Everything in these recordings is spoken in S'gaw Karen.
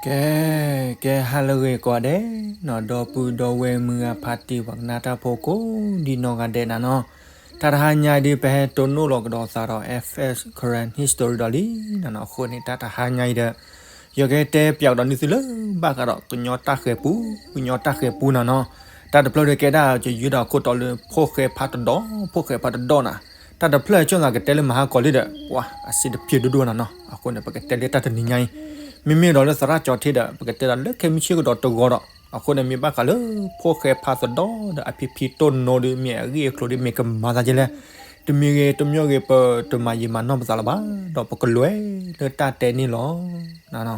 ကဲ, ကဲဟါလၢအဂ့ၤကိးဂၤဒဲးနီၤ, ဒီပုၢ်ဒီဝဲၢ်မုၢ်ဂၤဖါတံၢ်ပှၤကနၣ်တၢ်ဖိကိးဒံနီၢ်ဂၤဒဲးနၤနီၤ, တၢ်တဟါညါအံၤဒုး ပဟဲတိၢ်နီၣ်လီၤကဒီးသးဒီး F S Karen History ဒီးလံနၤနီၤ, အဃိန့ၣ် တၢ်တဟါညါအံၤဒီး ယကတဲပၠးကဒီးန့ၢ်သုလၢဘၣ်ဃးဒီးကညီတၢ်ဃဲၤပူ, ကညီတၢ်ဃဲၤပူနၤနီၤ, တၢ်တဖျၢၣ်ဒုးကဲဒၣ် ယယုၢ်ဒီးခိၣ်တီလၢဖိၣ်ဃဲဖးတဒီ, ဖိၣ်ဃဲဖးတဒီနၤ, တၢ်တဖျၢၣ်အကၠီၣ်သးကတဲလၢမဟါကီးလံဒီး ပှၤအစ့တပျၢၤဒိၣ်ဒိၣ်နၤနီၤ, အဃိန့ၣ် ပကတဲလၢတၢ်တနံၤညါအံၤ, မ့မ့ၢ်ဒီးလၢသရၣ်ကၠီထ့ဒီး ပကတဲဒီးလၢခဲမုၢ်ဆ့ၣ်ကဒီးတဂီၤဒီး, အဃိန့ၣ် မ့ၢ်ဘၣ်ဃးလၢဖိၣ်ဃဲဖးတဒီဒီးအဖံဖံတိၢ်နိဒီး မ့ၢ်အဂ့ၢ်အကျိၤဒီး မ့ၢ်ကမၤသးဒ်လဲၣ်, တမံၤဂ့ၤတမံၤဂ့ၤ ပတမၤယံာ်မၤနီၢ်ပသးလၢၤဘၣ်, ဒီးပကလဲၤလၢတၢ်တဲန့ၣ်လီၤ.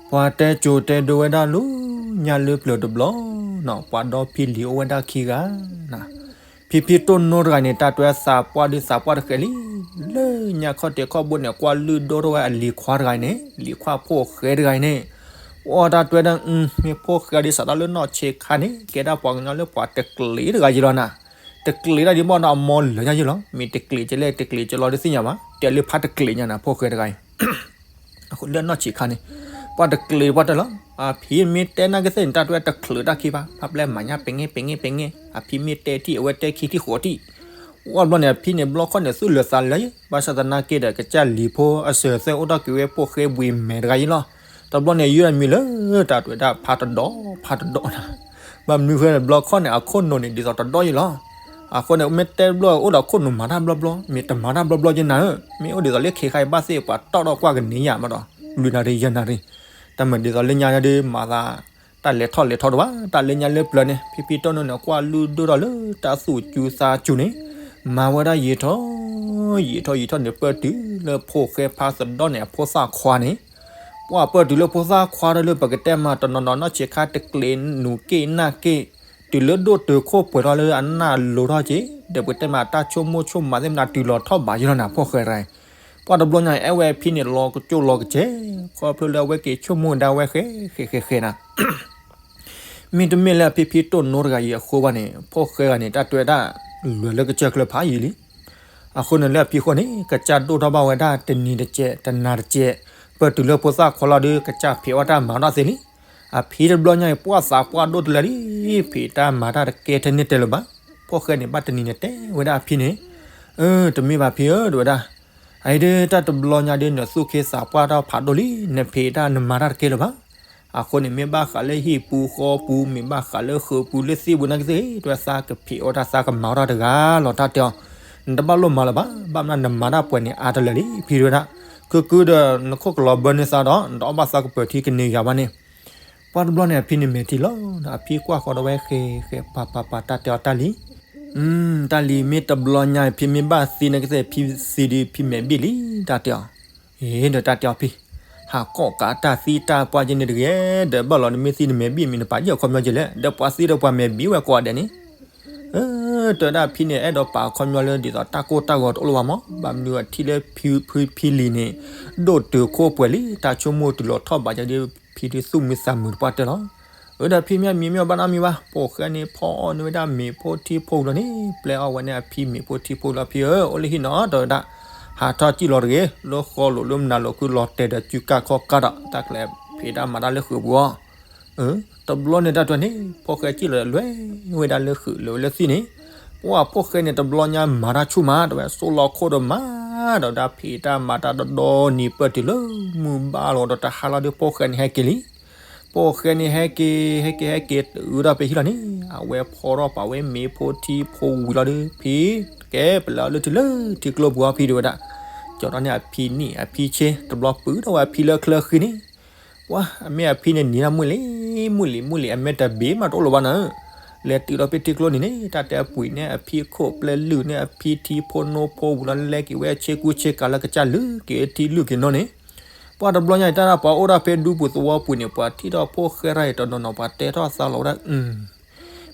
ပှၤတဲကိၤတဲဒိဝဲဒၣ်လၢညါလၢပျၢၤတဘျီနီၤ, ပှၤဒီဖံလံၤအိၣ်ဝဲဒၣ်ခံဂၤနၤ, ဖံဖံတိၢ်နိတဂၤန့ၣ် တၢ်တွဲသးပှၢ်ဒုးသးပှၢ်တဃဲၤလံ, လၢညါခီၣ်ထံးခီၣ်ဘိန့ၣ် ကွၢ်လုၢ်ဒိၣ်ထီၣ်ဝဲအလံၤခွါတဂၤန့ၣ်, လံၤခွါဖိၣ်ဃဲတဂၤအံၤန့ၣ်, အိၣ်တၢ်တွဲဒၣ် မ့ၢ်ဖိၣ်ဃဲဒုးစးထီၣ်လၢနီၢ်ဆံးခါန့ၣ် ကဲဒၣ်ပှၤကညီလၢပှၤတကျ့ၤတဂၤယံၤလီၤနၤ, တကျ့ၤဒၣ်ဒ်ဘၣ်ဒီးအမီလၢာ်ညါယံၤလီၤ, မ့ၢ်တကျ့ၤကလဲၣ်တကျ့ၤကလီဒုးသ့ၣ်ညါဘၣ်, တဲလၢဖးတကျ့ၤညါနၤ ဖိၣ်ဃဲတဂၤအံၤ လၢနီၢ်ဆံးခါန့ၣ်, ပှၤတကျ့ၤပှၤတဲလီၤ, အဖံမ့ၢ်တဲနာ်က့သ့ၣ်န့ၣ် တၢ်တွဲတချုးတၢ်ခံဘၣ်, ဖးပျဲမၤညါပ့ၤငဲပ့ၤငဲပ့ၤငဲ, အဖံမ့ၢ်တဲထံၣ်အဝဲတဲခံထံၣ်ဃိးထံၣ်, ဝံၤဘျီန့ၣ် အဖံန့ၣ် ဘျီခီၣ်န့ၣ် သူၣ်လၢာ်သးလၢာ်ယံၤ, ဘၣ်ဆၣ်သနာ်က့ဒီး ကစၢ်လံၤဖိအစၢၤအသွဲၣ်အိၣ်ထီၣ်က့ၤဝဲဖိၣ်ဃဲဘှံးမဲာ်တဂၤယံၤလီၤ, တဘျီန့ၣ် ယုၢ်အမံၤလၢတၢ်တွဲဒၣ်ဖးတဒီ, ဖးတဒီနၤ, ဘၣ်မနုၤဃိဘျီခီၣ်န့ၣ် အခိၣ်နူာ်န့ၣ် ဒ်သိးတဒီယံၤလီၤ, အဃိန့ၣ် မ့ၢ်တဲဘျီအိၣ်ဒီးခိၣ်နူာ်မၤတၢ်ဘျီဘျီ, မ့ၢ်တမၤတၢ်ဘျီဘျီယဲနၤဧၢ, မ့ၢ်အိၣ်ဒ်သိးလၢခဲခါအံၤဘၣ်သ့ၣ် ပှၤတီၣ်ထီၣ်ကွၢ်ကန့ၢ်ယၤမးဒီး, လွံၢ်နၣ်ရံၣ်ယဲၢ်နၣ်ရံၣ်, တၢ်မၤဒ်သိးလၢညါဒုးမၤသး, တၢ်လဲၤထီၣ်လဲၤထီတဘၣ်, တၢ်လၢညါလၢပျၢၤန့ၣ် ဖံဖံတိၢ်နိန့ၣ် ကွၢ်လုၢ်ဒိၣ်ထီၣ်လၢတၢ်သူၣ်စူၤသးစူၤန့ၣ်, မၤဝဲဒၣ်ယံာ်ထီၣ်, ယံာ်ထီၣ်ယံာ်ထီၣ်န့ၣ် ပၢၢ်တုၤလၢဖိၣ်ဃဲဖးသဒီန့ၣ် အဖိသၣ်ခွါန့ၣ်, ပှၤပၢၢ်တုၤလၢဖိသၣ်ခွါထီၣ်လၢပကတဲမးတနီၤနီၤနီၢ်ဆံးခါတကျ့ၤနူာ်က့ၣ်နၢ်က့ၣ်, တုၤလၢဒိၣ်တုာ်ခိၣ်ပှဲၤထီၣ်လၢအနၢ်လိၤထီၣ်က့ၤ, ဒီးပကတဲမးတၢ်ဆိကမိၣ်ဆိကမးသ့ၣ်မနုၤတုၤလီၤထီၣ်ဘးယံၤလီၤနၤ ဖိၣ်ဃဲတဂၤအံၤ, ပှၤတဘျီညါအံၤ အဲၣ်ဝဲအဖံန့ၣ် လီၤကကၠိၣ်လီၤကစဲး, ခီဖျိလၢအဝဲက့ၤဆိကမိၣ်ဒၣ်ဝဲဃဲဃဲဃဲဃဲနၤ မ့တမ့ၢ်လၢအဖံဖံတိၢ်နိတဂၤအံၤအဃိဘၣ်န့ၣ် ဖိၣ်ဃဲတဂၤန့ၣ် တၢ်တွဲဒၣ်လွဲၢ်လၢကစၢၢ်ချၢဖးယံၤလံ. အဃိန့ၣ်လၢအဖံအဃိန့ၣ် ကစၢ်ဒိၣ်ထီၣ်ဘၣ်ဝဲဒၣ်တနံၤတကဲး တနၤတကဲး, ပၢၢ်တုၤလၢဖိသၣ်ခွါလီၤဒီး ကစၢ်ဖံးအီၣ်တၢ်မၤအီၣ်တၢ်သ့လံ. အဖံတဘျီညါအံၤ ပှၢ်သးပှၢ်ဒိၣ်တလၢလံ, ဖံးတၢ်မၤတၢ်တကဲထဲန့ၣ်တဲလၢၤဘၣ်. ဖိၣ်ဃဲန့ၣ် ဘၣ်တနံၤန့ၣ်တဲဝဲဒၣ်အဖံန့ၣ်, အၢ တမ့ၢ်ဘၣ်ဖံဧၢ တဲဝဲဒၣ် အအံၤဒုး တၢ်တဘျီညါဒုး နသူၣ်ခ့သးပှၢ်တၢ်ဖးဒိၣ်လံ, နဖံးတၢ်နမၤတၢ်တကဲလၢၤဘၣ်. အဃိန့ၣ် မ့ၢ်ဘၣ်ဃးလၢဟံၣ်ပူၤဃီပူၤ မ့ၢ်ဘၣ်ဃးလၢဃုာ်ပူၤလၢသ့ၣ်ပူၤနာ်က့သ့ၣ် တဲဝဲသးကဖံးအီၣ်တၢ်သးကမၤအီၣ်တၢ်တဂၤလီၤ တၢ်တဲအီၤ, နတဘၣ်လိၣ်မၤလၢၤဘၣ်, ဘၣ်မနုၤနမၤတၢ်ပှဲၤန့ၣ်အါတလၢာ်လံ ဖံတဲဝဲဒၣ်, ခုခုဒီး နခိၣ်ကလီၤဘၢန့ၢ်သးဒီး နတအီၣ်ဘၣ်သးကပၢၤထံကန့ၢ်ယၤဘၣ်န့ၣ် ပှၢ်တဘျီန့ၣ် အဖံန့ၣ်မဲာ်ထံလီၤ, အဖံကွၢ်ဃီဒီးဝဲဃဲဃဲပၤပၤပၤ တၢ်တဲအီၤတၢ်လံ, တၢ်လံၤမ့ၢ်တဘျီညါ ဖံမ့ၢ်ဘၣ်သံနာ်က့သ့ၣ် ဖံသံဒုး ဖံမဲာ်ဘံၣ်လံ တၢ်တဲအီၤ, အ့ ဒီးတၢ်တဲအီၤဖံ, ဟးကိးကးတၢ်သံတၢ်ပှၢ်က့န့ၣ်တဂ့ၤ, ဒီးဘၣ်လီၤနမ့ၢ်သံနမဲာ်ဘံၣ်မံၤ နပာ်ယဲၢ်အခီပညီက့လဲၣ်, ဒီးပှၤသံဒီးပှၤမဲာ်ဘံၣ်ဝဲကိးဂၤဒဲးန့ၣ် တဲဝဲဒၣ်ဖံန့ၣ် အဲၣ်ဒိးပာ်အခီပညီလၢဒ်သိးတၢ်ကိၢ်တၢ်ဂီၤတအိၣ်လၢၤဘၣ်မး, ဘၣ်မနုၤအထံၣ်လၢဖံဖံလံၤန့ၣ် ဒိၣ်တုာ်ခိၣ်ပှဲၤလံ, တၢ်ဆိကမိၣ်တုၤလီၤထီၣ်ဘးယၤဒီး ဖံဒုးသူၣ်မုာ်သးမုာ်တပှၢ်တၢၢ်လီၤ. အၢ ဒီးဖံမ့ၢ်မံမ့ၢ်ဘၣ်နီတမံၤဘၣ်, ဖိၣ်ဃဲန့ၣ် ဖီအီၣ်န့ၢ်ဝဲဒၣ်မ့ၤဖိထံဖိလီၤန့ၣ် ပျဲအီၣ်ဝဲန့ၣ်အဖံမ့ၤဖိထံဖိလီၤ, ဖံဧၢ အိၣ်လၢဟံၣ်နီၤ တဲဝဲဒၣ်, ဟးထီၣ်စံၣ်လီၤတဂ့ၤ, လၢဃီလိာ်လၢမနုၤလိာ်ခုလီၤတဲာ်ဒီးစုကၢ်ခီၣ်ကၢ်ဒီး တၢ်ကျဲဖံးတၢ်မၤတၢ်လၢဃုာ်ပူၤအီၤ အၢ တဘျီန့ၣ်တၢ်တဲန့ၣ် ဖိၣ်ဃဲစံၣ်လီၤဒီးလဲၤဝဲဒၣ်လၢဃုာ်လၢဝဲလၢသံၣ်န့ၣ်, ပှၢ်ဖိၣ်ဃဲန့ၣ် တဘျီညါမၤတၢ်ဆူၣ်မး တဲဝဲ စိလီၤခိၣ်ဒီးမၤ ဒီးဝဲဒၣ်ဖံးတၢ်မၤတၢ်ဒီဒီနံၤ ပၢၢ်တုၤလၢမုၢ်ဘၣ်လီၤဒီးတဟါလီၤဒီး ဖိၣ်ဃဲန့ၣ်ဟဲက့ၤလံ. ဖိၣ်ဃဲန့ၣ်ဟဲက့ၤ ဟဲက့ၤ ဟဲက့ၤတုၤဒီးဖဲဟံၣ်လီၤန့ၣ် အဝဲဖီထီၣ်ပာ်ဝဲမ့ၤဖိထံဖိဝံၤလီၤဒီး ဖံ ကဲပလဲၤအီၤလၢထံလၢထံကျိပူၤအီၤ ဖံတဲဝဲဒၣ်, ကၠီၤဒီးန့ၣ်အဖံနံၣ်အဖံဆ့ တဘျီပုၢ်ထီၣ်ဝဲအဖံလၢချၢဃံန့ၣ် ပှၢ်အမ့ၢ်အဖံန့ၣ်နံၤဒၣ်မုၢ်လံၤ မုၢ်လံၤ မုၢ်လံၤ အမဲာ်တဘ့ၣ်မးတအိၣ်လၢၤဘၣ်နၤဧၢ, လဲၤတုၤဒီးဖဲထံကျိန့ၣ်န့ၣ် တၢ်တဲအပှ့ၤန့ၣ်အဖံခိၣ်ပျဲလုၢ်န့ၣ်အဖံထံဖိနိဖိဝံၤလီၤ လဲၤက့ၤဝဲဆ့ကူဆ့ကၤလၢကစၢ်လုၢ်က့ၤထံလုၢ်က့ၤနိန့ၣ်, ပှၢ်တဘျီညါအံၤ တၢ်ဒၣ်ပှၤအိၣ်ဒၣ်ဖဲဒူပူၤသဝီပူၤန့ၣ် ပှၤထံၣ်ထီၣ်ဖိၣ်ဃဲတၢ်အံၤတနီၤနီၤ ပှၤတဲထီၣ်သးလီၤဝဲဒၣ်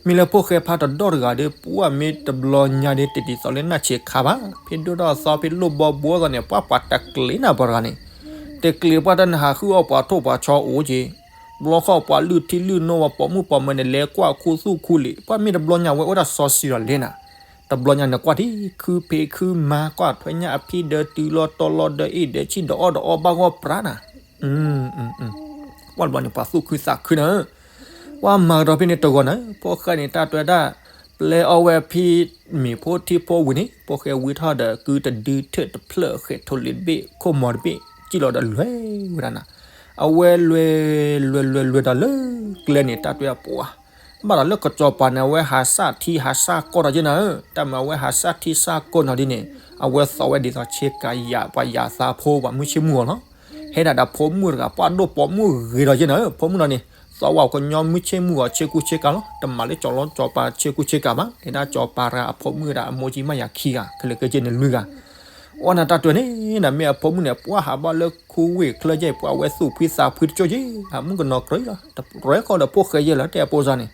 မ့ၢ်လၢဖိၣ်ဃဲဖးတဒီတဂၤဒီး ပှၢ်မ့ၢ်တဘျီညါဒီး တဒ်သိးလၢနီၢ်ဆံးခါဘၣ်, ဖဲဒိၣ်ထီၣ်သီဖဲလိၣ်ဘီဘိသီန့ၣ် ပှၢ်ပှၤတကျ့ၤနၤပှၤတဂၤန့ၣ်, တကျ့ၤပှၢ်တၢ်နဟးဃုအီၣ်ပှၤထိၣ်ပှၤဆီအိၣ်က့ၤ, ဘျီဃီပှၤလုၢ်ထံလုၢ်နိဝဲပိာ်မုၣ်ပိာ်မၢၤန့ၣ် လဲၤကွၢ်ခူသူၣ်ခူလံာ်, ပှၢ်မ့ၢ်တဘျီညါဝဲအိၣ်ဒၣ်စီဆှံဒီးလဲၣ်နၤ, တဘျီညါန့ၣ်ကွၢ်ထံ ခုဖံးခုမၤ ကွၢ်ထွဲညၣ်အဖံဒၢတုၤလီၤတီၤလီၤဒီးအ့ၣ်ဒဲးဆံၣ်ဒီးအီၣ်ဒီးအီဘၣ်ဂီၢ်ပြးနၤ ပှၢ်တဘျီန့ၣ် ပှၤသူၣ်ခုသးခုနၤဧၢ, ပှၢ်မၤကဒီးဖဲန့ၣ်တဂီၤနၤဧၢ, ဖိၣ်ဃဲန့ၣ် တၢ်တွဲဒၣ် ပျဲအီၣ်ဝဲဖံမံၤဖိထံဖိဝံၤန့ၣ် ဖိၣ်ဃဲဝံထီၣ်ဒီး ကုတဒုထၢၣ်တဖျၢၣ် ဃဲးထိလ့တဘ့ၣ် ခိၣ်မီၤတဘ့ၣ် စံၣ်လီၤဒီးလွဲၢ်ဝဲဒၣ်နၤ, အဝဲလွဲၢ် လွဲၢ် လွဲၢ် လွဲၢ်ဒီးလၢကျဲန့ၣ် တၢ်တွဲအပှၤ ဘၣ်ဒီးလၢကစီၤပၤန့ၣ် အဝဲဟးစၢ်ထံဟးစၢ်ကီၢ်ဒီးက့နၤဧၢ, တၢ်မၤအဝဲဟးစၢ်ထံစၢ်ကီၢ်နီၤဒ်န့ၣ် အဝဲသိးဝဲဒ်သိးဆ့ကၤယၤ ပှၤယၤသးဖိ ပှၤမုၢ်ဆ့ၣ်မုၢ်ဂီၤလီၤ, ဟဲဒၣ်ဒီးဖိမုၣ်တဂၤ ပှၢ်ဒိၣ်ပိာ်မုၣ်ဂ့ၤဒီးက့နၤဧၢ, ဖိမုၣ်နီၤန့ၣ် သိးဝဲကညီမုၢ်ဆ့ၣ်မုၢ်ဂီၤဆ့ကူဆ့ကၤလီၤ, တမၤလၢကၠီၤလီၤကၠီၤပၤဆ့ကူဆ့ကၤဘၣ်, ဟဲဒၣ်ကၠီၤပၤတဂၤအဖိမုၣ်ဒၣ်အမိၢ်ကံမးယၤခံဂၤ ခဲလၢာ်ခဲဆ့န့ၣ်လွံၢ်ဂၤ အိၣ်နၤတၢ်တွဲန့ၣ် နမ့ၢ်အဖိမုၣ်န့ၣ် ပှၢ်ဟးဘၣ်လၢခူဝ့ၢ်ချၢယဲၢ် ပှၢ်ဝဲသူၣ်ဖှံသးဖှံတကၠိၢ်ယဲၢ် အမုၣ်ကနီၤကြၢးလီၤ တရဲခီဒီးဖိၣ်ဃဲယဲၢ်လီၤ တဲအပိစါန့ၣ်,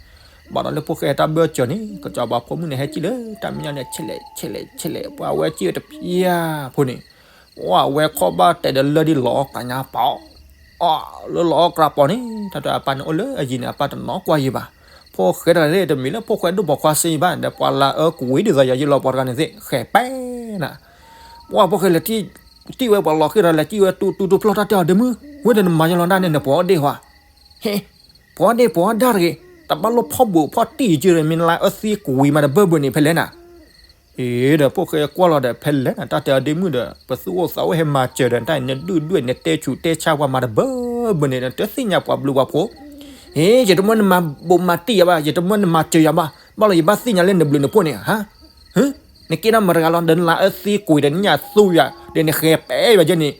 ဘၣ်ဒီးလၢဖိၣ်ဃဲတၢ်ဘၢၣ်စၢၤန့ၣ် ကစီၤပၤဖိမုၣ်န့ၣ် ဟဲစံၣ်လၢတၢ်မဲာ်ညါန့ၣ် ဆဲးလဲး ဆဲးလဲး ဆဲးလဲး ပှၢ်ဝဲစံၣ်ဝဲတဖျၢၣ်ဖိန့ၣ်, အဝဲခီၣ်ဘၣ်တဲာ်ဒီးလၢဒ်လီၤအီၣ်ကးညါပီ အီၣ်လၢလီၤအီၣ်ကြးပီန့ၣ် တၢ်တဲအပၢ်န့ၣ်အိၣ်လၢအယံၤန့ၣ် အပၢ်တနီၤကွၢ်ယံၤဘၣ်, ဖိၣ်ဃဲတဂၤန့ၣ် တမ့ၢ်လၢဖိၣ်ဃဲဒိၣ်ပိာ်ခွါစ့ယံၤဘၣ် ဒီးပှၤလၢအၢကွံာ်ဒ်သိးယၤယလီၤပှၤတဂၤန့ၣ်သ့ၣ် ဃဲးပဲနၤ, ပှၢ်ဖိၣ်ဃဲလဲၤ စံၣ်ဝဲပှၤလီၤဃံဒီးလဲၤစံၣ်ဝဲတူတူတူဖျီၣ် တၢ်တဲအီၤဒ့မုၣ် ဝဲဒီးနမၤယလီၤဒၣ်န့ၣ် နပှၤအီၣ်ဒ့ၣ်ဟီ, ဟ့ၣ်, ပှၤအီၣ်ဒ့ၣ်ပှၤအီၣ်ဒၣ်တဂ့ၤ, တဘၣ်လိၣ်ဖီၣ်ဘူးဖီၣ်တံၢ်က့ၤ မ့ၢ်လၢအၢသံကွံာ်မးတဘၢဘၢန့ၣ် ဖဲလဲၣ်နၤ အ့ဒီးဖိၣ်ဃဲကွၢ်လီၤဒီး ဖဲလဲၣ်နၤ တၢ်တဲအီၤဒ့မုၣ်ဒီး ပသူၣ်အိၣ်သးအိၣ်ဟဲမၤစၢၤဒီး တၢ်အံၤနဒုၣ်ဒွဲၣ် နတဲဆူးတဲဆါပှၤမးတဘၢဘၢန့ၣ် နတသ့ၣ်ညါပှၤဘျုးပှၤဖှိၣ်, ဟ့ၣ် ယတမၢနမၤဘူးမၤတံၢ်ယၤဘၣ် ယတမၢနမၤစၢၤယၤဘၣ် ဘၣ်လီၤယဘၣ်သ့ၣ်ညါလၢနဘျုးနဖှိၣ်န့ၣ် ဟါ, နက့ၤဒီးမတၤတဂၤလီၤ ဒီးနလၤအၢသံကွံာ်ဒီးနညၣ်သူယၤ ဒီးနဃဲးပဲယၤကဲန့ၣ်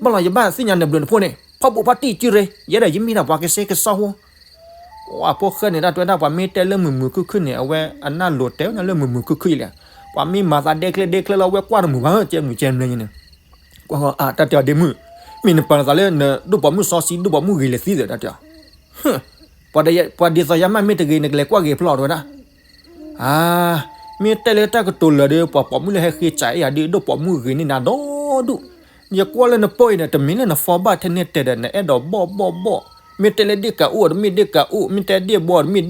ဘၣ်လီၤယဘၣ်သ့ၣ်ညါနဘျုးနဖှိၣ်န့ၣ် ဖီၣ်ဘူးဖီၣ်တံၢ်က့ၤရ့ ယဲဒၣ်ယမ့ၢ်ဒၣ်ပှၤကစဲကစီၣ်ဖိ ပှၢ်ဖိၣ်ဃဲန့ၣ် တၢ်တဲဝဲဒၣ် ပှၤမ့ၢ်တဲလၢမုာ်မုာ်ခုၣ်ခုၣ်န့ၣ် အဝဲအနၢ်လိၤတဲဝဲနၤလၢမုာ်မုာ်ခုၣ်ခုၣ်အံၤလဲၣ်, ပှၤမ့ၢ်မၤသးဒဲချ့ဒဲချ့လၢအဝဲကွၢ်တမုာ်ဘၣ် ကဲမုာ်ကဲမနုၤန့ၣ်, တၢ်တဲအီၤဒ့မုၣ်, မ့ၢ်နပာ်နသးလၢနဒိၣ်ပိာ်မုၣ်စီဆှံ ဒိၣ်ပိာ်မုၣ်ဂ့ၤလဲၤသံဒီး တၢ်တဲအီၤ, ပှၤဒ်သိးယၤမးမ့ၢ်တဂ့ၤ နကလဲၤကွၢ်ဂ့ၤဖျီၣ်တဲဝဲဒၣ် အါ, မ့ၢ်တဲလၢတၢ်ကတိၤလၢာ်ဒီး ပှၤပိာ်မုၣ်လၢဟဲဃ့စးအဲၣ်ယၤဒ် ဒိၣ်ပိာ်မုၣ်ဂ့ၤန့ၢ်နၤဒီဒူၣ်, ယကွၢ်လၢနပိာ်အံၤန့ၣ် တမ့ၢ်လၢနဖီဘၣ်ထဲန့ၣ်တဲဒီး နအဲၣ်ဒိးဘီၣ်ဘီၣ်ဘီၣ်, မ့ၢ်တဲလၢဒ့ၣ်ကးအိၣ်တမ့ၢ်ဒ့ၣ်ကးအိၣ် မ့ၢ်တဲဒ့ၣ်ဘီတမ့ၢ်ဒ့ၣ်ဘီ,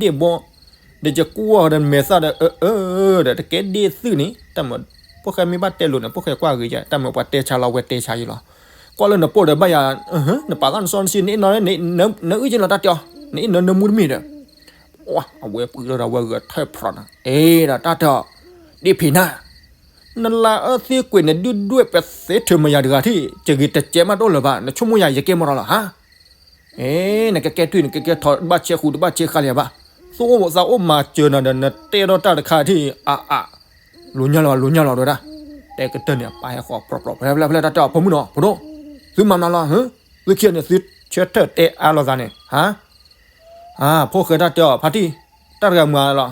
ဒီးယကွၢ်ဒီးမဲာ်သၣ်ဒီး အၢ အၢ ဒီးတကဲဒ့ၣ်သုးန့ၣ် တၢ်မၢ ဖိၣ်ဃဲမ့ၢ်ဘၣ်တဲလိာ်န့ၣ် ဖိၣ်ဃဲကွၢ်ဂ့ၤယၤ တၢ်မၢပှၤတဲဆါလီၤဝဲတဲဆါယံၤလီၤ, ကွၢ်လၢနပိာ်ဒီးဘၣ်ယၤ, နပာ်သးနစီနဆှံ နအ့ၣ်နီၤ နအ့ၣ်နီၤနမူတမ့ၢ်ဒီး, နအ့ၣ်နီၤနမူတမ့ၢ်ဒီး အဝဲပှံၢ်ထီၣ်ဒီးဝဲဂဲၤထၢၣ်ဖျိးနၤ အ့ဒီးတၢ်တဲအီၤ, ဒ့ၣ်ဖံးနၤ, နလၤအၢသံကွံာ်နဒုၣ်ဒွဲၣ်ပသ့ထုးမယၤတဂၤထံၣ် တဂ့ၤတကဲမးတအိၣ်လၢၤဘၣ် နဆိကမိၣ်ယၤယကဲမီၢ်ထီၣ်လီၤဟါ, အ့ နကကဲထွံၣ်နကကဲထီၣ် တဘၣ်ဆဲးဃူတဘၣ်ဆဲးဃါလၢၤဘၣ်, သူၣ်အိၣ်သးအိၣ်မၤစၢၤနၤဒီး နတဲထီၣ်တၢ်တခါထံၣ် အါအါ လိၤညါလီၤ လိၤညါလီၤ တဲဝဲဒၣ်, တဲကတၢၢ်န့ၣ် အပၢ်ဟဲဃီၤပြီပြီ ဖဲလဲၣ်ဖဲလဲၣ် တၢ်တဲအီၤ ဖိမုၣ်နီၤ ဖိဒိၣ်, သုမၤမနုၤလီၤ, သုခံဂၤန့ၣ် သုဆၢထၢၣ်တဲအါလိာ်သးန့ၣ် ဟါ, အါ ဖိၣ်ဃဲတၢ်တဲအီၤ ဖါတံၢ်, တၢ်တဂၤမၤလီၤ,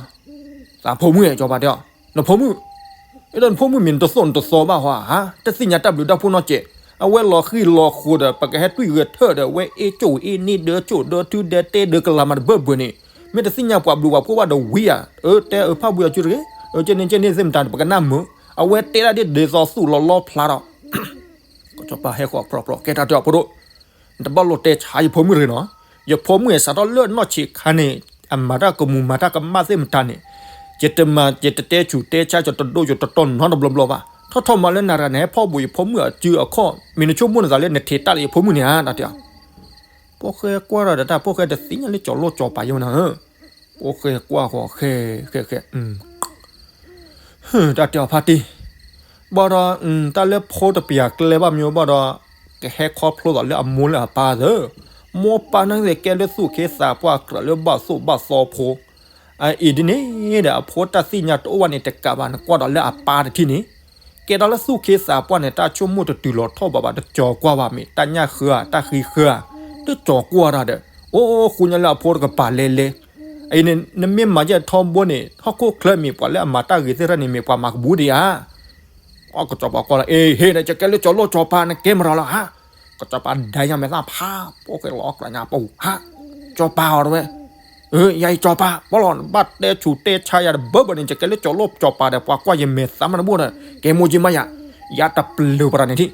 သးဖိမုၣ် ကစီၤပၤတဲအီၤ, နဖိမုၣ်, အ့ဒီးနဖိမုၣ်မ့ၢ်နတသိၣ်နတသီဘၣ်ဟီဧါ, တသ့ၣ်ညါတၢ်ဘျုးတၢ်ဖှိၣ်နီတစဲး, အဝဲလီၤဃံၤလီၤဃိၤဒီး ပကဟဲတွံၢ်ဂဲၤထၢၣ်ဒီး အဝဲအ့ၣ်ကၠိၣ်အ့ၣ်န့ၢ်ဒၢကၠိၣ်ဒၢထုဒၢတဲဒၢကလၤမးတဘၢဘၢန့ၣ်, မ့ၢ်တသ့ၣ်ညါပှၤဘျုးပှၤဖှိၣ်ဘၣ်ဒီးဝံၤဧါ, အၢ တဲအၢဖၣ်ဘှံးအီၤစုတဂ့ၤ, အၢ ကဲန့ၣ်ကဲန့ၣ်သ့ၣ်မတၤန့ၣ် ပကနၣ်မုာ်, အဝဲတဲဒၣ်ဒ်ဒ်သိးသူၣ်လီၤလီဖျါဒီး ကစီၤပၤဟဲဃီၤပြီပြီ ကဲတၢ်တဲအီၤဖိဒိၣ်, နတဘၣ်လိၣ်တဲဆါယဖိမုၣ်တဂ့ၤနီၤ, ယဖိမုၣ်အစးထီၣ်လၢနီၢ်ဆံးခါန့ၣ် အမၤတၢ်ကမူၤမၤတၢ်ကမၣ်သ့ၣ်မတၤန့ၣ်, ယတမၤ ယတတဲဆူးတဲဆါ ယတဒိယတတီၢ်နီတဘျီဘျီဘၣ်, ထီၣ်ထီၣ်မၤလၢနၤတဂၤန့ၣ် ဟဲဖီၣ်ဘူးယဖိမုၣ်အစုအခီၣ်, မ့ၢ်နဆိကမိၣ်နသးလၢနထံးတၢ်လၢယဖိမုၣ်န့ၣ်ဧါ တၢ်တဲအီၤ ဖိၣ်ဃဲကွၢ်ထီၣ်ဒီးတၢ် ဖိၣ်ဃဲတသ့ၣ်ညါလၢကၠီၤလိၣ်ကၠီၤပၤယိနၤဧၢ, ဖိၣ်ဃဲကွၢ်ဃီၤဃဲ ဃဲ ဃဲ တၢ်တဲအီၤဖါတံၢ်, ဘၣ်ဒီး တၢ်လၢဖိတပျၢၤကျဲဘၣ်မ့ၢ်ဘၣ်ဒီး ကဟဲခီဖျိသးလၢအမိၢ်လၢအပၢ်သၢ, မိၢ်ပၢ်န့ၣ်ကဲလၢသူၣ်ခ့သးပှၢ်ကြၢးလၢဘၣ်သိၣ်ဘၣ်သီဖိ, အအံၤဒ်န့ၣ်ဒီး အဖိတၢ်သ့ၣ်ညါတအိၣ်ဘၣ်န့ၣ်တကးဘၣ် နကွၢ်ဒီးလၢအပၢ်တထံၣ်န့ၣ် ကဲဒီးလၢသူၣ်ခ့သးပှၢ်န့ၣ် တၢ်ဆိကမိၣ်တတုၤလီၤထီၣ်ဘးဘၣ် တကၠီၤကွၢ်ဘၣ်မ့ၢ် တၢ်ညၣ်ဃၢဧါ တၢ်ဃံဃၢဧါ တကၠီၤကွၢ်တၢ်ဒီး အိၣ်ဃူညါလၢအဖိတကပၤလဲၤလဲၤ, အအံၤန့ၣ် နမ့ၢ်မၤယဲၢ်ထီဘိန့ၣ် ဟီၣ်ခိၣ်ချၢမ့ၢ်ပှၤလၢအမၤတၢ်ဂ့ၤသ့ၣ်တဖၣ်န့ၣ် မ့ၢ်ပှၤမၤကဘူးဒံးဧါ အကစီၤပၤကွၢ်လီၤ အ့ ဟ့ၣ်ဒီး ယကဲလၢကၠီၤလိၣ်ကၠီၤပၤ နကဲမတၤလီၤဧါ, ကစီၤပၤဒၣ်ယၤမဲာ်သၣ်ဖး ဖိၣ်ဃဲလီၤအီၣ်ကျးညါပူၤ ဟါ, ကၠီၤပၤအီၤတဝဲ, အၢ ယၤအံၤကၠီၤပၤ ပီၣ်လီၤ နဘၣ်တဲဆူးတဲဆါယၤတဘၢဘၢန့ၣ် ယကဲလၢကၠီၤလိၣ်ကၠီၤပၤဒီး ပှၤကွၢ်ယမဲာ်သၣ်မးတဘိဒီး ကဲမိၢ်က့မးယၤ, ယၤတပျုာ်ပရၤန့ၣ်ထံၣ်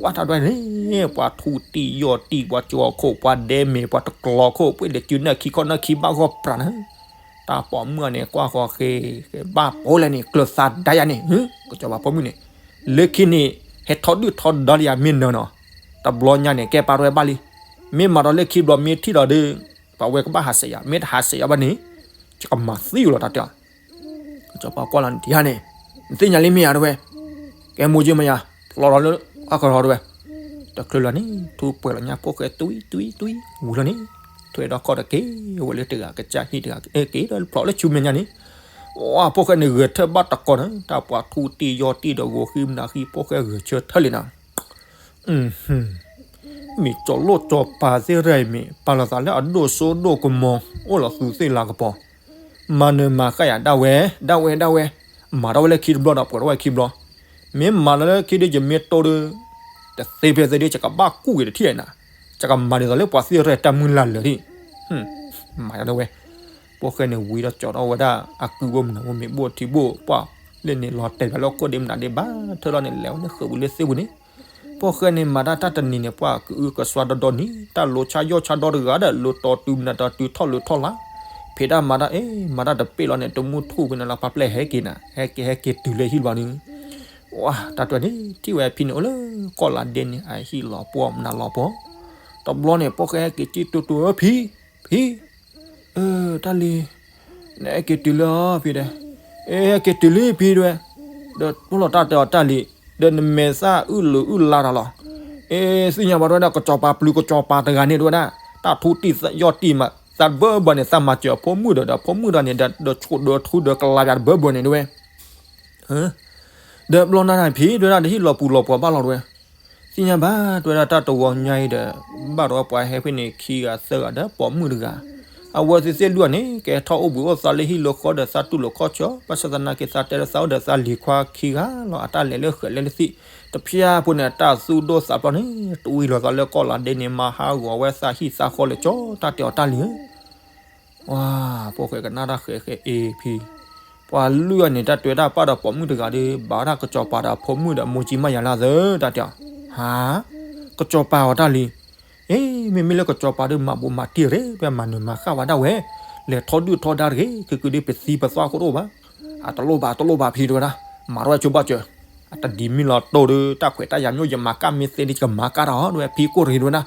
ဝဲတၢ်ဒွဲၣ်န့ၣ် ပှၤထူးတံၢ်ယိာ်တံၢ် ပှၤကၠီၤခိၣ် ပှၤဒဲမဲာ် ပှၤတကျီခိၣ် ပှၤလဲၤစုနၢ်ခံခီနၢ်ခံဘၣ်ဂီၢ်ပြးန့ၣ်, တၢ်ပိာ်မုၣ်န့ၣ် ကွၢ်ဃီၤဃဲ ဃဲဘၣ်ပိာ်လဲၣ်န့ၣ် ကျၢၤသးဒၣ်ယၤန့ၣ် ကစီၤပၤပိာ်မုၣ်န့ၣ်, လၢခံန့ၣ် ဟဲထီဒုၣ်ထီဒါလၢယၤမ့ၢ်နၢၤနီၤ, တဘျီညါန့ၣ် ကဲပာ်တဝဲဘၣ်လံ. မ့ၢ်မၤဒီးလၢခံတဘျီမ့ၢ်ထံၣ်ဒီးဒီး ပဝဲကဘၣ်ဟးဆဲးယၤ, မ့ၢ်တဟးဆဲးယၤဘၣ်န့ၣ် ယကမၤသံအီၤလီၤတၢ်တဲအီၤ. ကစီၤပၤကွၢ်လီၤန့ၣ်တယၤန့ၣ်, နသ့ၣ်ညါလံမ့ၢ်ဧါတဝဲ, ကဲမိၢ်ကၠ့မယၤ ဖျီလီၤလၢအကရီတဝဲ, တချုးလီၤန့ၣ် ထူပှဲၤလီၤညါဖိၣ်ဃဲတွံတွံတွံ, ဝံၤလီၤန့ၣ် ထွဲဒီးခီၣ်တက့ၢ်, ဝဲလၢတဂၤကစၢ်ဟံၣ်တဂၤ က့ၤဒီးဖျီလၢဆူမဲာ်ညါန့ၣ်, ဝါ ဖိၣ်ဃဲန့ၣ်ဂဲၤထၢၣ်ဘၣ်တကိးန့ၣ် တၢ်ပှၤထူတံၢ်ယီၢ်တံၢ်ဒီးဂီၤဃံမနၤဃံ ဖိၣ်ဃဲဂဲၤဆၢထၢၣ်လံနီၤ မ့ၢ်ကၠီၤလိၣ်ကၠီၤပၤသ့ၣ်ရၣ်အံၤမ့ၢ် ပာ်လီၤသးလၢအဒိၣ်စိဒိၣ်ကမီၤ အိၣ်လီၤသူးသ့ၣ်လၤကပီၤ, မၤနၢၤမၤဃၣ်ယၤဒၣ်ဝဲ, ဒၣ်ဝဲဒၣ်ဝဲ, မၤထီၣ်ဝဲလၢခံတဘျီဒီးပှဲၤထီၣ်ဝဲခံဘျီ, မ့ၢ်မၤလီၤလၢခံဒီးယမ့ၢ်တိၢ်ဒီး တသ့ဖဲသ့ဒီး ယကဘၣ်ကူၣ်က့ၤတထံၣ်နၤ, ယကမၤဒ်သိးလၢပှၤသ့ၣ်ရၣ်တၢ်မုၢ်လၢ်လၢာ်ဒၣ်, မၤယၤဒၣ်ဝဲ ဖိၣ်ဃဲန့ၣ်ဝံၤဒီးကၠီၤထီၣ်ဝဲဒၣ်အကုၢ်ဘိမနုၤဘိမ့ၢ်ဘိထံဘိပှၢ်လၢန့ၣ် လီၤတဲာ်ဘၣ်လၢခိၣ်ဒ့မနုၤဒ့ဘၣ်ထၢၣ်လီၤန့ၣ် လဲၤဝဲလၢဃုာ်ဝံၤလၢသ့ၣ်ပူၤန့ၣ်, ဖိၣ်ဃဲန့ၣ်မၤတၢ်တၢ်တနံၤန့ၣ် ပှၤကအုကစွါဒီဒီနံၤ တၢ်လိဆါယီၢ်ဆါဒီတဂၤဒီး လိၤတီၤတုၤမနုၤတီၤတုၤထီၣ်လၢထီၣ်လါ, ဖံးတၢ်မၤတၢ်အ့ၣ် မၤတၢ်တပ့ၢ်လီၤန့ၣ် တမူထူၣ်ဖဲန့ၣ်လီၤ ပှၤပျဲၢ်ဟဲက့ၤနၤ ဟဲက့ၤဟဲက့ၤတုၤလၢဟံၣ်ဘျီန့ၣ်, ဝါ တၢ်တွဲန့ၣ် ထံၣ်ဝဲဖံန့ၣ်အိၣ်လၢကီၢ်လၤဒ့န့ၣ် အဟံၣ်လီၤပှီၢ်မနုၤလီၤပှီၢ်, တဘျီန့ၣ် ဖိၣ်ဃဲဟဲက့ၤစံၣ်တူတူ ဖံ ဖံ တၢ်လံၤ, နဟဲက့ၤတုၤလၢအီၤဖံဒီး, အဲ ဟဲက့ၤတုၤလံဖံဒဝဲ, ဒီးပလီၢ်တၢ်တဲအီၤတၢ်လံၤ, ဒီးနမဲာ်သၣ်အုၣ်လိာ်အုၣ်လါတၢ်လီၤ, အဲ သ့ၣ်ညါဘၣ်တဝဲဒၣ် ကစီၤပၤပျုၤကစီၤပၤတဂၤန့ၣ်တဝဲဒၣ်, တၢ်ထူတံၢ်ယီၢ်တံၢ်မး သးတဘၢဘၢန့ၣ် သးမၤစၢၤအဖိမုၣ်ဒီး ဒီးဖိမုၣ်ဒီးန့ၣ် ဒီးဆိးဒီးထူဒီးကလၤယၤတဘၢဘၢန့ၣ်တဝဲ ဒီးဘျီနၤနၤဖံ တဝဲဒၣ် တဟံၣ်လီၤပူၤလီၤပှီၤဘၣ်လီၤတဝဲ, သ့ၣ်ညါဘၣ် တဝဲဒၣ်တၢ်တဝီညါအံၤဒီး ဘၣ်တဝဲပှၤဟဲဖဲန့ၣ်ခံဂၤသၢဂၤဒီးပိာ်မုၣ်တဂၤ, အဝဲသ့ၣ်သ့ၣ်လွံၢ်ဂၤန့ၣ် ကဲထီၣ်အိၣ်ဘှံးအိၣ်သါလၢဟံၣ်လၢဃီဒီးသးတူၢ်လိာ်ခီၣ်ဆၢ, ဘၣ်ဆၣ်သနာ်က့သးတဲလၢသးအိၣ်ဒီးသးလံၤခွါခံဂၤလီၤ, အတၢ်လဲၤလၢဃဲၤလဲၤလၢသံၣ်, တဖျၢၣ်ဖိန့ၣ် တၢ်သူၣ်ဒိၣ်သးဖျိးန့ၣ် တဝံၤလီၤသးလၢကီၢ်လၤဒ့န့ၣ် မၤဟးဂီၤဝဲသးဟံၣ်သးဃီလၢကၠီ တၢ်တဲအီၤတၢ်လံၤဧၢ ဝါ ဖိၣ်ဃဲကနၣ်တၢ်ဃဲးဃဲးအ့ဖံ, ပှၤလွံၢ်ဂၤန့ၣ် တၢ်တွဲတၢ်ပာ်ဒီးပိာ်မုၣ်တဂၤဒီး ဘၣ်ဝဲဒၣ်ကစီၤပၤဒီးအဖိမုၣ်ဒီးမိၢ်ကၠံမးယၤလၢသၢ တၢ်တဲအီၤ, ဟါ, ကစီၤပၤအီၤတၢ်လံၤ, အ့ မ့မ့ၢ်လၢကစီၤပၤဒီးမၤဘူးမၤတံၢ်ရ့ ပမၤနၢၤမၤဃၣ်ဝဲဒၣ်ဝဲ, လဲၤထီဒုၣ်ထီဒါတဂ့ၤ ခုးခုးဒ်ပသံပသွၣ်ခိၣ်တအိၣ်ဘၣ်, အတလိၣ်ဘၣ်တလိၣ်ဘၣ်ဖံတဝဲဒၣ်, မၤထီၣ်ဝဲဆိဘၣ်စၢၤ, အတဒ်မ့ၢ်လီၤတိၢ်ဒီး တၢ်ခွဲးတၢ်ယာ်မ့ၢ်ယမၤကၣ်မ့ၢ်သ့ဒီး ယကမၤကၣ်တၢ်အီၤ တဝဲဖံကိၢ်တဂ့ၤတဝဲဒၣ်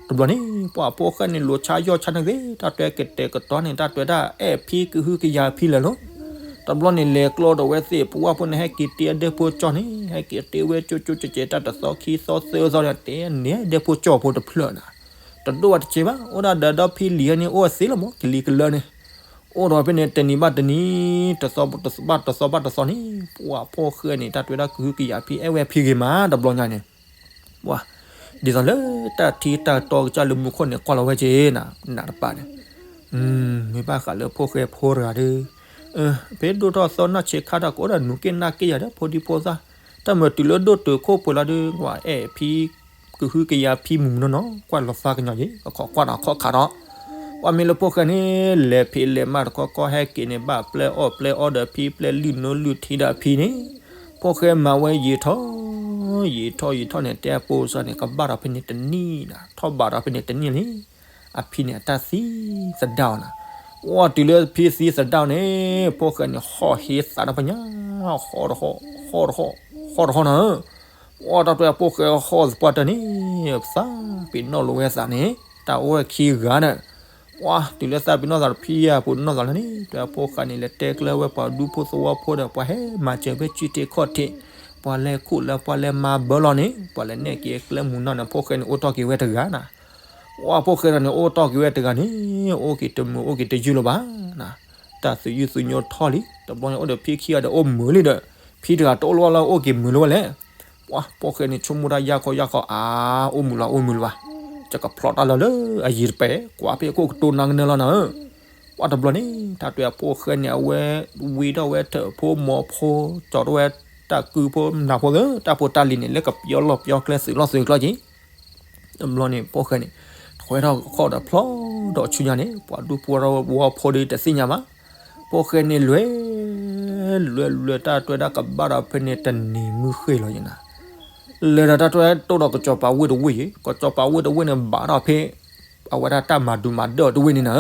တဘျီန့ၣ် ပှၤဖိၣ်ဃဲန့ၣ် လိၤဆါယီၢ်ဆါန့ၣ်ဂ့ၤ တၢ်တွဲကတဲာ်ကတီၤန့ၣ် တၢ်တွဲဒၣ်အဲၣ်ဖံကဟုကယာ်ဖံလၢာ်လီၤ. တဘျီန့ၣ် လဲၤကျီဒီးဝဲသ့ၣ်ပဝၢ်ဖိန့ၣ် ဟဲက့ၤတ့အဒဲဖိကၠီန့ၣ် ဟဲက့ၤတ့ဝဲကၠိကၠိကဲးကဲး တၢ်တသီခံသီသၢသီဒီး တဲန့ၢ်ဒဲဖိကၠီဖိတဖျၢၣ်နၤ, တဒိၣ်ဘၣ်တစဲးဘၣ် အိၣ်ဒၣ်ဒီးဒီဖံလံၤဟဲန့ၣ် အိၣ်သ့လီၤမး ကလံၤကလၢန့ၣ်, အိၣ်ဒီးဖဲန့ၣ် တနံၤဘၣ်တနံၤ တသီဘၣ်တသီဘၣ်တသီန့ၣ် ပှၤဖိၣ်ဃဲန့ၣ် တၢ်တွဲဒၣ်ကဟုကယာ်ဖံ အဲၣ်ဝဲဖံဂ့ၤမး တဘျီညါန့ၣ် ပှၤ ဒ်သိးလၢတၢ်ထံတၢ်တီကစၢ်လၢမူခိၣ်န့ၣ် ကွၢ်လီၤဝဲက့ၤနၤ နးတပၤန့ၣ်, မ့ၢ်ဘၣ်ဃးလၢဖိၣ်ဃဲဖိတဂၤဒီး, ဖဲဒိၣ်ထီၣ်သီနီၢ်ဆံးခါဒီး ကအိၣ်ဒီးနူးက့နၢ်က့ယၤဒီး ဖိဒံဖိသၣ်, တၢ်မၤတုၤလၢဒိၣ်တုာ်ခိၣ်ပှဲၤလီၤဒီး ကွၢ်အဲၣ်ဖံ ကဟုကယာ်ဖံမုၢ်မုၢ်နီၢ်နီၢ် ကွၢ်လီၤသးကညီၤက့ၤ ကခိးကွၢ်ဒီးခီၣ်ခါဒီး ပှၤမ့ၢ်လၢဖိၣ်ဃဲန့ၣ် လဲၤဖံးလဲၤမၤတခီခီ ဟဲက့ၤန့ၣ် ဘၣ်ပျဲအီၣ်ပျဲအီဒီးဖံ ပျဲလုၢ်နိလုၢ်ထံဒီးဖံန့ၣ်, ဖိၣ်ဃဲမၤဝဲယံာ်ထီၣ် ယံာ်ထီၣ်ယံာ်ထီၣ်န့ၣ် တဲအဖိစၢ်န့ၣ် ကဘၣ်ဒီးဖဲန့ၣ်တနံၣ်နၤ ထီၣ်ဘးဒီးဖဲန့ၣ်တနံၣ်လံ, အဖံန့ၣ်အတၢ်သံသဒၣ်အီၤနၤ, အိၣ်တုၤလၢဖံသံသဒၣ်အီၤန့ၣ် ဖိၣ်ဃဲန့ၣ် ဟီၣ်ဟ့သးဒီးပညါ ဟီၣ်တဟီၣ် ဟီၣ်တဟီၣ် ဟီၣ်တဟီၣ်နၤ ပှၤတၢ်တွဲအဖိၣ်ဃဲဟီၣ်သပှၢ်တၢၢ်န့ၣ် သးပ့ၤနီၣ်လိာ်ဝဲသးန့ၣ် တၢ်အိၣ်ဝဲခံဂၤဒီး ပှၤတုၤလၢသးပ့ၤနီၣ်သးတဖံအပူၤနီၣ်သးလၢန့ၣ် တွဲအဖိၣ်ဃဲန့ၣ် လဲၤတဲကျဲဝဲပှၤဒူဖိသဝီဖိဒီး ပှၤဟဲမၤစၢၤဝဲစုထံခီၣ်ထံး ပှၤလဲၤခူၣ်လၢပှၤလဲၤမၤဘၢလီၤန့ၣ် ပှၤလဲၤနဲၣ်က့ၤကျဲမုၢ်နီၢ်န့ၣ် ဖိၣ်ဃဲန့ၣ် အိၣ်တီၢ်က့ၤဝဲတဂၤနၤ ပှၤဖိၣ်ဃဲဒီးန့ၣ် အိၣ်တီၢ်က့ၤဝဲတဂၤန့ၣ် အိၣ်က့ၤတမုာ်အိၣ်က့ၤတယုၢ်လၢၤဘၣ်နၤ တၢ်သုးယုၢ်သုးညိထီၣ်လံ တဘျီန့ၣ် အိၣ်ဒီးဖံခံဂၤဒီးအိၣ်မုာ်လံဒီး ဖံတဂၤတအိၣ်လၢၤဝဲလၢအိၣ်က့ၤမုာ်လၢၤဝဲလဲၣ် ပှၤဖိၣ်ဃဲန့ၣ် ဆိကမိၣ်တၢ်ယၢ်ခီယၢ်ခီ အါ အိၣ်မုာ်လီၤအိၣ်မုာ်လၢၤဘၣ် ယကဖျီတၢ်လၢလၢအယံၤတပဲာ် ကွၢ်ဖဲခိၣ်ကတိၤနၤကနၢလီၤနၤဧၢ ပှၤတဘျီန့ၣ် တၢ်တွဲအဖိၣ်ဃဲန့ၣ် အဝဲဝံထီၣ်ဝဲထၢၣ်ဖိမီၤဖိ ကၠီထီၣ်ဝဲတၢ်ကုဖိနၢ်ဖိသၢ တၢ်ဖိတၢ်လံၤန့ၣ် လၢကပျီလီၢ်ပျီကျဲသုးလီၢ်သုးကျီက့ၤ တဘျီန့ၣ် ဖိၣ်ဃဲန့ၣ် ထွဲထီၣ်ခီၣ်ဒီးဖျီဒီးဆူညါန့ၣ် ပှၤဒူဖိဝီဖိဒီးတသ့ၣ်ညါဘၣ် ဖိၣ်ဃဲန့ၣ်လဲၤ လဲၤလဲၤတၢ်တွဲဒၣ်ကဘၣ်ဒီးဖဲန့ၣ်တနံၤမုၢ်ဃ့ၢ်လီၤယဲနၤ လဲၤဒီးတၢ်တွဲတိၢ်ဒီးကစီၤပၤဝ့ၢ်တဝ့ၢ်ယဲ ကစီၤပၤဝ့ၢ်တဝ့ၢ်န့ၣ် ဘၣ်ဒီးဖဲ အဝဲဒၣ်တၢ်မၤဒုးမၤဒၢအီၤတဝ့ၢ်န့ၣ်နၤ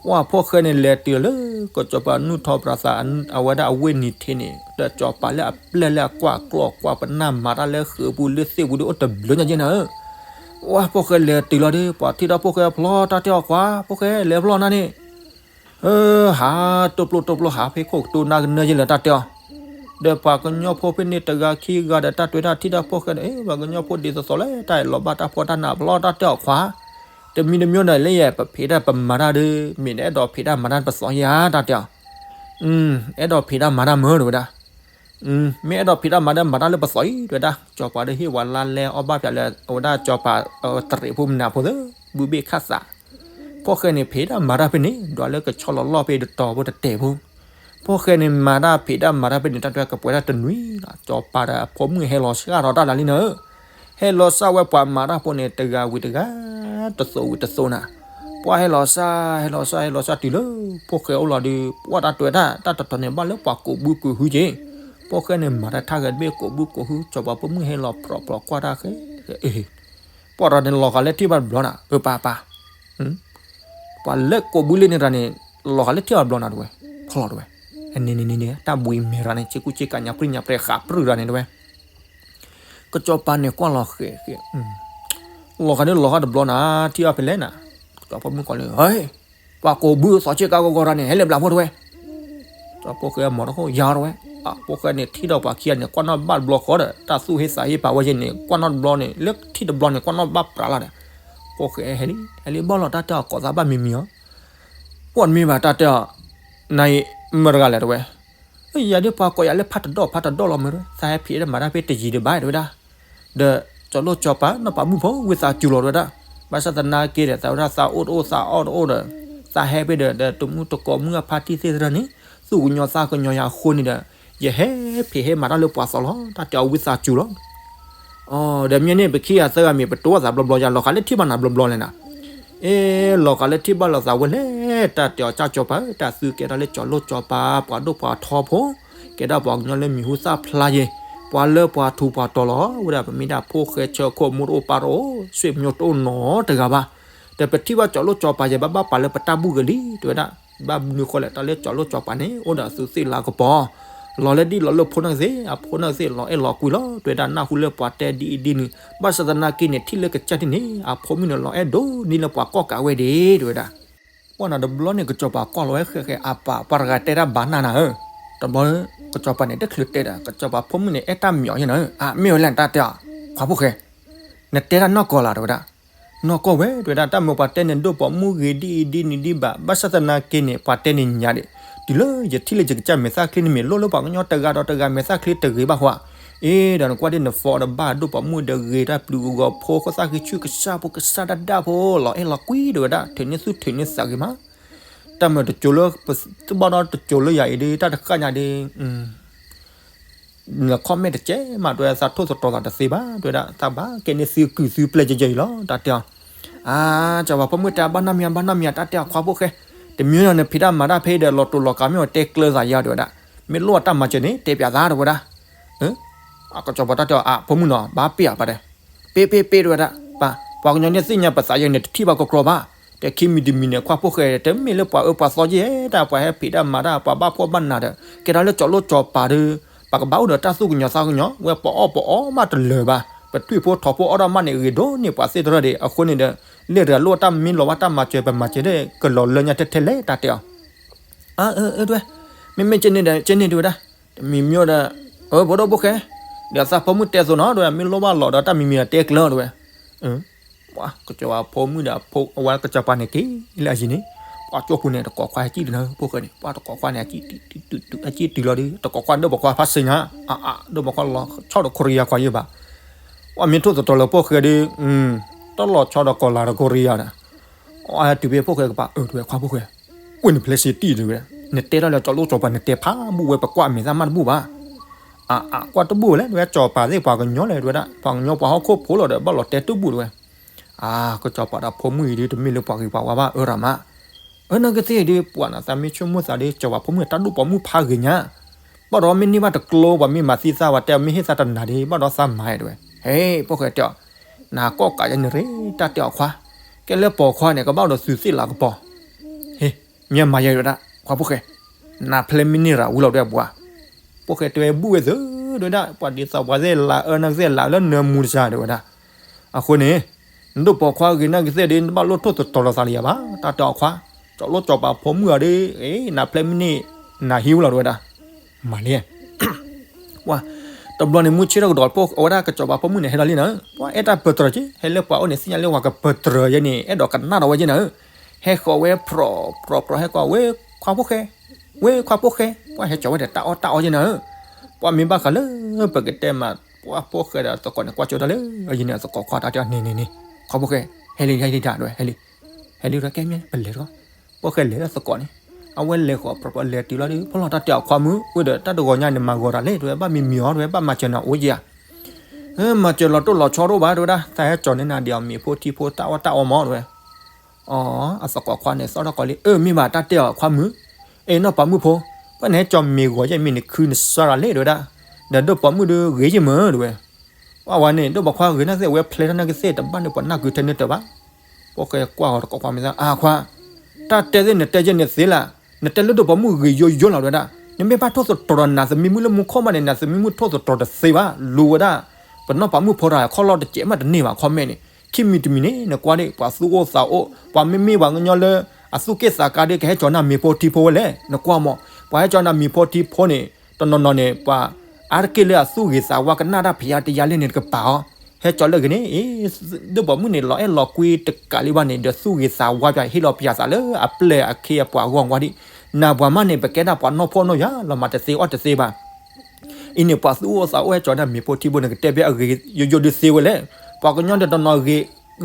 ဧၢ ပှၤဖိၣ်ဃဲန့ၣ်လဲၤတုၤလၢ ကစီၤပၤနုာ်ထီၣ်ပြၤသး အဝဲဒၣ်အဝ့ၢ်နံၤထံးန့ၣ် ဒီးစီၤပၤလၢအပျဲၢ်လၢအကွၢ်ကျီၢ်ကွၢ်ပနၢ်မၤတၢ်လၢဃုာ်ပူၤလၢသ့ၣ်ပူၤဒီးအိၣ်တဘျုးညါယဲနၤဧၢ ဝဲဖိၣ်ဃဲလဲၤတုၤလီၤဒီး ပှၤထံၣ်ဒီးဖိၣ်ဃဲဖျီတၢ်တဲအီၤ ခွါ ဖိၣ်ဃဲလဲၤဖျီနၤန့ၣ်, ဟး တိၢ်ပျိၢ်တိၢ်ပျိၢ် ဟးဖဲခိၣ်ကတိၤနၤကနၢယဲလၢတၢ်တဲအီၤ, ဒီးပှၤကညီဖိဖဲန့ၣ်တဂၤခံဂၤဒီး တၢ်တွဲၤတၢ်ထံၣ်တၢ်ဖိၣ်ဃဲန့ၣ် ပှၤကညီဖိဒ်သိးသိးလၢတၢ်လီၤဘၣ်တၢ်ဖှီၣ်တၢ်နးဖျီတၢ်တဲအီၤ ခွါ, တမံၤတမံၤဒီးလၢယဲ ပဖံးတၢ်ပမၤတၢ်ဒီး မ့ၢ်ဒီးအဲၣ်ဒိးဖံးတၢ်မၤတၢ်ပသီယါတၢ်တဲအီၤ, အဲၣ်ဒိးဖံးတၢ်မၤတၢ်မၢတဲဝဲဒၣ် မ့ၢ်အဲၣ်ဒိးဖံးတၢ်မၤတၢ်မၤတၢ်လၢပသီအံၤတဲဝဲဒၣ်, ကၠီၤပၤဒီးဟ့ၣ်ဝဲလါလဲအီၣ်ဘၣ်ဖျါလၢအဝဲဒၣ်ကၠီၤပၤတရံးဖိမနုၤဖိသ့ ဘုဘ့ၣ်ခၣ်သး, ဖိၣ်ဃဲန့ၣ်ဖံးတၢ်မၤတၢ်ဖဲန့ၣ် ဒွးလၢကဆီလီၤလီၢ်ဖဲတတီၤဖိတတဲာ်ဖိ, ဖိၣ်ဃဲန့ၣ်မၤတၢ်ဖံးတၢ်မၤတၢ်ဖဲန့ၣ် တၢ်တဲကပှဲၤတၢ်တနွံလီၤ ကၠီၤပၤဒီးအဖိမုၣ်ဟဲလီၤစှၤထီၣ်တၢ်လၢလံနၤဧၢ ဟဲလီၤစှၤဝဲပှၤမၤတၢ်ဖိန့ၣ် တဂၤဝံၤတဂၤ, တသိးဝံၤတသိးနၤ, ပှၤဟဲလီၤစှၤ ဟဲလီၤစှၤ ဟဲလီၤစှၤတုၤလၢ ဖိၣ်ဃဲအိၣ်လီၤဒီး ပှၤတၢ်တွဲၤတၢ် တၢ်တတီၤန့ၣ်ဘၣ်လၢပှၤကိးဘုကိးဟုက့ၤ, ဖိၣ်ဃဲန့ၣ်မၤတၢ်ထါဂဲၤတဘ့ၣ်ကိးဘုကိးဟု ကၠီၤပၤဖိမုၣ်ဟဲလီၤဖြီးဖြီးကွၢ်တၢ်ဃဲ, ပှၤတၢ်န့ၣ်လီၤဃာ်လၢထံၣ်ဘၣ်တဘျီနၤ အၢပၢ်ပၢ် ပှၤလၢကိးဘုလၢန့ၣ်တၢ်န့ၣ် လီၤဃာ်လၢထံၣ်ဘၣ်တဘျီနၤတဝဲ, ဖီလီၤတဝဲ, န့ၣ်န့ၣ်န့ၣ် တၢ်ဘှံးမဲာ်ရၤန့ၣ် ဆ့ကူဆ့ကၤညါပြံညါပြဲဃးပြံရၤန့ၣ်တဝဲ ကစီၤပၤန့ၣ်ကွၢ်လီၤဃဲၤဃဲၤ, လီၤဃာ်န့ၣ်လီၤဃာ်တဘျီနၤ ထံၣ်ဘၣ်ဖဲလဲၣ်နၤ, ကစီၤပၤဖိမုၣ်ကီးလၢ ဟဲ, ပှၤကိးဘုသီဆ့ကၤဂီၤဂီၤရၤန့ၣ် ဟဲလၢဘျးဖိတဝဲ ကၠီၤဖိၣ်ဃဲမၤတခိၣ်ယါတဝဲ, အဖိၣ်ဃဲန့ၣ်ထံၣ်ဒီးပှၤခံဂၤန့ၣ် ကွၢ်နီၣ်ဘၣ်တဘျီဃီဒီး တၢ်သူၣ်ဟ့သးဟ့ပာ်ဝဲယဲန့ၣ် ကွၢ်နီၣ်တဘျီန့ၣ် လၢထံၣ်တဘျီန့ၣ် ကွၢ်နီၣ်ဘၣ်ပြးလီၤဒီး, ဖိၣ်ဃဲဟဲလံ ဟဲလံဘၣ်လီၤတၢ်တဲအီၤကိးသးဘၣ်မံၤမံၤအီၤ, ပှၤတမ့ၢ်ဘၣ်တၢ်တဲအီၤ, နၤအံၤမတၤတဂၤလဲၣ်တဝဲ, ယၤဒ်ပှၤကိးယၤလၢဖးတဒီၣ်ဖးတဒီၣ်လီၤမ့ၢ်တဝဲ သးဟဲဖံးတၢ်မၤတၢ်ဖဲတယံၤဒံးဘၣ်တဝဲဒၣ် ဒီးကၠီၤလိၣ်ကၠီၤပၤ နီၢ်ပၤမုၣ်ဖိဝံသးစူၤလီၤတဝဲဒၣ်, ဘၣ်ဆၣ်သနာ်က့ဒီး သးဝဲဒၣ်သးအိၣ်တအိၣ်သးအီၣ်တအိၣ်ဒီး, သးဟဲဖဲဒီး ဒီးတမုၢ်တကိးမုၢ်အဖါတံၢ်သ့ၣ်တဖၣ်န့ၣ် သူၣ်ကညီၤသးကညီၤယၤအဃိန့ၣ်ဒီး, ယဟဲဖံးဟဲမၤတၢ်လၢပှၤသီလီၤ တၢ်တဲအီၤဝံသးစူၤလီၤ ဒီးမ့ၢ်န့ၣ် ပခံဂၤသၢဂၤမ့ၢ် ပတိၤသးဘျီဘျီယၤ လီၤဃာ်လၢထံၣ်ဘၣ်နၤဘျီဘျီလဲၣ်နၤ, အ့ လီၤဃာ်လၢထံၣ်ဘၣ်လီၤသးဝဲလဲၣ် တၢ်တဲအီၤကၠီၤပၤဧၢ တၢ်သုကဲထီၣ်လၢကၠီၤလိၣ်ကၠီၤပၤ ပှၤဒိၣ်ပှၤထီဖိ, ကဲဒၣ်ပှၤကညီလၢမံၤဟူသၣ်ဖျါယဲ, ပှၤလၢပှၤထူးပှၤတီၤလီၤ ဝဲဒၣ်ပမ့ၢ်ဒၣ်ဖိၣ်ဃဲဆၢခိၣ်မူတအိၣ်ပၢ်တအိၣ် ဆွေမျိုးတအိၣ်နီတဂၤဘၣ်, ဒီးပထံၣ်ဘၣ်ကၠီၤလိၣ်ကၠီၤပၤယဲ ဘၣ်ဘၣ်ပာ်လၢပတၢ်ဘူၣ်ဂ့ၤလံ တဝဲဒၣ်, ဘၣ်မနုၤဃိလဲၣ် တၢ်လၢကၠီၤလိၣ်ကၠီၤပၤန့ၣ် အိၣ်ဒီးအသူးသ့ၣ်လၤကပီၤ လီၤလၢဒ်လီၤလၢဖိနၢ်ကသ့ၣ် အဖိနၢ်ကသ့ၣ်လီၤအဲၣ်လီၤကွံလီၤ တဝဲဒၣ်နၢ်ဟူလၢပှၤတဲဒ်အံၤဒ်နုၤ ဘၣ်ဆၣ်သနာ်က့န့ၣ် ထံၣ်လၢကစၢ်ဒ်န့ၣ် အဖိမုၣ်န့ၣ်လီၤအဲၣ်ဒိၣ်န့ၢ်လၢပှၤကီၢ်ကးဝဲဒၣ် တဝဲဒၣ်, ပှၢ်နၤတဘျီန့ၣ် ကစီၤပၤကွၢ်လီၤဝဲဃဲဃဲ အပၢ် ပှၤတဂၤတဲတၢ်ဘၣ်နၢ်နၤဧၢ, တဘျီ ကစီၤပၤန့ၣ်တချုးတဲဒီး ကစီၤပၤဖိမုၣ်န့ၣ် အဲၣ်တၢ်မံၤအီၤယဲၢ်နၤဧၢ, အမ့ၢ်ဝဲလဲၣ်နတၢ်တဲအီၤ, ခွါဖိၣ်ဃဲ, နတဲတၢ်နီၢ်ကီၢ်လၢ်တဝဲဒၣ် နီၢ်ကီၢ်ဝဲ တဝဲဒၣ် တၢ်မ့ၢ်ပှၤတဲန့ၣ် ဒိၣ်ပိာ်မုၣ်ဂ့ၤဒ်အံၤဒ်နုၤဒ်ဘၣ် ဘၣ်ဆၣ်သနာ်က့န့ၣ် ပှၤတဲန့ၣ်ညါဒံး, တုၤလၢယထံၣ်လၢယကစၢ်မဲာ်သၣ်ချံန့ၣ် မ့ၢ်လိၣ်လၢပှၤကညီတဂၤဒီးတဂၤမဲာ်သၣ်ချံတဂ့ၤဘၣ်ဃိ, အ့ ဒီးနကွၢ်ဒ်နဖီအီၤတဘၣ် ဒိၣ်ပိာ်မုၣ်ဒီးဂ့ၤတၢ်ပျုၤဂီၤဖိ ခိၣ်သၣ်ဃံဆူၣ်ကစၢ်ဖိကစၢ်ဒၣ်ဒၣ်ဖိ လီၤအဲၣ်လီၤကွံတဝဲဒၣ် ထုးန့ၢ်သူၣ်ထုးန့ၢ်သးဂ့ၤမး, တၢ်မ့ၢ်တကၠိၤလၢ တဘၣ်ဒီးတကၠိၤလၢယၤအံၤဒ် တၢ်တဃၣ်ညါဒ် န comment တကဲမး တဝဲ သးထိၣ်သတြီၤသးတသ့ဘၣ် တဝဲဒၣ် သးဘၣ်ကဲန့ၢ်သုကုၢ်သုပျဲၢ်ယဲယဲအံၤလီၤ တၢ်တဲအီၤ, အါ ကစီၤပၤဖိမုၣ်တဲအဘၣ်နီတမံၤ အဘၣ်နီတမံၤ တၢ်တဲအီၤခွါဖိၣ်ဃဲ, တမံၤနီၤ နဖံးတၢ်မၤတၢ်ဖဲဒီး လီၤတိာ်လီၤကာ်မ့ၢ်အီၤတဲကျၢၤသးယၤ တဝဲဒၣ်, မ့ၢ်လိၣ်အတၢ်မၤစၢၤန့ၣ် တဲပၠးသး တဝဲဒၣ်, ကစီၤပၤတၢ်တဲအီၤ အဖိမုၣ်နီၤ ဘၣ်ပ့ၢ်အပၢ်တဲ, ပ့ၢ်ပ့ၢ်ပ့ၢ် တဝဲဒၣ်, ပှၤကညီန့ၣ်သ့ၣ်ညါပသးယဲန့ၣ် တထံၣ်ဘၣ်ကီကီဘၣ်, တဲခံမံၤတမံၤန့ၣ် ခွါဖိၣ်ဃဲ တမ့ၢ်လၢပှၤအၢပှၤသီယဲ တၢ်ပှၤဟဲဖံးတၢ်မၤတၢ် ပှၤဘၣ်ဖှီၣ်ဘၣ်နးဒီး ကဲထီၣ်လၢကၠီၤလိၣ်ကၠီၤပၤဒီး ပကဘၣ်အိၣ်ဒီးတၢ်သူၣ်ကညီၤသးကညီၤ ဝဲပအီၣ်ပအီမးတလၢၤဘၣ်, ပထွံၣ်ဖိထိးဖိအီၣ်ဒၣ်မးန့ၣ် ဂ့ၤဒိၣ်န့ၢ်ပှၤသ့ၣ်တဖၣ်ဒီး အဃိန့ၣ်ဒီး လၢတဂၤလိၣ်တၢ်မ့ၢ်လီၤဘၣ်တၢ်မၤစၢၤ ပမၤစၢၤဒီး ကလီၤလၢညါထဲထဲလဲၣ် တၢ်တဲအီၤ အၢ အၢ တဝဲ, မ့မ့ၢ်ကဲန့ၣ်ဒီး ကဲန့ၣ် တဝဲဒၣ်, တမံၤမံၤဒီး, အၢ ဖိဒိၣ်ဖိၣ်ဃဲ, ဒီးသးဖိမုၣ်တဲသိးနီၤ တဝဲ မ့ၢ်လိၣ်ဘၣ်လီၤဒီးတၢ်မံၤမံၤဒီးတဲကျၢၤ တဝဲ, ပှၤကစီၤပၤဖိမုၣ်ဒီး အဝဲကစီၤပၤန့ၣ်က့ၤလၢအယံၤန့ၣ်, ပှၤကၠိဖိန့ၣ် တကိးခွါဟဲကံၣ်တနၤ ဖိၣ်ဃဲန့ၣ် ပှၤတကိးခွါန့ၣ် ဟဲကံၣ်တုၤလီၤဒီး တကိးခွါဒိၣ်ပိာ်ခွါဖးစ့ညါ, အါ ဒိၣ်ပိာ်ခွါလီၤဆီဒီးခိရံယါခွါယဲၢ်ဘၣ်, ပှၤမ့ၢ်ထိၣ်သတြီၤလၢဖိၣ်ဃဲဒီး, တၢ်လီၤဆီဒီးကီၤလၤဒီးခိရံယါဒီး အဝဲတုၤဖဲဖိၣ်ဃဲကပၤ အၢ တဝဲခွါဖိၣ်ဃဲ, ဝဲန့ၣ်ဖျဲးစ့တံၢ်တဝဲ, နတဲထီၣ်လၢကၠီၤလိၣ်ကၠီၤပၤ နတဲဖးဘူၣ်ဝဲ ပကွၢ်အမဲာ်သၣ်မးတဘူၣ်ဘၣ်, အါ အါ ကွၢ်တဘူၣ်ဝဲလဲၣ် တဝဲကၠီၤပၤသ့ၣ်ပှၤကညီလဲၣ် တဝဲဒၣ် ပှၤကညီပှၤဟီၣ်ခိၣ်ဖိလီၤဒီး ဘၣ်လီၤတဲတဘူၣ်တဝဲ, အါ ကစီၤပၤဒီးဖိမုၣ်အံၤဒ် တမ့ၢ်လၢပှၤဂ့ၤပှၤဝါဘၣ် အၢရၤမး, အၢ နာ်က့သ့ၣ်ဒ် ပှၤနသးမ့ၢ်ဆိကမိၣ်သးဒ် ကစီၤပၤဖိမုၣ်တၢ်ဒိၣ်ပိာ်မုၣ်ဖးဂ့ၤညါ, ဘၣ်ဒီးမ့ၢ်န့ၢ်ဘၣ်တကျိ ပှၤမ့ၢ်မၤသံသး ပှၤတဲမ့ၢ်ဟ့ၣ်သးတနၤဒ် ဘၣ်ဒီးသးမၤတဝဲ, ဟဲ ဖိၣ်ဃဲတဲအီၤ, နၤကီၢ်ကးယဲန့ၣ်ရ့ တၢ်တဲအီၤခွါ, ကဲလၢပိာ်ခွါန့ၣ် ကဘၣ်အိၣ်ဒီးသူးသ့ၣ်လၤကပီၤ, ဟ့ မ့ၢ်မၤယဲတဝဲဒၣ် ခွါဖိၣ်ဃဲ, နဖျဲးမ့ၢ်န့ၢ်ရၤဝံၤလီၤတဝဲပှၤ, ဖိၣ်ဃဲတဲဝဲဘူၣ်ဝဲသု တဝဲဒၣ် ပှၤဒ်သိးပှၤသ့ၣ်လၤအၢ နာ်က့သ့ၣ်လၤအၢလၢနၢမူတစၢ်တဝဲဒၣ်, အဃိန့ၣ် နဒိၣ်ပိာ်ခွါဂ့ၤနာ်က့ၤသ့ၣ်ဒီး နဘၣ်လိၣ်ထိၣ်သတြီၤလိာ်သးလၢယၤဘၣ်, တၢ်တဲအီၤခွါ, ကၠီၤလိၣ်ကၠီၤပာ်ဖိမုၣ်အီၤဒီး, နၤဖျဲမ့ၢ်န့ၣ်, နၤဟံးဝဲလီၤတဝဲဒၣ်, မၤလံ, ပှၤ, တဘျီန့ၣ် မုၢ်ဆ့ၣ်ထီၣ်ကဒီး အဝဲဒၣ်ကၠီၤပာ်ဖိမုၣ်န့ၣ် ဟဲလီၤလံနၤဧၢ, ပှၤအဲၣ်တၢ်ပတြၢၤက့, ဟဲလၢပှၤအိၣ်န့ၣ် သ့ၣ်ညါလၢပှၤကပတြၢၤယဲန့ၣ် အဲၣ်ဒိးကနၣ်ဒီးဝဲက့နၤဧၢ, ဟဲဃီၤဝဲဖြီၣ်ဖြီၣ်ဖြီၣ် ဟဲဃီၤဝဲခွါဖိၣ်ဃဲ, ဝဲခွါဖိၣ်ဃဲ, ပှၤဟဲကၠီၤဝဲဒီးတၢ်အီၣ်တၢ်အီယဲနၤဧၢ, ပှၤမ့ၢ်ဘၣ်ဃးလၢပကတဲမး ပှၤဖိၣ်ဃဲဒီးသကိးန့ၣ် ကွၢ်ကၠိတၢ်လၢအယံၤန့ၣ် သကိးခွါတၢ်တဲအီၤန့ၣ်န့ၣ်န့ၣ်, ခွါဖိၣ်ဃဲ, ဟဲလံ ဟဲလံတၢ်တဝဲ ဟဲလံ, ဟဲလံတဝဲ ကဲမ့ၢ်ပလဲၤတဂီၢ်, ဖိၣ်ဃဲလဲၤလၢသကိးန့ၣ်, အဝဲလဲၤဃီၤဖြီၣ်ဖြီၣ်လဲၤတုၤလီၤဒီး ဖီၣ်လီၤတၢ်တဲအီၤခွါမုၣ်, ဝဲဒီးတၢ်တဂီၤညါန့ၣ် မၤဂီၤတၢ်လဲၣ်တဝဲ ဘၣ်မံမံၤအီၤတဝဲ ဘၣ်မၤစၢၤနၤအိၣ်ယဲဧါ, မၤစၢၤလီၤတိၢ်လီၤဆီတအိၣ်ဘၣ်တဝဲဒၣ် သးဟဲကၠီၤန့ၢ်နၤဒံးအီၤမ့ၤဖိထံဖိတၢ်အီၣ်တၢ်အီမးတဝဲ အီ, အသကိးခွါန့ၣ် သီၣ်ထီၣ်ကီးလံ, အၢ မ့ၢ်ဘၣ်တၢ်တဲအီၤခွါမုၣ်, အ့ နီၢ်ပၤမုၣ်ဖိ, ပှၤန့ၣ်ဟဲကၠီၤမ့ၤဂီၤယဲၢ်မ့ၢ်နခုနစၢ်ရၤလဲၣ်တဝဲဒၣ်, ဒီးဒိၣ်ပိာ်မုၣ်ဒုးဂ့ၤယဲၢ်မၢတဝဲ, ပှၤဝဲန့ၣ် ဒိၣ်ပိာ်ခွါဂ့ၤနာ်က့ၤသ့ၣ် အဝဲဖျဲထီၣ်နာ်က့ၤသ့ၣ် တဘၣ်န့ၢ်ပှၤနၢ်ကုထဲန့ၣ်တၢ်ဘၣ်, ဖိၣ်ဃဲကွၢ်ဃီၤသကိးခွါမ့ၢ်သး အခွါ, တၢ်တဲသ့ၣ်နတဲယဲၢ်န့ၣ်သ့လၢ, နတဲလၢဒိၣ်ပိာ်မုၣ်ဂ့ၤယိယိလီၤတဝဲဒၣ်, နမ့ၢ်ဘၣ်ထိၣ်သတြီၤနၤသမံမုၣ်လၢမူခိၣ်မးန့ၣ် နသမံမုၣ်ထိၣ်သတြီၤတသ့ဘၣ်, လူၤဝဲဒၣ်, ပနီၢ်ပၤမုၣ်ဖိတဂၤခီၣ်လီၢ်တစဲးမးတန့ၢ်ဘၣ်ခီမဲာ်န့ၣ်, ခံမံၤတမံၤန့ၣ် နကွၢ်ဒၣ် ပှၤသူၣ်အိၣ်သးအိၣ် ပှၤမ့မ့ၢ်ပှၤကညီလၢ အသူၣ်က့ၣ်သးကါဒုးကဟဲကၠီၤနၤမ့ၤဖိထံဖိဝဲလဲၣ် နကွၢ်မး, ပှၤဟဲကၠီၤနၤမ့ၤဖိထံဖိန့ၣ် တနီၤနီၤန့ၣ် ပှၤအါတက့ၢ်လၢအသူၣ်ဂ့ၤသးဝါကနၣ်တၢ်ဖံးအါတယါလဲၣ်န့ၣ်တကပၤအီၤ, ဟဲကၠီၤလၢဂ့ၤန့ၣ် အ့ ဒိၣ်ပိာ်မုၣ်န့ၣ် လီၤအဲၣ်လီၤကွံတကးလံဘၣ်န့ၣ် ဒီးသူၣ်ဂ့ၤသးဝါပၠးဟ့ၣ်လီၤပၠးသးလၢအပျဲၢ်အခ့အပှၤအဂီၢ်ဝါဒံး, နၤပှၤမးန့ၣ် ပကဲဒၣ်ပှၤနီၢ်ဖှီၣ်နီၢ်ယာ်လီၤမးတသ့အီၣ်တသ့ဘၣ် အံၤန့ၣ် ပှၤသူၣ်အိၣ်သးအိၣ်ဟဲကၠီၤနၤမ့ၤဖိထံဖိန့ၣ် ကတဲဘၣ်အဂ့ၤယိယိဒုးသ့ဝဲလဲၣ်, ပှၤကညီဒီးတနီၤဂ့ၤ,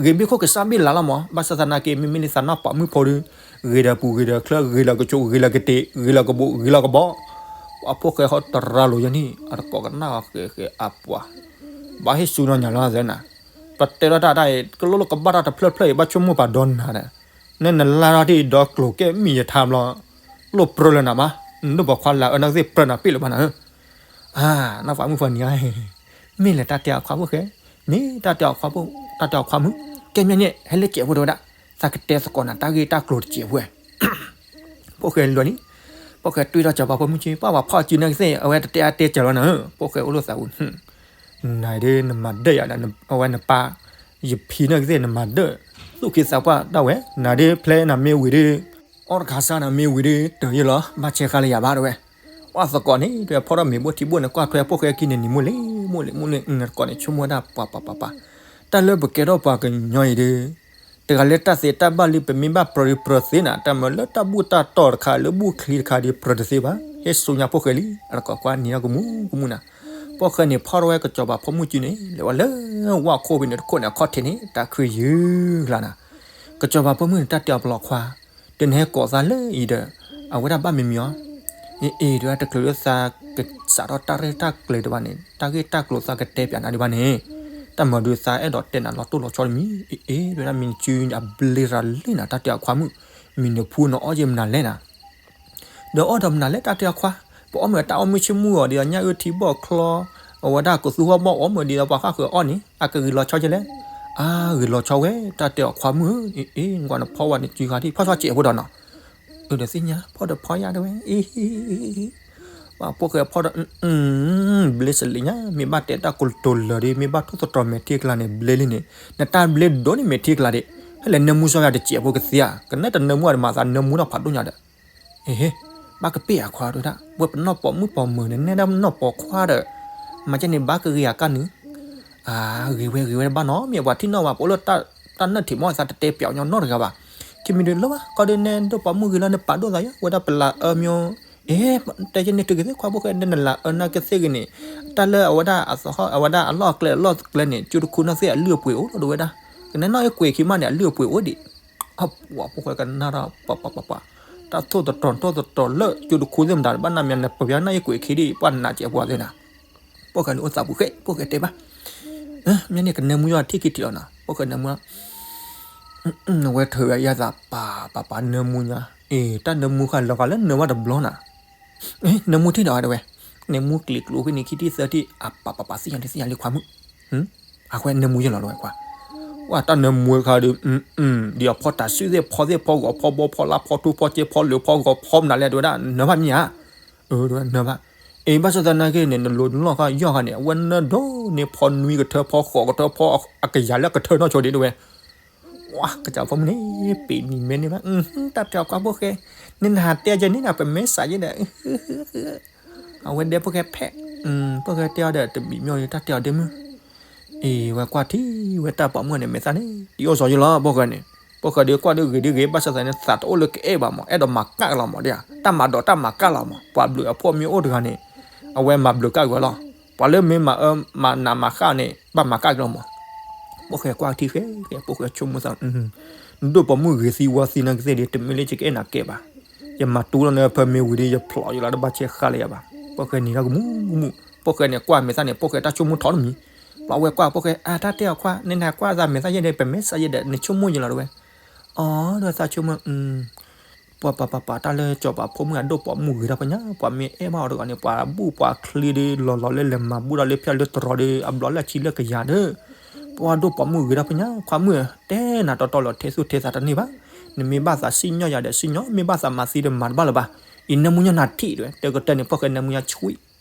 ဂ့ၤဘ့ၣ်ခိၣ်ကစၢ်ဘ့ၣ်လးလီၤမး, ဘၣ်ဆၣ်သနာ်က့ မ့မ့ၢ်လၢသးနီၢ်ပၤမုၣ်ဖိဒုး, ဂ့ၤဒီးပူၤဂ့ၤဒီးချၢ ဂ့ၤလၢကဆိး ဂ့ၤလၢကတ့ၤ ဂ့ၤလၢကဘိး ဂ့ၤလၢကဘီ, ပှၤဖိၣ်ဃဲဃီတရၤလိာ်ယဲန့ၣ် အတကိးကနၣ်ဂ့ၤဂ့ၤအပှၤ, ဘၣ်ဟ့ၣ်စူၤနီၢ်ညါလီၤသဲနၤ, ပတဲလီၤတၢ်တၢ်အံၤ ကလိၣ်လိၣ်ကဘၣ်တၢ်တဖျၢၣ်ဖျၢၣ်အံၤ ဘၣ်ဆိကမိၣ်ပာ်ဒီးနၤဒီး, နဲနလါထီၣ်ဒ်အံၤဒီးကျိၤကဲမံၤယထါဘျီ, လိၣ်ပြၢလၢနၤမး, နဒိၣ်ပိာ်ခွါလၢအအၢနာ်က့ၤသ့ၣ်ပြၢနၤပ့ၣ်လၢၤဘၣ်နၤဧၢ အါ, နီၢ်ပၤမုၣ်ဖိနံၤဧါ, မ့ၢ်လဲၤတၢ်တဲအီၤခွါဖိၣ်ဃဲ, မ့ၢ်တၢ်တဲအီၤခွါဖိ, တၢ်တဲအီၤခွါမုၣ်, ကဲမ့ၢ်န့ၣ် ဟဲလၢစဲးဖိတဝဲဒၣ်, သးကတဲသကိးနၤတၢ်ဂ့ၢ်တၢ်ကျိၤတစဲးဖိဝဲ, ဖိၣ်ဃဲလီၤလံ, ဖိၣ်ဃဲတွံၢ်ထီၣ်စီၤပၤဖိမုၣ်က့, ပှၤပှၤဖီၣ်စုနာ်က့ၤသ့ၣ် အဝဲတတဲအါတဲစၢၤလီၤနၤဧၢ, ဖိၣ်ဃဲအိၣ်လိာ်သးဝဲ, နၤဒ်နမၤဒၢၣ်ယၤဒီး အဝဲနပၢ်, ယဖံနာ်က့ၤသ့ၣ် နမၤဒၢၣ်, သူၣ်က့ၤသးပှၢ်ဒၣ်ဝဲ, နၤဒ်ဖျဲနၤမ့ၢ်ဝံၤဒီး အီၣ်တခါစၢ်နၤမ့ၢ်ဝံၤဒီး တၢၤယ့ၢ်လီၤ ဘၣ်ဆဲးဃါလၢယၤဘၣ်တဝဲ, ပှၤသကိးန့ၣ် တဝဲဖီၣ်ထီၣ်မ့ၤဘိထံဘိန့ၣ် ကွၢ်ထွဲဖိၣ်ဃဲခံန့ၣ် နံၤမုၢ်လ့ၣ်မုၢ်လ့ၣ်မုၢ်လ့ၣ် နသကိးန့ၣ် ဆိကမိၣ်ဝဲဒၣ်ပှၤပှၤပှၤပှၤ, တၢ်လၢပကဲထီၣ်ပှၤကညီအံၤဒီး တဂၤလၢတၢ်သ့တၢ်ဘၣ်လံ ပမ့ၢ်ဘၣ်ပြၢၤဒုးပြၢၤသ့နၤ တၢ်မၤလၢတၢ်ဘူၣ်တၢ်တီၢ်တခါ လၢဘူၣ်ချံတခါဒီးပြၢၤတသ့ဘၣ်, ဟ့ၣ်ဆူညါဖိၣ်ဃဲလံ, အသကိးကွၢ်နံၤအကမူကမူနၤ, ဖိၣ်ဃဲန့ၣ် ဖီၣ်ထီၣ်ဝဲကစီၤပၤဖိမုၣ်စုန့ၣ် လဲၤဝဲလၢဝၣ်ခိၣ်ဖဲန့ၣ် တခိၣ်န့ၣ် အခီၣ်ထံးန့ၣ် တၢ်ခရံာ်ယုၢ်ကျါနၤ, ကစီၤပၤဖိမုၣ်န့ၣ် တၢ်တဲအီၤပလီၢ်ခွါ, တနဟဲကိးသးလၢအံၤဒီး အဝဲဒၣ်ဘၣ်မံမံၤအီၤ, အ့ အ့ တဝဲတချုးလၢသးကစးထီၣ်တၢ်ရဲၣ်တၢ်ကျဲၤတဘၣ်န့ၣ် တၢ်ဂ့ၢ်တၢ်ကျိၤသးကတဲပၠးနၤဒံးဘၣ်န့ၣ်, တၢ်မၤဒုးသးအဲၣ်ဒိးတဲနၤလီၤတိၢ်လီၤဆီတမံၤ, အ့ အ့ တဝဲဒၣ်မံၤစုအဘျ့ရၤလံနၤ တၢ်တဲအီၤခွါမုၣ်, မံၤနဖူနအီၣ်ယဲၢ်မနုၤလဲၣ်နၤ ဒီးအီၣ်ဒီးမနုၤလဲၣ်တၢ်တဲအီၤခွါ, ပအီၣ်မ့ၢ်တၢ်အီၣ်မုၢ်ဆ့ၣ်မုၢ်ဂီၤဒီး ညၣ်အုၣ်ထံဘီၣ်ချီ, အဝဲဒၣ်ကသူဟီၣ်ဘီၣ်အီၣ်မ့ၢ်ဒီး ပှၤဃၣ်ဃုာ်အီၣ်န့ၣ် အကဂ့ၤလီၤဆီကလဲၣ်, အဂ့ၤလီၤဆီဝဲ တၢ်တဲအီၤခွါမုၣ်ဧၢ, အ့ အ့ နကွၢ်နဖီဝဲန့ၣ်စုခါထံၣ် ဖီၣ်ဆီစဲးဖိဒီးနီၤ, အၢ ဒီးသ့ၣ်ညါ ဖီၣ်ဒီးဖီယါတဲဝဲ, အ့ ပှၤဖိၣ်ဃဲဖီၣ်ဒီး ဘျ့စလံညါ, မ့ၢ်ဘၣ်တဲတၢ်ကိတိၤလၢာ်ဒီး မ့ၢ်ဘၣ်ထိၣ်သတြီၤမဲာ်ထံကလါန့ၣ် ဘျ့လံန့ၣ်, နတၢ်ဘျ့ဒိၣ်န့ၢ်မဲာ်ထံကလါဒံး, ဟဲလဲၤနၢမူစီယါတစဲးဖိကသ့ဧါ, ကနဲတနၢမူအီၤဒီး မၤသးနၢမူထီၣ်ဖးဒိၣ်ညါဒီး, အ့ ဘၣ်ကပ့ၢ်အခွါဒဝဲဒၣ်, ဝဲပနီၢ်ပိာ်မုၣ်ပိာ်မၢၤန့ၣ် နဲဒၣ်နီၢ်ပိာ်ခွါဒီး, မၤကဲန့ၣ်ဘၣ်ကဂ့ၤအကါနုာ်, အဂ့ၤဝဲဂ့ၤဝဲတဘၣ်နီၤ, မ့ၢ်ပှၤထံၣ်နီၣ်ဝဲ ပအိၣ်လၢတၢ်နၢၣ်ထံးမီၢ်သးတတဲပၠးညီနီတဂၤဘၣ်, ခံမံၤဒုးလၢဘၣ် ကီဒုးနဲဒိၣ်ပိာ်မုၣ်ဂ့ၤလီၤ နပာ်ဒိၣ်သးယါ ဝဲဒၣ်ပလၢအၢမၠိ အ့ တဲယဲၢ်န့ၣ်တုၤက့ၤသ့ၣ်ခွါဖိၣ်ဃဲ နနလၢအၢနာ်က့ၤသ့ၣ်ဂ့ၤန့ၣ်, တၢ်လၢအဝဲဒၣ်အသဟီၣ် အဝဲဒၣ်အလီၢ်အကျဲအလီၢ်ကျဲန့ၣ် ကၠိတခူနီၢ်သ့ၣ်အလုၢ်အပှ့ၤအိၣ်လီၤဒဝဲဒၣ်, ကနဲနီၣ်အ့ၣ်ကွဲးခံမးန့ၣ် အလုၢ်အပှ့ၤအိၣ်ဒံး, အပှၤဖိၣ်ဃဲကနၣ်ထီၣ်ပှၤပှၤပှၤပှၤ, တၢ်ထိၣ်သတြီၤထိၣ်သတြီၤလၢကၠိတခူသ့ၣ်မတၤ ဘၣ်နၤမ့ၢ်နပၢၤပၠးနီၣ်အ့ၣ်ကွဲးခံဒံး ပှၤနာ်စဲးပှၤသ့ၣ်နၤ, ဖိၣ်ဃဲန့ၣ်အိၣ်သးပူၤဃဲ ဖိၣ်ဃဲတဲဘၣ် မ့ၢ်န့ၣ်ကနၢမူယီၤထံၣ်ခံထံၣ်လီၤနီၤ ဖိၣ်ဃဲနၢမူ, အဝဲထုးဝဲယသးပာ်ပာ်ပာ်နၢမူညါ, အ့ တၢ်နၢမူဃာ်လီၤဃာ်လၢနၢဝဲတဘျီနၤ, နၢမူထံၣ်ဒီးဝဲ, နၢမူကျံၤကျိၤဖဲန့ၣ်ခံထံၣ်သၢထံၣ် အပာ်ပာ်ပာ်သ့ၣ်ညါလံသ့ၣ်ညါလံခွါမုၣ်, အဝဲနၢမူယဲၢ်လီၤလီၤဝဲခွါ, ဝဲတၢ်နၢမူဝဲခါဒီး, ဒ်အဖီတၢ်စုၣ်သ့ၣ်ဖီသ့ၣ်ဖီဂီၤဖီဘီဖီလါဖီထူဖီကဲဖီလၢ ဖီဂီၤဖီမနုၤလဲၣ်တဝဲဒၣ် နၢဘၣ်မ့ၢ်ဧါ အၢ တဝဲနၢဘၣ်, အ့ ဘၣ်ဆၣ်သနာ်က့န့ၣ် နလိၤနလီၢ်ဃာ်ယီၢ်ဃာ်န့ၣ် အဝဲနၢဒိၣ်န့ၢ်ဖီနွံကထၢဖီဃိးကထၢဖီအကယၤလၢအကထၢနီၢ်ဆိဒံးတဝဲ, ကစၢ်ဖိမုၣ်န့ၣ် ပ့ၤနံၤမဲန့ၢ်ဘၣ်, တၢ်တဲအီၤခွါဖိၣ်ဃဲ, န့ၣ်နဟးတဲယဲန့ၣ်နၤ ပမ့ၢ်စးယဲဒီး, အဝဲဒဲဖိၣ်ဃဲဖဲ, ဖိၣ်ဃဲတဲအီၤဒီးတမံၤမ့ၢ်ဒီး တၢ်တဲအီၤဒ့မုၣ်, အ့ ဝဲကွၢ်ထံဝဲတၢ်ပိာ်မုၣ်န့ၣ် မဲာ်သၣ်န့ၣ် တံၢ်အိၣ်စီၤယဲလီၤ ဖိၣ်ဃဲန့ၣ်, ဖိၣ်ဃဲဒီးကွၢ်ဒီးဂ့ၤဒီးဂ့ၤ ဘၣ်ဆၣ်သးန့ၣ် သးတအိၣ်လၢကအဲၣ်ဘၣ်မး အဲၣ်ဒိးမၤကၣ်ကလီၤမး ဒ်ဧါ, တၢ်မၤဒိးတၢ်မၤကၣ်လီၤမး, ပှၤဘျုးအဖှီၣ်မ့ၢ်အိၣ်တဂၤန့ၣ် အဝဲမၤဘျုးကၣ်က့ၤဝဲလီၤ, ပှၤလၢမ့ၢ်မၤအၢမၤနးမၤဃၣ်န့ၣ် ဘၣ်မၤကၣ်က့ၤလီၤမး, ဖိၣ်ဃဲကွၢ်ထံဃဲဃဲ ဖိၣ်ဃဲဆိကမိၣ်သး နဒိၣ်ပိာ်မုၣ်ဂ့ၤသံဝါသံနာ်ကသ့ၣ်ဒီး တမ့ၢ်လၢယကအဲၣ်နၤကဲဘၣ်, ယမၤတူလီၤနဖၢမ့ၢ်ဝံၤဒီး ယဖျိးယလီၤတဘၣ်ဆဲးဃါလၢယၤဘၣ်, ဖိၣ်ဃဲနံၤထီၣ်ကမူကမူ, ဖိၣ်ဃဲန့ၣ် ကွၢ်မဲာ်သၣ်န့ၣ် ဖိၣ်ဃဲတၢ်ဆိကမိၣ်ထီၣ်တမံၤ, ပှၤဝဲကွၢ်ဖိၣ်ဃဲ အတၢ်တဲအီၤခွါ နနကွၢ်သးမဲာ်သၣ်ယဲဒီး ပမ့ၢ်စးယဲဒီး နဆိကမိၣ်ယဲလီၤတဝဲ, အီၤဒီးသးဆိကမိၣ် ပှၤပှၤပှၤပှၤတၢ်လၢစီၤပၤဖိမုၣ်အဒိၣ်ပိာ်မုၣ်ဂ့ၤထီၣ်ပညါ, ပှၤမ့ၢ်အဲၣ်ဘၣ်အီၤတဂၤန့ၣ် ပှၤဘူၣ်ပှၤချံဒီး လီၤလီၤလၢလဲၤမၤဘူၣ်ဒီးလၢဖၠၣ်လၢတရီဒီး အဘျီလၢအဆံလၢကယၤဒီး, ပှၤဒိၣ်ပိာ်မုၣ်ဂ့ၤထီၣ်ပညါ, ခွါမုၣ်တဲနၤတီတီလီၤ ထဲသူၣ်ထဲသးတန့ၢ်ဘၣ်, နမ့ၢ်ဘၣ်သးစံၣ်ညီၣ်ယၤဒီးစံၣ်ညီၣ်, မ့ၢ်ဘၣ်သးမၤသံဒီးမၤတဘၣ်လၢၤဘၣ်, အံၤနၢမူညါနၤထံၣ်တဝဲ, တဲကတၢၢ်န့ၣ် ဖိၣ်ဃဲနၢမူညါဆှံ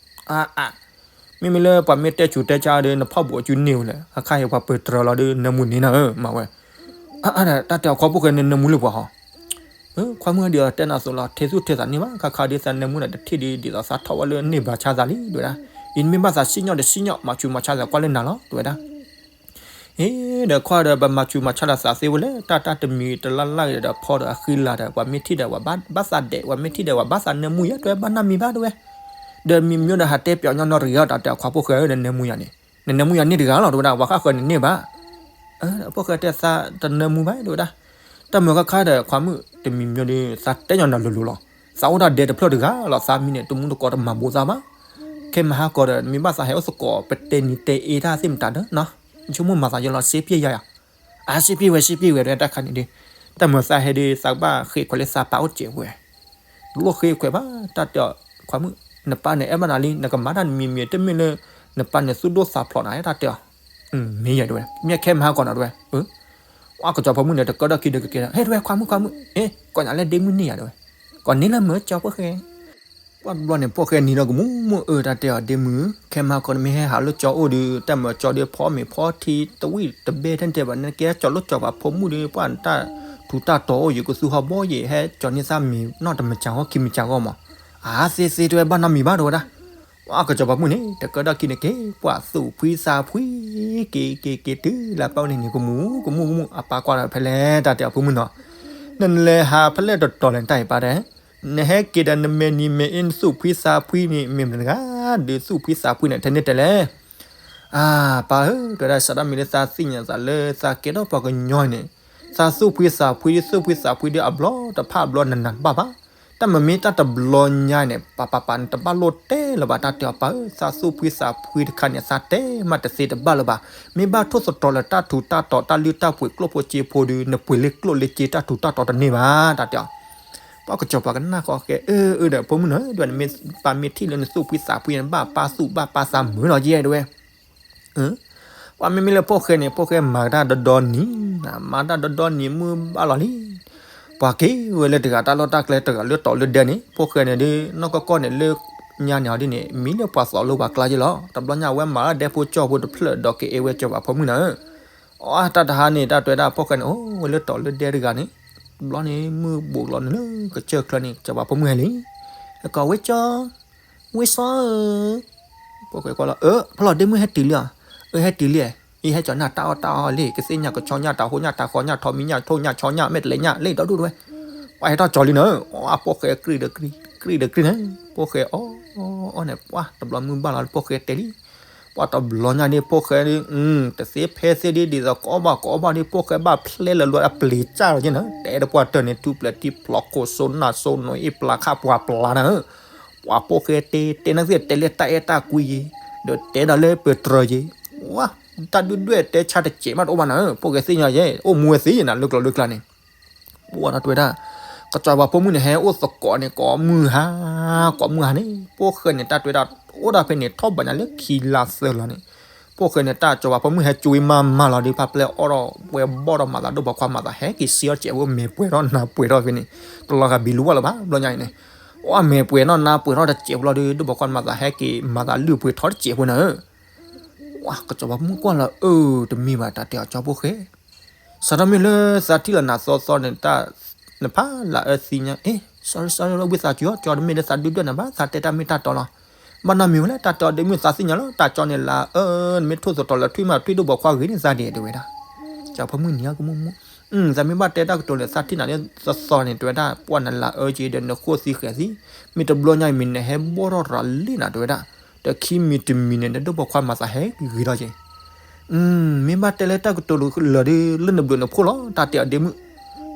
အါအါ, မ့မ့ၢ်လၢပှၤမ့ၢ်တဲဆူးတဲဆါဒီး နဖီၣ်ဘူးအစုန့ၢ်ဝဲလဲၣ်, အခါအံၤပှၤပၢၤတြၢၤလီၤဒီး နၢမူန့ၢ်နၤဧၢ မၤဝဲ, အါအါဒီး တၢ်တဲအီၤခွါဖိၣ်ဃဲနနၢမူလၢပှၤဟီ, ခွါမုၣ်ဒီးတဲနၤသိးလီၤ ထဲသူၣ်ထဲသးန့ၢ်ဘၣ်, ခါခါဒီးသးနၢမူနၤတထံၣ်ဒီး ဒ်သိးသးထီၣ်ဝဲလၢန့ၢ်ဘၣ်ဆါသးလံ တဝဲဒၣ်, အံၤနမ့ၢ်ဘၣ်သးစံၣ်ညီၣ်ဒီးစံၣ်ညီၣ် မၤဆူးမၤဆါသးကွၢ်လၢနၤလီၤ တဝဲဒၣ် အ့ဒီးခွါဒီး ပမၤဆူးမၤဆါလၢသးသ့ဝဲလဲၣ်, တၢ်တၢ်တမံၤတလၢ်လၢ်ဒီးဖီဒီးအဃံလၤဒီး ပှၤမ့ၢ်ထံၣ်ဒီးပှၤဘၣ်သးဒဲး, ပှၤမ့ၢ်ထံၣ်ဒီးပှၤဘၣ်သးနၢမူယဲ တဝဲဘၣ်နီတမံၤဘၣ်တဝဲ, ဒီးမံၤမ့ၢ်ဒီးဟးတဲပၠီညီနီတဂ့ၤအီၤ တၢ်တဲအီၤခွါဖိၣ်ဃဲဧၢ နနၢမူယၤန့ၣ်, နနၢမူယၤန့ၢ်တဂၤလီၤ တဝဲဒၣ်, ပှၤဃၣ်ဃၢၤန့ၣ်န့ၢ်ဘၣ် ဖိၣ်ဃဲတဲသးတနၢမူဘၣ် တဝဲဒၣ်, တၢ်မုာ်ခါခါဒီးခွါမုၣ်တမံၤမ့ၢ်ဒီး သးတဲညီနၤလိၤလိၤလီၤ, သးအိၣ်ဒၣ်ဒဲတဖျၢၣ်တဂၤလီၤ, သးမံန့ၣ် တမူတကိးတမၤဘိးသးဘၣ်, ခဲမဟါကီးဒီး မ့ၢ်ဘၣ်သးဟဲအိၣ်သကိး ပတဲနံၤတဲအ့တၢ်သ့ၣ်မတၤဒီးနီၤ, ဆိကမိၣ်မၤသးယဲလီၤ စ့ပျ့ယၤယၤ, အါစ့ပျ့ဝဲစ့ပျ့ဝဲ တၢ်ခါန့ၣ်ဒီး, တၢ်မုာ်သးဟဲဒီး သးကဘၣ်ဃ့ခွဲးလၢသးပၢ်အိၣ်စဲးဝဲ တလိၣ်ဃ့ခွဲးဘၣ် တၢ်တဲအီၤခွါမုၣ်, နပၢ်န့ၣ်အဲၣ်ဘၣ်နၤလံ နကမၤတၢ်တမံၤမံၤ တမ့ၢ်လၢ နပၢ်န့ၣ်သူၣ်ဒိၣ်သးဖျိးနၤ တၢ်တဲအီၤ, မ့ၢ်ယၤတဝဲ, မ့ၢ်ခဲမဟါကီးနီၤတဝဲ, အကစီၤပၤမုၣ်န့ၣ် တကၢဒီးခံဒီးကကဲဒီး ဟဲတဝဲခွါမုၣ်ခွါမုၣ်, ကိးညါလၢဒ့မုၣ်န့ၢ်ယၤတဝဲ, ကိးန့ၢ်လၢမုာ်ကၠီဖိၣ်ဃဲ ပှၤတဘျီန့ၣ် ဖိၣ်ဃဲနံၤဒီးကမူမူအၢ တၢ်တဲအီၤဒ့မုၣ်, ခဲမဟါကီးနမ့ၢ်ဟဲဟးလၢကၠီအိၣ်ဒီး တၢ်မုာ်ကၠီဒီးဖီမ့ၤဖီထံတဝံၣ်တဘဲထဲတဲဘၣ် နကဲကၠီလိၣ်ကၠီပၤဖိမုၣ်ဒီး ပှၤတၢ်ထူးတၢ်တီၤအိၣ်ယကသူဟီၣ်ဘီယံၤ ဟဲကၠီန့ၢ်သးမ့ၤနီၢ်တမုာ်ကၠီဂီၢ်ခံမုာ်ကၠီဂီၢ်မး, အါသ့သ့တဝဲဘၣ်နီတမံၤဘၣ်တဝဲဒၣ်, ပှၤကစီၤပၤမုၣ်န့ၣ် တကၢဒီးခံန့ၣ်က့ၤ ပှၤသူၣ်ဖှံသးဖှံ က့ၤက့ၤက့ၤတုၤလၢပၢ်အိၣ်န့ၣ်န့ၣ် ကမူကမူကမူ အပၢ်ကွၢ်ဒီးဖဲလဲၣ် တၢ်တဲအီၤဖိမုၣ်နီၤ, နလဲၤဟးဖဲလဲၣ်တတီၤလဲၣ် တၢ်အံၤပၢ်တဲ နဟဲက့ၤဒီးနမဲာ်နံၤမဲာ်အ့ နသူၣ်ဖှံသးဖှံန့ၣ် မ့ၢ်မတၤတဂၤ ဒုးသူၣ်ဖှံသးဖှံန့ၣ် ထဲန့ၣ်တဲလဲၣ်, အၢ ပၢ်ဧၢ တဝဲဒၣ် စးထီၣ်မံၤလၢသးသ့ၣ်ညါသးလၢ သးကဲထီၣ်ပှၤကညီန့ၣ် သးသူၣ်ဖှံသးဖှံ သူၣ်ဖှံသးဖှံဒီးအဘျီတဖၣ်အဘျီနနၤတဘၣ်ဘၣ်, တၢ်မ့ၢ်မ့ၢ်တၢ်တဘျီညါန့ၣ် ပၢ်ပၢ်ပၢ်န့ၣ် တဘၣ်လိၣ်တဲလၢၤဘၣ် တၢ်တဲအီၤပၢ်ဧၢ သးသူၣ်ဖှံသးဖှံတခါန့ၣ် သးတဲမးတသ့တဘၣ်လၢၤဘၣ်, မ့ၢ်ဘၣ်ထိၣ်သတြီၤလၢတၢ်ထူးတၢ်တီၤ တၢ်လုၢ်တၢ်ပှ့ၤကျိၣ်ဖိစ့ဖိဒီး နပှ့ၤလၢကျိၣ်လၢစ့တၢ်ထူးတၢ်တီၤတန့ၢ်ဘၣ် တၢ်တဲအီၤ ပှၤကစီၤပၤကနၣ်ဃီဃဲ အၢ အၢ ဒီးဖိမုၣ်နီၤ ဒ်နမ့ၢ်ပၢ်မ့ၢ်ထံၣ်လၢနသူၣ်ဖှံသးဖှံန့ၣ် ဘၣ်ပၢ်သူၣ်ဘၣ်ပၢ်သးမုာ်လီၤယဲ တဝဲ, ပှၤမ့မ့ၢ်လၢဖိၣ်ဃဲန့ၣ် ဖိၣ်ဃဲမၤတၢ်ဒီဒီနံၤ, မၤတၢ်ဒီဒီနံၤမုၢ်ဘၣ်လီၤလံ, ပှၤက့ၤဝဲလၢတဂၤတၢ်လီၢ်တၢ်ကျဲတဂၤလၢတီၤလၢဒဲန့ၣ် ဖိၣ်ဃဲန့ၣ်ဒီး နီၢ်ကီၢ်ကီၢ်န့ၣ်လၢညါန့ၣ်ဟီဒ်န့ၣ် မံလၢပှၤသိးလိပှၤကျါယဲလီၤ, တဘျီညါဝဲမၤလၢဒဲဖိကၠီဖိတဖျၢၣ်ဒီးကအဲၣ်ဝဲစီၤပၤဖိမုၣ်နၤဧၢ အတၢ်တဟါန့ၣ် တၢ်တဲဝဲဒၣ်ဖိၣ်ဃဲန့ၣ် အိၣ်ဝဲလၢတီၤလၢဒဲတဂၤန့ၣ်, တဘျီန့ၣ် မုၢ်ဘိးလီၤန့ၣ်လၢကစၢၢ်ချၢန့ၣ် စီၤပၤဖိမုၣ်ဟဲလံ, ဟဲကိးဝဲကၠီ, ဝဲစီဧၢ, ဖိၣ်ဃဲကွၢ်လီၤ အၢ ဖီလီၤဒ့မုၣ်ဟဲတုၤလံဧါ, အၢ ဟဲတုၤလံ, အံၤဟဲကၠီညၣ်တၢ်အီၣ်တၢ်အီလံ ကသ့ၣ်ညါကဆီညၣ်တၢ်ဟိညၣ်တၢ်ဃီ ညၣ်ထီမံၤညၣ်ထိၣ်ညၣ်ဆီညၣ်မဲာ်တလဲညၣ်လံဒီဒူၣ်တဝဲ, ပှၤဟဲထီၣ်ကၠီလံနၤ, အဖိၣ်ဃဲကြံၢ်ဒီးကြံၢ်, ကြံၢ်ဒီးကြံၢ်န့ၣ်, ဖိၣ်ဃဲအီၣ်အီၣ်န့ၣ် ပှၤတဘျီမုၢ်ဘၣ်လီၤ ဖိၣ်ဃဲတဲလံ ပှၤတဘျီညါဒ်ဖိၣ်ဃဲဒ်, တသ့ဖဲသ့ဒ် ဒ်သိးကအီၣ်ဘၣ်ကအီၣ်ဘၣ်ဒ် ဖိၣ်ဃဲဘၣ်ဖျဲလၢလွဲအပျ့ၤစၢ်လီၤက့နၤ, တဲတပှၢ်တၢၢ်န့ၣ် ထူပျဲၤထံဖျိးခိၣ်စိနၢ်စိနိအ့ၣ် ပျၤခၣ်ပှၤပျၤနၤဧၢ, ပှၤဖိၣ်ဃဲတဲ တဲနသ့ၣ်တဲလၢတၢ်အဲၣ်တၢ်ကွံယ့ၤ, ဒီးတဲဒီးလၢပတြၢၤယ့ၤ, ဝါ, တၢ်ဒုၣ်ဒွဲၣ်တဲဆါတစဲးမးတအိၣ်ဘၣ်နၤဧၢ, ဖိၣ်ဃဲသ့ၣ်ညါယဲ အိၣ်မူဝဲသ့ၣ်နၤ လၢကျိၤလၢကျါန့ၣ် ပှၤတၢ်တဲဝဲဒၣ်, ကစီၤပၤဖိမုၣ်န့ၣ် ဟဲအိၣ်သကိးန့ၣ် ကိးမုၢ်ဟါ, ကိးမုၢ်ဟါန့ၣ် ဖိၣ်ဃဲန့ၣ် တၢ်တဲဝဲဒၣ် အိၣ်ဒၣ်ဖဲန့ၣ် ထီၣ်ဘၣ်ညါလၢခံလါသၢလါန့ၣ်, ဖိၣ်ဃဲန့ၣ် တၢ်စီၤပၤဖိမုၣ်ဟဲကၠိဝံၤမၤမၤလီၤဒီး ဖးပျဲအီၣ်ထီၣ်ဝဲဘီၣ်ထီၣ်မၤသး ဒိၣ်ပိာ်ခွါမၤသး ဟဲက့ၤစံၣ်အီၣ်စဲးဖိ မဲာ်ပှဲၤထီၣ်နါပှဲၤထီၣ်ဖဲန့ၣ်, တလီၤဂာ်ဘံလူၤဘၣ်လၢၤဘၣ် ဘျီညါအံၤန့ၣ်, အမဲာ်ပှဲၤထီၣ်နါပှဲၤထီၣ်တစဲးဖိလီၤဒီး ဒိၣ်ပိာ်ခွါမၤသးဟဲက့ၤမၤသးလုၢ်ပှဲၤထီၣ်တစဲးဖိနၤဧၢ ကစီၤပၤဖိမုၣ်ကွၢ်လီၤ အၢ တမ့ၢ်ဘၣ် တၢ်တဲအီၤကၠီဖိၣ်ဃဲ, စးထီၣ်မ့ၢ်လၢသးထံၣ်လီၤနၤသီသီန့ၣ် တၢ်နဖးလၢအၢသံညါ အ့ sorry sorry လီၤ ဝံသးစူၤ ကၠီတမ့ၢ်လၢသးဒုၣ်ဒွဲၣ်နၤဘၣ် သးတဲတၢ်မ့ၢ်တၢ်တီလီၤ. ဘၣ်နီတမံၤဝဲလဲၣ် တၢ်တဲအီၤဒ့မုၣ်သးသ့ၣ်ညါလီၤ တၢ်ကၠီန့ၣ်လၢအၢ နမ့ၢ်ထိၣ်သတြီၤလၢထွံၣ်မးထွံၣ်ဒိၣ်ဘီခွါဂ့ၤန့ၣ် သးဒဲးတဲဝဲဒၣ်. ကၠီဖိမုၣ်နံၤအကမူၣ်မူၣ် သးမ့ၢ်ဘၣ်တဲတၢ်ကတိၤန့ၣ် သးထံၣ်နၤလၢသီသီန့ၣ် တဲဝဲဒၣ် ပှၢ်နလၤအၢက့ဒီးနဃိၣ်သံဃဲၤသံ မ့ၢ်တဘျီညါအံၤမ့ၢ်နဟဲဘီၣ်ထီၣ်ရၤလံနၤတဲဝဲဒၣ်, ဒီးခံမံၤတမံၤန့ၣ် နဒိၣ်ဘီခွါမၤသးဟဲဂ့ၤထီၣ်က့ၤ မ့ၢ်ဘၣ်တဲလၢတၢ်ကတိၤလၢာ်ဒီး လၢနဘျုးနဖှိၣ်လီၤ တၢ်တဲအီၤဒ့မုၣ်,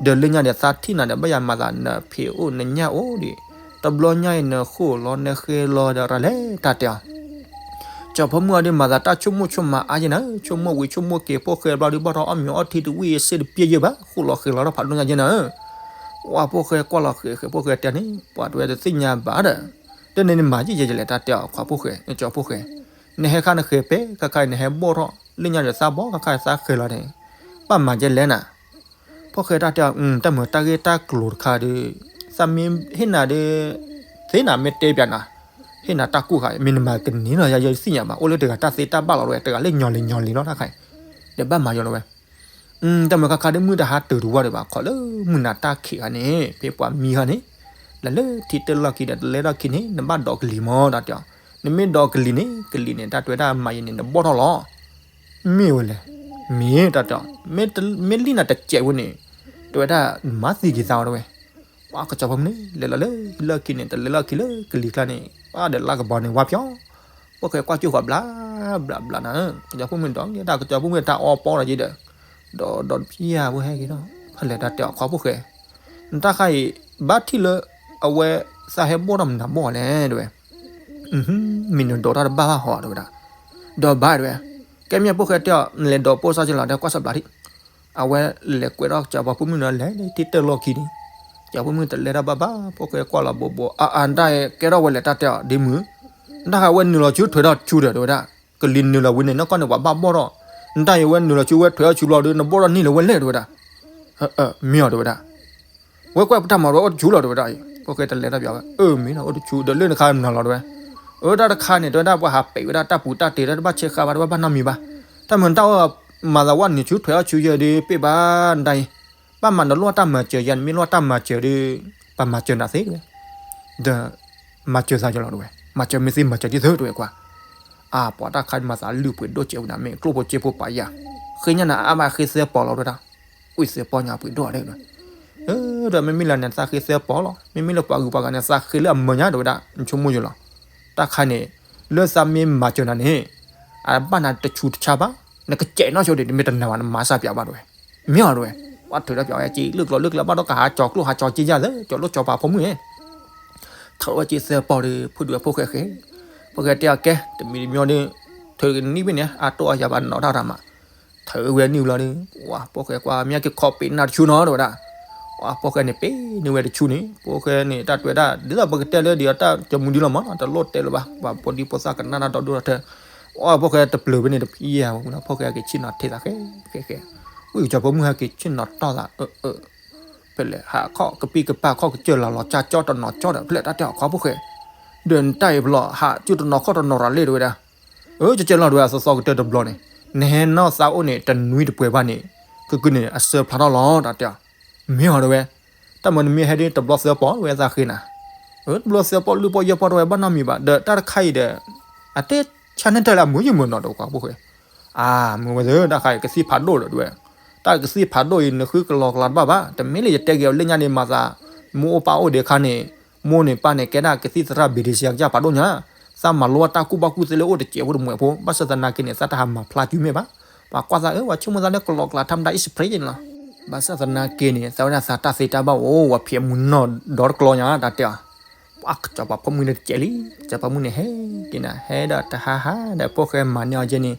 ဒီးလၢညါဒီးသးထံၣ်နၤဒီး ဘၣ်ယၤမၤသးနဖံးအိၣ်နညၣ်အိၣ်ဒီး တဘျီညါအံၤနဃိၣ်လီၤနဃဲၤလီၤဒီးရၤလဲၣ် တၢ်တဲအီၤ. ကၠီဖိမုၣ်အီၤဒီးမၤသးတၢ်ဆိကမိၣ်ဆိကမးအါယဲနၤ, ဆိကမိၣ်ဝံၤဆိကမိၣ်က့ၤ ဖိၣ်ဃဲဘျီဒီး ဘၣ်ထီၣ်အီၣ်မ့ၤအီထံတဝံၣ်စ့တပျဲယဲၢ်ဘၣ် ဃိၣ်လီၤဃဲၤလီၤထီၣ်ဖးဒိၣ်ညါယဲနၤဧၢ. ဝဲဖိၣ်ဃဲကွၢ်လီၤဃဲၤဃဲၤ ဖိၣ်ဃဲတဲန့ၣ် ပှၤတဲဝဲတသ့ၣ်ညါဘၣ်ဒီး တန့ၣ်နမၤယံာ်ယဲယလဲၣ် တၢ်တဲအီၤ ခွါဖိၣ်ဃဲ ကၠီဖိၣ်ဃဲ, နဟဲခါနဃဲၤပဲ ခါခါအံၤနဟဲဘီၣ်ထီၣ် လၢညါဒီးသးဘီၣ် ခါခါအံၤသးဃဲၤလီၤန့ၣ် ဘၣ်မၤယဲလဲၣ်နၤ. ဖိၣ်ဃဲတၢ်တဲအီၤ တၢ်မုာ်တၢ်ဂ့ၢ်တၢ်ကျိၤတခါဒီး သးမ့ၢ်ဟ့ၣ်နၤဒီး သ့နၤမ့ၢ်တဲပၠးနၤ, ဟ့ၣ်နၤတၢ်ကူၣ်ဃာ် မ့ၢ်နမၤကန့ၢ်လီၤ ယၤယဲယသ့ၣ်ညါဘၣ် အိၣ်လၢတဂၤတၢ်သ့တၢ်ဘၣ်လီၤဝဲ တဂၤလၢညီလံၤညီလံၤလီၤ တၢ်ခါအံၤ ဒီးဘၣ်မၤယီၤလီၤဝဲ တၢ်မုာ်ခါခါဒီးမုၢ်တဟါတၢၤတဝီဒီးဘၣ် ခီလၢမုၢ်နၤတၢ်ခံးခါန့ၣ် ဖဲပှၤမံခါန့ၣ် လၢလၢထံတၢၢ်လီၢ်ခံဒီး တလဲထီၣ်ခံန့ၣ် နဘၣ်ဒိးကလံၤမး တၢ်တဲအီၤ, နမ့ၢ်ဒိးကလံၤန့ၣ် ကလံၤန့ၣ် တၢ်တဲဝဲဒၣ်မၤယဲန့ၣ် နဘီၣ်ထီၣ်လီၤ. မ့ၢ်ဝဲလဲၣ်, မ့ၢ်တၢ်တဲအီၤ, မ့ၢ်လံနၤတစဲးဖိန့ၣ် တဲဝဲဒၣ်မၤသံက့ၤသးအီၤတဝဲ ပှၤကစီၤပၤမုၣ်န့ၣ် လဲၤလီၤလၢလီၢ်ခံန့ၣ် တလဲၤလီၢ်ခံလၢကလံၤကျါန့ၣ် ပှၤဒီးလါကပီၤန့ၣ် ဝါဖျီၣ်, ဖိၣ်ဃဲကွၢ်ကၠိၣ်ဃီဘျးဘျးဘျးနၤ, ကစီၤပၤမုၣ်ဒီး တၢ်ကစီၤပၤမုၣ်တၢ်အီပီဒီးယဲဒီး ဒီးဒီးတဖျၢၣ်ဖိဟဲက့ၤဒီး ဖဲလဲၣ်တၢ်တဲအီၤ ခွါဖိၣ်ဃဲ, နတၢ်ခါအံၤ ဘၣ်ထံၣ်လၢ အဝဲ သးဟဲဘီၣ်ထီၣ်မနုၤဘီၣ်လဲၣ် တဲဝဲ မ့ၢ်နဒိးတၢ်တဘၣ်ဘၣ်ဟီ တဲဝဲဒၣ်, ဒီးဘၣ် တဲဝဲ, ကဲမ့ၢ်ဖိၣ်ဃဲတဲအီၤ နလဲၤဒိးပိၢ်စၢ်ကလီၤ တဲကွၢ်စၢ်ဘျးထံး, အဝဲလဲၤကွဲးထီၣ်ကစီၤပၤဖိမုၣ်န့ၣ် လဲၤလၢထံတၢၢ်လီၢ်ခံန့ၣ်, ကစီၤပၤဖိမုၣ်တလဲၤတၢ်ဘၣ်ဘၣ် ဖိၣ်ဃဲကွၢ်လီၤဘိးဘိး အအါ နတၢ်အံၤကဲထီၣ်ဝဲလဲၣ် တၢ်တဲအီၤ ဒ့မုၣ်, နတၢ်ခါဝဲနုာ်လီၤဆူထွဲထီၣ်ဆူဒီး တဲဝဲဒၣ်, ကလံၤနုာ်လီၤဝံၤန့ၣ် နီၢ်ကီၢ်န့ၣ် ပှၤဘၣ်ဘီၣ်ထီၣ်, နတၢ်အံၤဝဲနုာ်လီၤဆူဝဲထွဲထီၣ်ဆူဘျီဒီး နဘီၣ်ထီၣ်န့ၢ်လၢၤဝဲလဲၣ် တဲဝဲဒၣ်, မ့ၢ်အီၤ တဲဝဲဒၣ် ဝဲကွၢ်ပတၢ်မၤဝဲအိၣ်တဆူလီၤ တဲဝဲဒၣ်အံၤ ဖိၣ်ဃဲတလဲၤတၢ်ပျးဝဲ အၢ မ့ၢ်လီၤ အိၣ်တဆူ ဒီးလၢနခါမနုၤလီၤ တဲဝဲ, အၢ တၢ်တခါန့ၣ် တဲဝဲဒၣ် ပှၤဟးပဲာ်ဝဲဒၣ်တၢ်ပူၤတၢ်တ့ၤ တၢ်တဘၣ်ဆဲးဃာ်ဘၣ် တဘၣ်ဘၣ်နီတမံၤဘၣ်, တၢ်မုာ်တၢ်အီၣ် မၤသးဝဲနုာ်ဆူထွဲထီၣ်ဆူယဲဒီး ပ့ၢ်ဘၣ်နတၢ်အံၤ, ဘၣ်မၤနလိၣ်တၢ်မၤစၢၤယဲ နမ့ၢ်လိၣ်တၢ်မၤစၢၤဒီး ပှၤမၤစၢၤနၤသ့ တဲဝဲ, ဒီး မၤစၢၤသးယလီၤ တဲဝဲ, မၤစၢၤမ့ၢ်သ့ မၤစၢၤဒ်သိး တဲဝဲကွၢ် အါ ပှၤတၢ်ခါမၤသးလုၢ်ပှ့ၤဒိၣ်စဲးဝဲဒၣ် မ့ၢ်ကျိၣ်ဖိစ့ဖိပာ်ယၤ, ဃ့ညါနၤအါမးဃ့သၢပီၤလီၤ တဲဝဲဒၣ်, ဝံၣ်သၢပီၤညါပှ့ၤဒိၣ် တဲဝဲ, ဒီးမ့မ့ၢ်လၢနသးဃ့သၢပီၤလီၤ မ့မ့ၢ်လၢပှၤဂုၤပှၤဂၤန့ၣ် သးဃ့လၢအမၢညါ တဲဝဲဒၣ် နဆိကမိၣ်ယလီၤ, တၢ်ခါန့ၣ် လၢသးမ့ၢ်မၤစၢၤနၤန့ၣ် အဘၣ်နၤတဆူးတဆါဘၣ်, နကစဲးနီၢ်ဆိဒီး နမ့ၢ်တနာ်ဘၣ် နမၤစၢ်ပျးဘၣ် တဲဝဲ, မ့ၢ်အီၤ တဲဝဲ, ပှၤထုးထီၣ်ပျးဝဲက့ၤ လုၢ်ကျိၤလုၢ်ကျဲ ဘၣ်ဒီးကဟးကၠီၤကျိၣ်ဟးကၠီၤက့ယၢ်သၢ ကၠီၤလိၣ်ကၠီၤပၤဖိမုၣ်န့ၣ် ထုးဝဲက့ၤသၢပီၤဒီး ဖိဒုးဖိၣ်ဃဲဃဲ, ဖိၣ်ဃဲတဲအီၤ ကဲ တမံၤတမံၤဒီး ထုးနံၣ်ဘ့ၣ်န့ၣ် အတိၢ်အယၤဘၣ်နီၣ်တၢ်တၢ်မး, ထုးဝဲနံၣ်ဘျီဒီး ဝဲ ဖိၣ်ဃဲကွၢ် မ့ၢ်က့ၤခီပ့ၤနၢ်တဆူနီၤ တဲဝဲဒၣ်, ဝဲ ဖိၣ်ဃဲန့ၣ် ပ့ၤန့ၢ်ဝဲတဆူန့ၣ် ဖိၣ်ဃဲန့ၣ် တၢ်တဲဝဲဒၣ် ဒ်သိးပကတဲလၢဒ်အတၢ်ကမူဒံးလီၤမး တလိၣ်တဲလၢၤဘၣ် ပှၤဖိဒံဖိသၣ်ကနၣ်တၢ်ဒီဒိၣ်ထီၣ်ထဲ, ဝဲ ဖိၣ်ဃဲတပျၢၤဖဲန့ၣ်တဖျၢၣ်ဝဲ ဖိၣ်ဃဲက့ၤဆ့ၣ်နီၤထဲသးဃဲဃဲဃဲ, ဝံၣ်ကစီၤဖိမုၣ်ဟဲက့ၤဆ့ၣ်နီၤတီၢ်သး အၢ အၢ ဖဲလဲၣ် ဟးခီၣ်ကပံၢ်ကပၤခီၣ်ကစၢၢ်လီၤလီၤကၢ်ကၠီတနီၤကၠီဒီး ဖဲလဲၣ်တၢ်တဲအီၤ ခွါဖိၣ်ဃဲ, ဒီးနတၢ်အံၤဖျီ ဟးကၠူတနီၤခီၣ်တနီၤရၤလံ တဲဝဲဒၣ်, အၢ ကကဲလီၤ တဲဝဲ အသီသီကတၢၢ်တဘျီန့ၣ် နဟဲနီၢ်သးအိၣ်န့ၣ် တနွံတပှဲၤဘၣ်န့ၣ် ကကုန့ၣ် အစၢဖျါထီၣ်လီၤ တၢ်တဲအီၤ, မ့ၢ်အီၤ တဲဝဲ, တၢ်မၤနမ့ၢ်ဟဲဒ်တဘျီသၢပီၤ ဝဲသးဃ့နၤ, အၢ တဘျီသၢပီၤလွံၢ်ပီၤယဲၢ်ပီၤ တဲဝဲ ဘၣ်နီတမံၤဘၣ် ဒီးတၢ်တခါအံၤဒီး အတဲဆါန့ၢ်တၢ်လၢအမုာ်ယမုာ်နီၤဒီး ခွါဖိၣ်ဃဲ အါ မ့ၢ်ဝဲသ့ၣ် တၢ်ခါအံၤကသံၣ်ဖးဒိၣ်ဒီး တဲဝဲ, တၢ်ကသံၣ်ဖးဒိၣ်အံၤ နဃုကလီကလီတဘၣ်ဘၣ်, တမ့ၢ်လၢယတဲက့ၤအီၤလၢညါန့ၣ် မၤသး မိၢ်အိၣ်ပၢ်အိၣ်ဒံးအခါန့ၣ်, မိၢ်န့ၣ်ပၢ်န့ၣ် ကဲဒၣ်ကသံၣ်သရၣ်ဘံၣ်ဒံးစယၤကစၢ်ဖးဒိၣ်ညါ, သးမၤလိတၢ်ကူၣ်ဘၣ်ကူၣ်သ့လၢအိၣ်တစဲးဖိတမှဲးဖိ, ဘၣ်ဆၣ်သနာ်က့န့ၣ် သးတဟးမၤဖျါစုမဲာ်ဘၣ်, ပှၤကွၢ်သးအၢ ပှၤဆိကမိၣ်သးလၢကလီကလီ ထါမတၤ အ့စဖရ့း န့ၣ်လီၤ, ဘၣ်ဆၣ်သနာ်က့န့ၣ် သးဝဲဒၣ်သးတၢ်သ့တၢ်ဘၣ်အိၣ် ပှၤဖံးမုၢ်နီၢ်ဒီတကျီညါ တၢ်တဲအီၤ ပှၤကစီၤပၤဖိမုၣ်န့ၣ်တစဲးလံ, ကစီၤပၤမုၣ်န့ၣ်ဟဲက့ၤနၤ ဟဲဒီးတဟါဟါဒီးဖိၣ်ဃဲမၤန့ၢ်အီၤကဲန့ၣ်,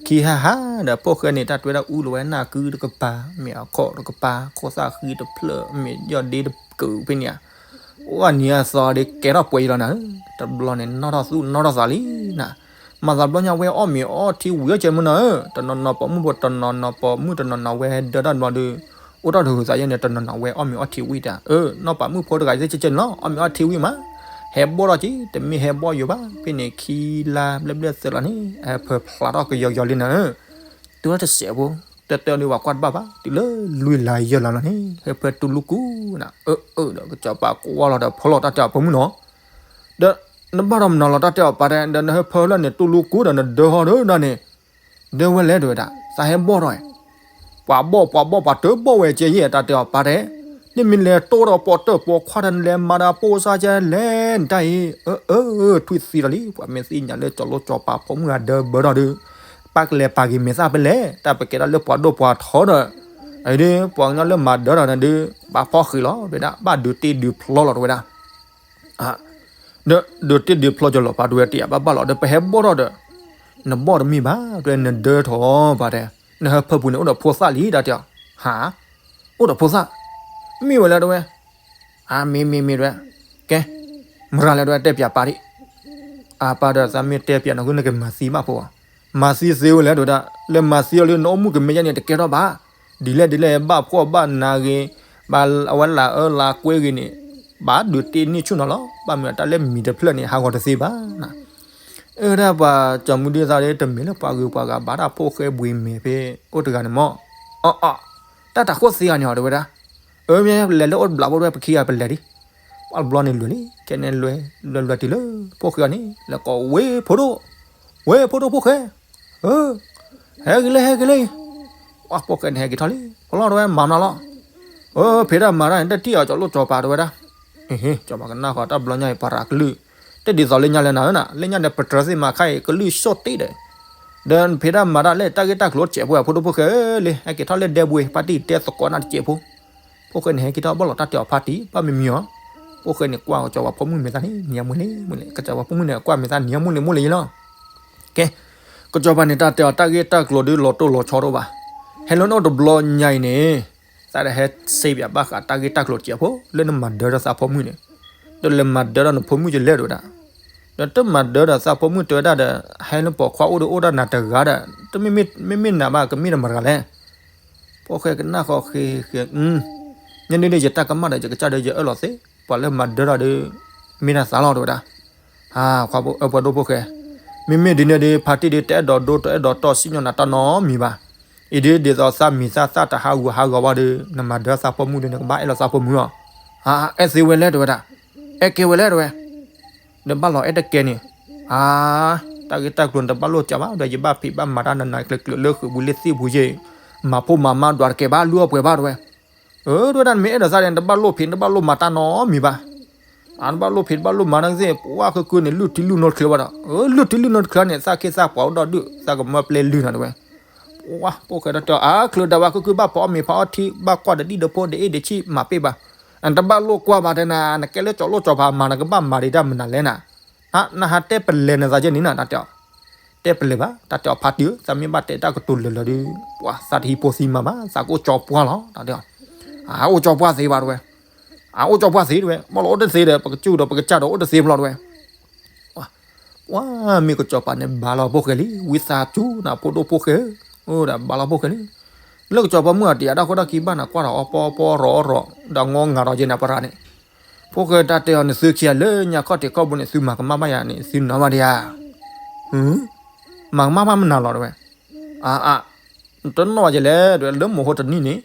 ခံဟါဟါဒီးဖိၣ်ဃဲန့ၣ် တၢ်တဲဝဲဒၣ်အူလီၤဝဲနၢ်ကုတကပၤ, မ့ၢ်အခီၣ်တကပၤ, ခိၣ်သၣ်ဃံတဖျၢၣ်, မ့ၢ်ယီၢ်ဒ့တကုာ်ဖဲန့ၣ်ဧါ, အိၣ်အနံၤအသီဒီးကဲထီၣ်ပှဲၤအံၤလီၤနၤဧၢ, တဘျီန့ၣ် နီၣ်ထီၣ်သူၣ်နီၣ်ထီၣ်သးလံနၤ, မၤသးဘျီညါဝဲအီၣ်မ့ၤအီထံဝံၤအီၣ်ကဲမုၢ်နီၤဧၢ, တနီၤနီၤပိာ်မုၣ်ဖိတနီၤနီၤပိာ်မုၣ်တနီၤနီၤဝဲဒၢတၢ်ဘျီဒီး အိၣ်ထီၣ်တဂုၤသးယဲန့ၣ် တနီၤနီၤဝဲအီၣ်မ့ၤအီထံဝံၤတၢ်, အၢ နီၢ်ပၤမုၣ်ဖိတဂၤသ့ၣ်ကဲကဲန့ၣ်လီၤ အီၣ်မ့ၤအီထံဝံၤမး, ဟဲဘီၣ်ထီၣ်က့ၤ တမ့ၢ်ဟဲဘီၣ်ယိာ်ဘၣ် ဖဲန့ၣ်ခံလါဘျဲၣ်ဘျဲၣ်သၢလါန့ၣ် အဟဲဖၢဖျါထီၣ်ကယီကယီလံနၤဧၢ, တုၤထီၣ်တစဲးဖိ တၢ်တဲအီၤဒုး ပှၤကွၢ်တဘၣ်ဘၣ် တုၤလၢလွံၢ်လါယဲၢ်လါလီၤန့ၣ် ဟၢဖၢတူၢ်လူၢ်ကူၣ်နၤ အၢအၢဒီး ကစီၤပၤကွၢ်လီၤဒီး ဖီလီၤတၢ်တဲအီၤဖိမုၣ်နီၤ, ဒီး နဘၣ်ဒီးမနုၤလီၤတၢ်တဲအီၤပၢ်တဲ ဒီးနဟၢဖၢလၢန့ၣ် တူၢ်လူၢ်ကူၣ်ဒီး နဒၢဟီဒီးဒၣ်န့ၣ် ဒၢဝဲလဲၣ်တဲဝဲဒၣ် သးဟဲဘီၣ်ထီၣ် ပှၤဘီၣ်ပှၤဘီၣ်ပှၤတဘီၣ်ဝဲကဲယဲၢ် တၢ်တဲအီၤပၢ်တဲ, နမ့ၢ်လဲၤတိၢ်ဒီးပိာ်တၢၢ်ပိာ်ခွါဒီး နလဲၤမၤဒီးပိာ်စါကဲလဲၣ် နတၢ်အံၤ အၢအၢ ထွံၣ်သံဒီးလံ ပှၤမ့ၢ်သ့ၣ်ညါလၢ ကၠီၤလိကၠီၤပၤဖိမုၣ်အဒၢဘၢထီၣ်ဒီး ပၢ်ကလဲၤပာ်က့ၤမဲာ်သၣ်ဖဲလဲၣ် တၢ်ပကဲဒၣ်လၢပှၤဒိၣ်ပှၤထီဒီး အဒုး ပှၤကညီလၢမၤဒၢထီၣ်န့ၣ်ဒုး ဘၣ်ဖီၣ်ဃံးလီၤ တဲဝဲဒၣ် ဘၣ်ဒုးတ့ၢ်ဒုးဖျီလီၤ တဲဝဲဒၣ် ဒီး ဒုးတ့ၢ်ဒုးဖျီကၠီၤလီၤ ပှၤတဲဝဲတ့ၢ်အဘၣ်ဘၣ်လီၤ ဒီးပဟဲဘီၣ်ထီၣ်ဒီး နဘီၣ်တမ့ၢ်ဘၣ် တဲ နဒၢထီၣ်ပၢ်တဲ, နဟၢဖၢပူၤန့ၣ် အိၣ်ဒီးဖိသၣ်လံ တၢ်တဲအီၤ, ဟါ, အိၣ်ဒီးဖိသၣ်, မ့ၢ်ဝဲလဲၣ်တဲဝဲ, အမ့ၢ်မ့ၢ်မ့ၢ်တဲဝဲ, ကဲ, မရၤလဲၣ်တဲဝဲ တဲပၠးပၢ်ဒံး, အပၢ်ဒီးသးမ့ၢ်တဲပၠးနီၢ်ဂုၢ် နကမၤသံဘၣ်ဖိ, မၤသံသ့ဝဲလဲၣ်တဲဝဲဒၣ်, လၢမၤသံအီၤလၢနအိၣ်မူကမဲာ်ညါန့ၣ် တကဲထီၣ်ဘၣ်, ဒ်လဲၣ်ဒ်လဲၣ် ဘၣ်ဖှီၣ်ဘၣ်နၤဂ့ၤ, ဘၣ်အဝဲလၢအၢလၢကွဲဂ့ၤန့ၣ်, ဘၣ်ဒုးတ့ၢ်န့ၢ်ဆူၣ်နီၤလီၤ, ဘၣ်မနုၤတၢ်လၢမံၤတဖျၢၣ်န့ၣ် ဟးဂီၤတသ့ဘၣ်နၤ အၢဒၣ်ပှၤကၠီၤမုၢ်ဒုသးလၢ တမ့ၢ်လၢပှၤဂုၤပှၤဂၤဘၣ် တၢ်ဖိၣ်ဃဲဘှံးမဲာ်ဖဲအိၣ်တဂၤန့ၣ်မီၢ်, အီၣ်အီၣ်, တၢ်တၤဃိၣ်သ့ဂၤန့ၣ်အီၤတဲဝဲဒၣ်, အၢမ့ၢ်လဲၤလၢအိၣ်တဘျီဖိတဲဝဲ ပခံဂၤပလဲၤဒံး, ပှၤတဘျီန့ၣ်လွဲၢ်လံ ခဲန့ၣ်လွဲၢ်လွဲၢ်လွဲၢ်တုၤလၢ ဖိၣ်ဃဲအီၤန့ၣ် လဲၤကိးဝဲဖိဒိၣ်, ဝဲဖိဒိၣ်ဖိၣ်ဃဲ ဟဲက့ၤလၢဟဲက့ၤလၢ, ပှၤဖိၣ်ဃဲန့ၣ်ဟဲက့ၤထီၣ်လံ ဖီလီၤတဲဝဲ မၤမနုၤလီၤ, အၢ ဖံးတၢ်မၤတၢ်န့ၣ် တထံၣ်အီၤကၠီၤလိၣ်ကၠီၤပၤတဲဝဲဒၣ်, အ့ ကၠီၤပၤကနၣ်ဃီတၢ်ဘျီညါအံၤ ပှၤရၤကလုၢ်, တဒ်သိးလၢညါလဲၣ်နၤဧၢနၤ လၢညါဒီးပတြၢၤသ့ၣ်မၤခါအံၤ ကလုၢ်ဆိၣ်တ့ၢ်ဒီး, ဒီးဖံးတၢ်မၤတၢ်လၢတၢ်ဂ့ၢ်တၢ်ကျိၤတစဲးဖိ ဖိဒိၣ်ဖိၣ်ဃဲဧၢလံ ဟဲက့ၤထီၣ်လၢဒဲဘှံး ပၢ်တံၢ်တဲသကိးနၢ်တစဲးဖိ ဖိၣ်ဃဲန့ၣ်ဟဲက့ၤထီၣ်ဘၣ်လီၤတၢ်တဲအီၤဖါတံၢ် ဘၣ်မံမံၤအီၤ, ဖိၣ်ဃဲန့ၣ်ကွၢ်ကစီၤပၤဖိမုၣ်မဲာ်သၣ်န့ၣ် နံၤအမူလ့မူလ့ ကစီၤပၤဖိမုၣ်န့ၣ် ကွၢ်မဲာ်သၣ်နံၤအမူလ့မူလ့ယလီၤ. ကဲ, ကစီၤပၤန့ၣ် တၢ်တဲအီၤတၢ်ဂ့ၢ်တၢ်ကျိၤဒုးလီၤတိၢ်လီၤဆီတအိၣ်ဘၣ်, ဟဲလၢနအိၣ်တဘျီညါအံၤန့ၣ်, သးတဟဲစံးဘၣ်ဘၣ်ဃးတၢ်ဂ့ၢ်တၢ်ကျိၤတစဲးဖိ လၢနမၤဒၢထီၣ်သးဖိမုၣ်န့ၣ်, ဒီးလဲၤမၤဒၢထီၣ်နဖိမုၣ်ကလဲၣ်တဲဝဲဒၣ်, ဒီးတမၤဒၢထီၣ်သးဖိမုၣ်တဲဝဲဒၣ်ဒီး ဟဲလၢပိာ်ခွါအိၣ်ဒီးအိၣ်ဒၣ်နၤတဂၤဒီး တမ့မ့ၢ်နၤဘၣ် ကမ့ၢ်တမတၤလဲၣ် ဖိၣ်ဃဲကနၣ်ဃီဃ့ဃ့, ညါဒ်န့ၣ် ယတၢ်ကမၣ်ဒီး ယကစၢ်ဒီးယအၢၣ်လီၤသ့, ပှၤလၢမၤဒၢထီၣ်ဒီး မ့ၢ်တၢ်သးလီၤတဲဝဲဒၣ်, ဟါ, ပှၤဒိၣ်ဖိၣ်ဃဲ, မ့မ့ၢ်ဒ်န့ၣ်ဒီး ဖါတံၢ်ဒီး တအဲၣ်ဒိးဒိတအဲၣ်ဒိးတီၢ်စံၣ်ညီၣ်နၤတၢ်နီတမံၤဘၣ်, အံၤဒ်ဒ်သိးသးမံၤသးသၣ်တဟးဂူာ်ဟးဂီၤဘၣ်ဒီး နမၤဒၢသးဖိမုၣ်ဒီး နကဘၣ်အဲၣ်လီၤသးဖိမုၣ်လီၤ, ဟါ, အဲၣ်သ့ဝဲလဲၣ်တဲဝဲဒၣ်, အဲၣ်ကဲဝဲလဲၣ်တဲဝဲ ဒီးဘၣ်လီၤအဲၣ်တကဲန့ၣ်, အါ, တၢ်ဂ့ၢ်တၢ်ကျိၤန့ၣ် တဘၣ်လိၣ်ကးဘၣ်ဒီး ယဘၣ်ဖံးဘၣ်မၤတၢ်နးနးကျၢၤကျၢၤလၢဃုာ်ပူၤလၢသ့ၣ်ပူၤယဲၢ်, မၤဖိမၤမါဒွးတကဲဘၣ် လုၢ်အီၣ်ပှဲၤဘၣ်တဲဝဲ, အၢ တဲဝဲဒၣ် နမ့ၢ်အဲၣ်ဒိးသးန့ၣ် တဘၣ်လိၣ်ဖံး တဘၣ်လိၣ်မၤတၢ်နီတမံၤဘၣ်, အတဘၣ်လိၣ်ဖံး တဘၣ်လိၣ်မၤနီသ့ၣ် ပှၤခဲကနံၣ်န့ၣ် လုၢ်ထံလုၢ်နိတချုးဘၣ်ဒီး အၢ လုၢ်ထံလုၢ်နိတချုးန့ၣ် သးခ့သးပှၤအိၣ်ဒီးဒုၣ် သးကမၢပျဲလုၢ်နၤတဲဝဲ, ပှၤဖိၣ်ဃဲဒီးတဲအီၤ အါ ချုးဒၣ်ဝဲ ခဲကနံၣ်ဘၣ်ဖီအီၣ်မ့ၤဖီအီထံ ဘၣ်ကွၢ်ဒီးဒံၣ်ဒီးဖိဒီးအ့ၣ်ဒီးဆံၣ် မၤပ့ၢ်ဘၣ်, နတဘၣ်လိၣ်ကွၢ်ဘၣ်တဲနၤ နကဲလၢကၠီၤလိၣ်ကၠီၤပၤမၤ နကဘၣ်မၤဒံးတၢ်မနုၤလဲၣ်နၤ, နဟးတဲပလဲၤနသးကဲန့ၣ်နၤ တၢ်တဲအီၤ, တဲပလဲၤဘၣ် တၢ်တဲအီၤ ဖါတံၢ်ဧၢ သးမ့ၢ်ဘၣ်တဲတၢ်ကတိၤလၢာ်လၢာ်ဒီး ပှၤသးတဟံးဖိသံမၤဘၣ် သးကအိၣ်ကၠီပှၢ်လီၤ တၢ်တဲအီၤ, အအိၣ်ကၠီပှၢ်သ့ဘၣ်တဲဝဲ, အအိၣ်ကၠီပှၢ်သ့တဲဝဲ ဘၣ်လီၤအိၣ်တသ့ဒီး ပကစူၢ်ဒီးပကစၢ်ဒီးအိၣ်တသ့ဘၣ်လီၤတဲဝဲ ပှၤမ့ၢ်ကစီၤပၤန့ၣ် ဘၣ်လီၤဖိၣ်ဃဲလံ ဝံသးစူၤနၤ ဖိဒိၣ်ဖိၣ်ဃဲဧၢ, အိၣ်ဒီးဘၣ်လီၤဖိၣ်ဃဲလံ, လၢကစီၤပၤမုၣ်အတံၤအတၢ်ဃိတၢ်ခံဘၣ်နၤ ကွၢ်ဒီးအီပီပီရီၤရီၤ ဒီးငီငၤဒီးယဲနၤပရၤန့ၣ်, ဖိၣ်ဃဲတၢ်တဲအီၤ နသုခံဂၤလၢညါခီၣ်ထံးခီၣ်ဘိန့ၣ် သုမၤကမၣ်ဘၣ်ယၤန့ၣ် သုနီၢ်ဘၣ်ဒံးဧါ, မၤကမၣ်ဘၣ်မနုၤလီၤတဲဝဲ, အါအါ, တနီၣ်ဘၣ်ယလဲၣ်တဲဝဲ လၢမိၢ်ဟိတနံၣ်န့ၣ်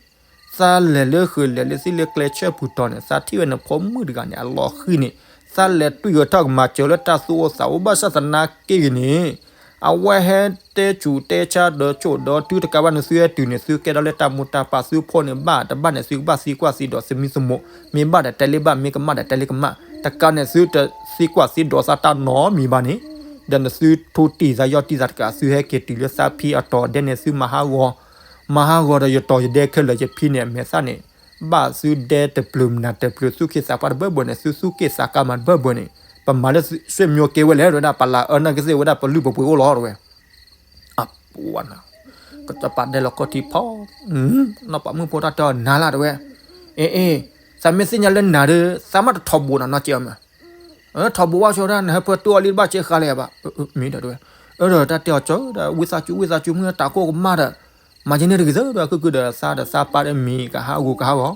သးလဲၤလၢဃုာ်လဲၤလၢသ့ၣ်လၢကျဲဆၢပူၤတီၤန့ၣ် သးထံၣ်ဝဲနဖိမုၣ်တဂၤန့ၣ် အလီၤဃံၤန့ၣ် သးလဲၤတွံၢ်ဂဲၤထီၣ်ကမၤစၢၤလၢတၢ်သူၣ်အိၣ်သးအိၣ် ဘၣ်ဆၣ်သနာ်က့ဂ့ၤန့ၣ် အဝဲဟဲတဲဆူးတဲဆါဒီးဆိၣ်ဒီးတုၤတကးဘၣ် နသုဟဲတုၤန့ၣ် သုကဲထီၣ်လၢတၢ်မူတၢ်ပၢ် သုဖှီၣ်န့ၣ်ဘၣ်တဘၣ်န့ၣ် သုကဘၣ်သံကွၢ်သံဒိးသမံသမိး မ့ၢ်ဘၣ်ဒီးတဲလၢဘၣ် မ့ၢ်ကမၣ်ဒီးတဲလၢကမၣ် တကးန့ၣ် သုတသံကွၢ်သံဒိးသးတၢ်နီတမံၤဘၣ်န့ၣ် ဒီးနသုထိၣ်တံၢ်သးယီၢ်တံၢ်သးတကး သုဟဲက့ၤတုၤလၢသးဖံအတီၤဒဲန့ၣ် သုမၤဟးဂီၤ မၤဟးဂီၤဒီးယတီၤယဒဲခဲလၢာ်ယဖံန့ၣ် အမဲာ်သၣ်န့ၣ် ဘၣ်သုဒဲတပျုၤမနၤတပျုၤ သူၣ်က့ၣ်သးကါတဘၢဘၢန့ၣ် သူသူၣ်က့ၣ်သးကါမၤတဘၢဘၢန့ၣ် ပမၤလၢဆွေမျိုးကဲဝဲလဲၣ်တဲဝဲဒၣ် ပလၤအၢနာ်က့သ့ၣ်ဝဲဒၣ် ပလုၢ်ပပှ့ၤအိၣ်လီၤတဲဝဲ အပှၤနၤ ကစီၤပၤဒဲလီၤကီၢ်ထံဖီ နီၢ်ပၤမုၣ်ဖိတၢ်တဲအီၤနၤလၢတဲဝဲ အ့ အ့ သးမ့ၢ်သ့ၣ်ညါလၢနၤဒီး သးမ့ၢ်တထီၣ်ဘိးနၤနီတစဲးအမး ထီၣ်ဘိးဝဲဆိဒီး နဟၢဖၢတူၢ်အီၤလံ တဘၣ်ဆဲးဃါလၢၤဘၣ် မ့ၢ်ဒီးတဲဝဲ အၢဒီးတၢ်တဲအီၤကၠီဒီး ဝံသးစူၤ ဝံသးစူၤ မုၢ်တၢ်ကိၢ်ကမၣ်ဒီး မၤယန့ၢ်တဂ့ၤသၢဒီး ခုၣ်ခုၣ်ဒီးသးဒီးသးပၢ်ဒီးမံၤကဟးဂူာ်ကဟးဂီၤ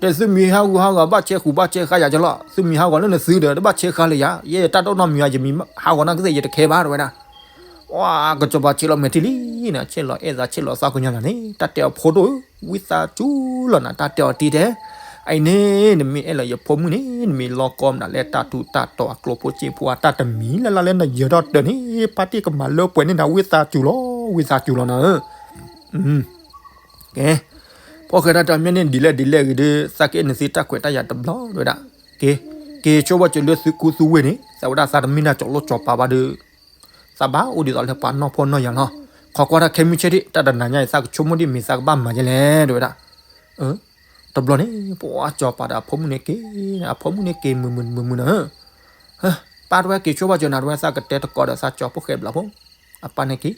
ဒီးသုမံၤဟးဂူာ်ဟးဂီၤ ဘၣ်ဆဲးဃုာ်ဘၣ်ဆဲးဃါယၤကလီၤ သုမံၤဟးဂီၤလၢနသုဒီး တဘၣ်ဆဲးဃါလၢၤယၤ ယဲယတၢ်တအိၣ်နီတမံၤဘၣ် ယမံၤဟးဂီၤနာ်က့သ့ၣ် ယတခဲဘၣ်တဲဝဲဒၣ် ပှၤကစီၤပၤဆ့ၣ်လီၤမဲာ်ထံလံန့ၣ်, ဆ့ၣ်လီၤအဲၣ်သးဆ့ၣ်လီၤသးကညီၤနၤန့ၣ်, တၢ်တဲအီၤဖိဒိၣ်ဧၢ, ဝံသးစူၤလီၤနၤ, တၢ်တဲအီၤတံၢ်တဲ, အအံၤန့ၣ် နမ့ၢ်အဲၣ်လီၤယဖိမုၣ်န့ၣ် နမ့ၢ်လီၤကီမနုၤလဲၣ်, တၢ်ထူးတၢ်တီၤအကျိၣ်ဖိစ့ဖိအတၢ်တမံၤလၢ်လၢ်လၢနယၢၤထီၣ်တၢၢ်န့ၣ် ပၢ်တ့ၢ်ကမၤလၢပှဲၤန့ၢ်နၤ, ဝံသးစူၤလီၤ, ဝံသးစူၤလီၤနၤဧၢ. ကဲ, ဖှိၣ်ဃဲတၢ်တဲအီၤ မ့ၢ်န့ၢ်ဒ်လဲၣ်ဒ်လဲၣ်ဂ့ၤဒီး သးကအဲၣ်နသုတၢ်ခွဲးတၢ်ယာ်တဘျီ တဲဝဲဒၣ်, က့ၤ, က့ၤဆိဘၣ်စၢၤလၢသုကူသုဝ့ၢ်န့ၣ်, သးဝဲဒၣ်သးတမ့ၢ်ဒၣ်ကၠီၤလိၣ်ကၠီၤပၤဘၣ်ဒီး သးဘၣ်အိၣ်ဒ်သိးလၢပှၤနီၢ်ဖှီၣ်နီၢ်ယာ်လီၤ. ခိးကွၢ်တၢ်ခဲမုၢ်ဆ့ၣ်ထံး တၢ်တနၤညါအံၤ သးကဆိကမိၣ်ဒ်မ့ၢ်သးကဘၣ်မၤဒ်လဲၣ် တဲဝဲဒၣ်. တဘျီန့ၣ် ပှၤကၠီၤပၤဒီးအဖိမုၣ်န့ၣ်က့ၤ, အဖိမုၣ်န့ၣ်က့ၤမုာ်မုာ်မုာ်မုာ်နၤဧၢ. ပၢ်တဲဝဲ က့ၤဆိဘၣ်စၢၤနၤ တဲဝဲ သးကတဲတကိးဒီးသးကၠီၤဖှိၣ်ဃဲဘျီဖိ, အပၢ်န့ၣ်က့ၤ,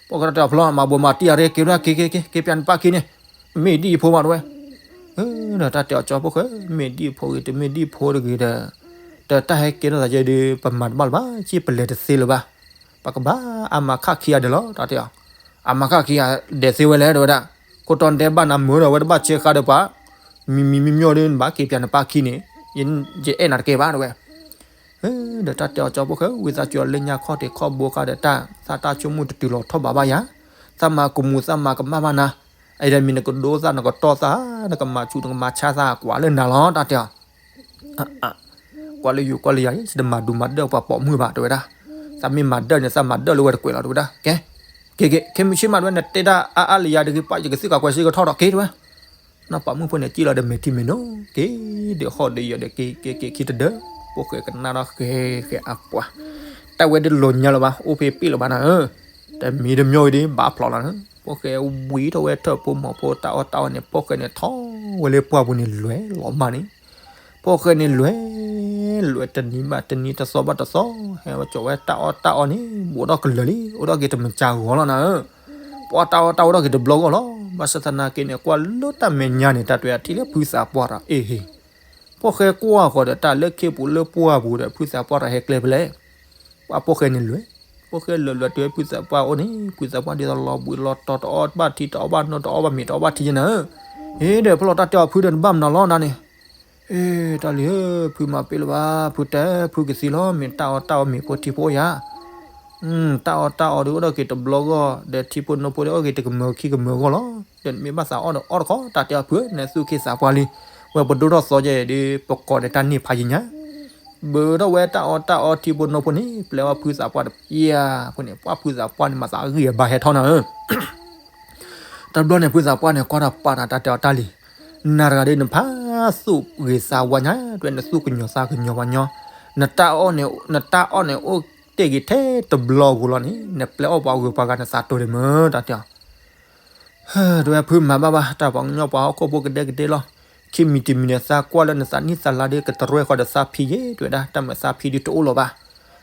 ပှၤကၠီၤတၢ်ဖျီ မၤဘိးမၤတံၢ်အရ့ က့ၤဝဲဒၣ် က့ၤ က့ၤ က့ၤ က့ၤပၠးနပၢ်ခံန့ၣ်, မ့ၢ်ဒ်အံၤဖိမး တဲဝဲ. ဒီးတၢ်တဲအီၤ ကၠီၤဖှိၣ်ဃဲ မ့ၢ်ဒ်အံၤဖိဂ့ၤ တမ့ၢ်ဒ်အံၤဖိတဂ့ၤဒီး, ဒီးတၢ်ဟဲကဲထီၣ်သးယဲဒီး ပမၤတဘၣ်လၢၤဘၣ်, က့ပလဲၤတသ့လၢၤဘၣ်. ပကဘၣ်အါမးခးခံဂၤဒဲးလီၤ တၢ်တဲအီၤ. အါမးခးခံဂၤဒဲးသ့ဝဲလဲၣ် တဲဝဲဒၣ်. ခိၣ်တီတဲဘၣ်နၤမုာ်ဒီး အဝဲတဘၣ်ဆဲးဃါဒီးပှၤ, မံမံမံမီၢ်ဒီး နဘၣ်က့ၤပၠးနပၢ်ခံန့ၣ်, ယအဲၣ်နၤတကဲဘၣ် တဲဝဲ. ဒီးတၢ်တဲအီၤ ကၠီၤဖှိၣ်ဃဲ ဝံသးစူၤလၢညါခီၣ်ထံးခီၣ်ဘိခါဒီးတၢ်, သးတၢ်ဆိကမိၣ်တတုၤလီၤထီၣ်ဘးဘၣ်ယၤ, သးမၤကမူၤသးမၤကမၣ်ဘၣ်နၤ, အအံၤဒီးမ့ၢ်နကဒိသး နကတီၢ်သး နကမၤဆူၣ်နကမၤဆါသး ကွၢ်လၢနၤလီၤ တၢ်တဲအီၤ. ကွၢ်လၢယိၤကွၢ်လၢယၤ ယတမၤဒူမၤဒၢၣ်ပှၤပိာ်မုၣ်ဘၣ် တဲဝဲဒၣ်. သးမ့ၢ်မၤဒၢၣ်န့ၣ် သးမၤဒၢၣ်လၢဝဲတကွဲးလီၤ တဲဝဲဒၣ်. ကဲ, က့ၤက့ၤ ခဲမုၢ်ဆ့ၣ်မး တဲဝဲ နတဲတၢ်အါအါလၢယၤတဂ့ၤ ပှၤယကသံၣ်ကးကွဲးစ့ကထီၣ်ဒီး က့ၤ တဲဝဲ. နီၢ်ပိာ်မုၣ်ဖိန့ၣ် စံၣ်လီၤဒီးမဲာ်ထံမဲာ်နိ, က့ၤဒီးဃီၣ်ဒီးယီၤဒီး က့ၤက့ၤက့ၤခံတဒၢ, ဖှိၣ်ဃဲကနၣ်ဒီးဃဲဃဲအပှၤ, တၢ်ဝဲတလိၤညါလၢၤဘၣ် အိၣ်ဖဲပ့ၣ်လၢၤဘၣ်နၤဧၢ. တမံၤတမံၤအံၤဒီး ဘၣ်ဖျိးလီၤနၤ, ဖှိၣ်ဃဲဝံထီၣ်ဝဲထၢၣ်ဖိမီၤဖိ တၢ်အီၣ်တၢ်အီန့ၣ် ဖှိၣ်ဃဲန့ၣ်ထီၣ်ဝဲလၢပှၢ်ပူၤန့ၣ် လဲၤလီၤမၢ်န့ၣ်, ဖှိၣ်ဃဲန့ၣ်လဲၤ, လဲၤတနံၤဘၣ်တနံၤ တသီဘၣ်တသီ, ဟဲဝဲကၠီၤဝဲတၢ်အီၣ်တၢ်အီန့ၣ် ဘူးထီၣ်ကလၢာ်လံ အိၣ်ထီၣ်က့ၤတမုၢ်ကၢဂီၤလီၤနၤဧၢ. ပှၤတၢ်အီၣ်တၢ်အီအိၣ်ထီၣ်က့ၤတဘျီဂီၢ်လီၤ. ဘၣ်ဆၣ်သနာ်က့န့ၣ် ကွၢ်လၢတၢ်မဲာ်ညါန့ၣ် တၢ်တဲအထံၣ်လၢဖုသးပှၢ်ဒီး အ့ဟ့ၣ်, ဖှိၣ်ဃဲကွၢ်ဃီၤဒီးတၢ်လၢခ့ပူၤလၢပှၢ်ပူၤဒီး ဖုသးပှၢ်ဒီးဟဲကျဲဖဲလဲၣ်. ပှၤဖှိၣ်ဃဲန့ၣ်လဲၤ, ဖှိၣ်ဃဲလဲၤလဲၤတုၤဖုသးပှၢ်အိၣ်န့ၣ် ဖုသးပှၢ်ဒ်သိးလီၤဘှံးလီၤတီၤ တအီၣ်ဘၣ်ထံ တအီၣ်ဘၣ်နိ တအီၣ်ဘၣ်မ့ၤတအီၣ်ဘၣ်ထံယဲနၤဧၢ. ဟ့ၣ်ဒီးဖဲလီၤတၢ်တဲအီၤ ဖုဒီးနဘၣ်မနုၤလီၤနၤန့ၣ်, အ့ တၢ်လံၤဧၢ ဖုမၤပ့ၣ်လၢၤဘၣ် ဖုတဲ ဖုကသံလီၤ မ့ၢ်တၢ်အီၣ်တၢ်အီမ့ၤဖိထံဖိယၤ တၢ်အီၣ်တၢ်အီဒီးအိၣ်ထီၣ်က့ၤတဘျီဂီၢ် ဒီးထံဖိနိဖိဒီးအိၣ်က့ၤတကမၢခံကမၢဂီၢ်လီၤ. ဒီးနမ့ၢ်ဘၣ်သးအီၣ်ဒီးအီၣ်တခီ တၢ်တဲအီၤဖု နသူၣ်က့သးပှၢ်လံ, ဝဲပဒိၣ်ထီၣ်သီယဲဒီး ပကိးဒီးတၢ်န့ၢ်ဖးယံၤညါ, ဘၢထီၣ်ဝဲတၢ်အီၣ်တၢ်အီထံဖိနိဖိန့ၣ် ပျဲအီၣ်ဖုသးပှၢ်တပျၢ်ဖိန့ၣ် ပှၢ်ဖုသးပှၢ်န့ၣ် မၤသးအဂံၢ်အဘါဟဲထီၣ်နၤဧၢ. တဘျီန့ၣ် ဖုသးပှၢ်န့ၣ် ကွၢ်တၢ်ပာ်နၤတၢ်တဲအီၤတၢ်လံၤ, နၤတဂၤဒီးနဖးသူၣ်ဂ့ၤသးဝါညါ တဲနသူၣ်ကညီၤသးကညီၤဝါညီ, နတၢ်အီၣ်န့ၣ် နတၢ်အီၣ်န့ၣ်အိၣ်တ့ၢ်ဂ့ၤထဲတဘျီဂီၢ်လီၤန့ၣ် နပျဲအီၣ်ပှၤဂုၤပှၤဂၤနသးတိၤဒံးမ့ၢ် တၢ်တဲအီၤ တဲဝဲဖုမၤဘၣ်ဘၣ် တၢ်ပှၤကညီပှၤဟီၣ်ခိၣ်ဖိကဒဲကဒဲလီၤ. ခံမံၤတမံၤန့ၣ် သးကွၢ်လၢနသးနံၣ်သးလါဒီး ကတရၢဃီၤဒီးသးဖံယဲ တဲဝဲဒၣ် တၢ်မၤသးဖံဒုးတအိၣ်လၢၤဘၣ်.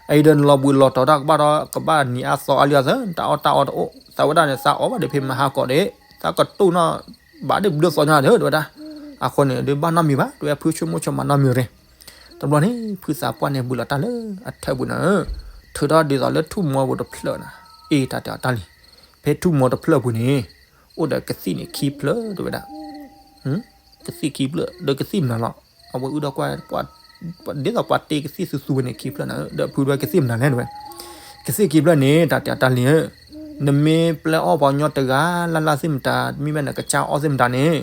အအံၤဒီးနလီၤဘှံးလီၤတီၤတၢ်ကဘၣ်ဒီး ကဘၣ်နံၤအါသီအါလံအသး တၢ်အီၣ်တၢ်အီတအိၣ် သးဝဲဒၣ်န့ၣ် သးအီၣ်ဘၣ်ဒီးဖဲမဟါကီးဒီး သးကတိၢ်နီၣ်ဘၣ်ဒ်ဘျုးသီညါဒီး တဲဝဲဒၣ်. အဃိန့ၣ် ဒုးဘၣ်နီတမံၤဘၣ် တဲဝဲဖုဆိကမိၣ်ဆိကမးနီတမံၤရ့ၣ်. တဘျီန့ၣ် ဖုသးပှၢ်န့ၣ် ဘှံးလီၤတၢ်လၢအထၢၣ်ပူၤနၤဧၢ, ထုးထီၣ်ဒ်သိးလၢထူၣ်မီၤပူၤတဖျၢၣ်နၤ, အ့ တၢ်တဲအီၤတၢ်လံၤ, ဖဲထူၣ်မီၤတဖျၢၣ်ပူၤန့ၣ် အိၣ်ဒီးကသံၣ်န့ၣ်ခံဖျၢၣ် တဲဝဲဒၣ်. ကသံၣ်ခံဖျၢၣ် ဒီးကသံၣ်မနုၤလီၤ. အဝဲအုၣ်ဒီးကွၢ် ဒ်သိးပှၤတ့ကသံၣ်သူသူဝဲန့ၣ်ခံဖျၢၣ်နၤဧၢ, ဒီးဖုတဲဝဲကသံၣ်မနုၤလဲၣ် တဲဝဲ. ကသံၣ်ခံဖျၢၣ်န့ၣ် တၢ်တဲအီၤတၢ်လံၤဧၢ, နမ့ၢ်ပျဲအီၣ်ပှၤကညီတဂၤလၢ်လၢ်သ့ၣ်မတၤ မ့မ့ၢ်နကစၢ်အီၣ်သ့ၣ်မတၤန့ၣ်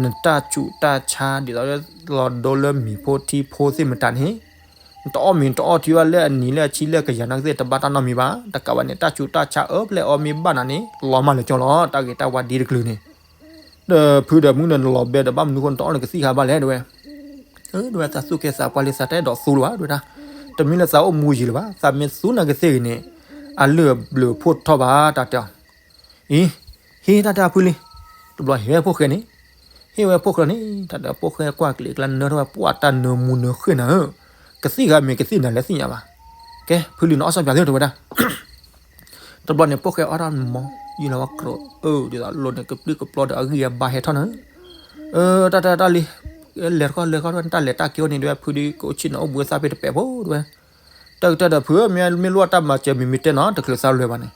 နတၢ်ဆူးတၢ်ဆါဒ်သိးလၢလီၤဒိလၢမ့ၤဖိထံဖိသ့ၣ်မတၤန့ၣ် နတအီၣ်မ့ၤနတအီၣ်ထံဘၣ်လၢအနံၤလၢအဆံလၢကယၤနီၢ်ကသ့ၣ်တဘၣ်တၢ်နီတမံၤဘၣ်. တကးဘၣ်န့ၣ် တၢ်ဆူးတၢ်ဆါအၢပျဲအီမ့ၢ်ဘၣ်နၤန့ၣ် လီၤမၢ်လၢာ်ကၠီလီၤ. တၢ်ဂ့ၤတၢ်ဝါဒ်တကလုာ်န့ၣ် ဒီးဖုဒီးမုၢ်ဒီးနလီၤဘဲဒီးဘၣ်မနုၤဃိနတအီၣ်နကသံၣ်ခါဘၣ်လဲၣ် တဲဝဲ. တဲဝဲသးသူၣ်ကဲသးပှၢ်လံ သးတအဲၣ်ဒိးသူလၢၤဘၣ် တဲဝဲဒၣ်. တမ့ၢ်လၢသးအိၣ်မူယံာ်လၢၤဘၣ် သးမ့ၢ်သူနကသ့ၣ်ဂ့ၤန့ၣ် အလုၢ်အဘျုးဖှိၣ်ထီၣ်ဘၣ် တၢ်တဲအီၤ အံၤ ဟ့ၣ်တၢ်တဲအဖုလံ. တဘျီဟ့ၣ်ဝဲဖှိၣ်ဃဲန့ၣ်, ဟ့ၣ်ဝဲဖှိၣ်ဃဲန့ၣ် တၢ်ဒီးဖှိၣ်ဃဲကွၢ်ကလံၤကျါနၢထီၣ်ဝဲပှၢ်တၢ်နၢမူနၢဃ့ၢ်နၤဧၢ, ကသံၣ်ဂၤမ့ၢ်ကသံၣ်နၤလဲၣ်သ့ၣ်ညါဘၣ်. ကဲ ဖုလံနအီၣ်စီပၠးသ့ၣ် တဲဝဲဒၣ်. တဘျီန့ၣ် ဖှိၣ်ဃဲအီၣ်တၢ်မီၤ ယံာ်လီၤဝဲကြိးအၢ ဒ်သိးလိၤန့ၣ် ကပျုၢ်ကပျီဒီးအဂံၢ်အဘါဟဲထီၣ်နၤဧၢ. တၢ်တဲတၢ်လံၤ, လဲၤတခီလဲၤတခီ တၢ်လဲၤတၢ်က့ၤအိၣ်န့ၣ် တဲဝဲဖုဒုးကအိၣ်ဆ့ၣ်နီၤအိၣ်ဘှံးသးဖဲတပဲာ်ဖိ တဲဝဲ. တၢ်ကတၢၢ်ဒီးဖုဧၢ မ့ၢ်လီၤတၢ်မၤစၢၤမံၤမံၤတဲနီၤ တချုးသးလဲၤဘၣ်န့ၣ်,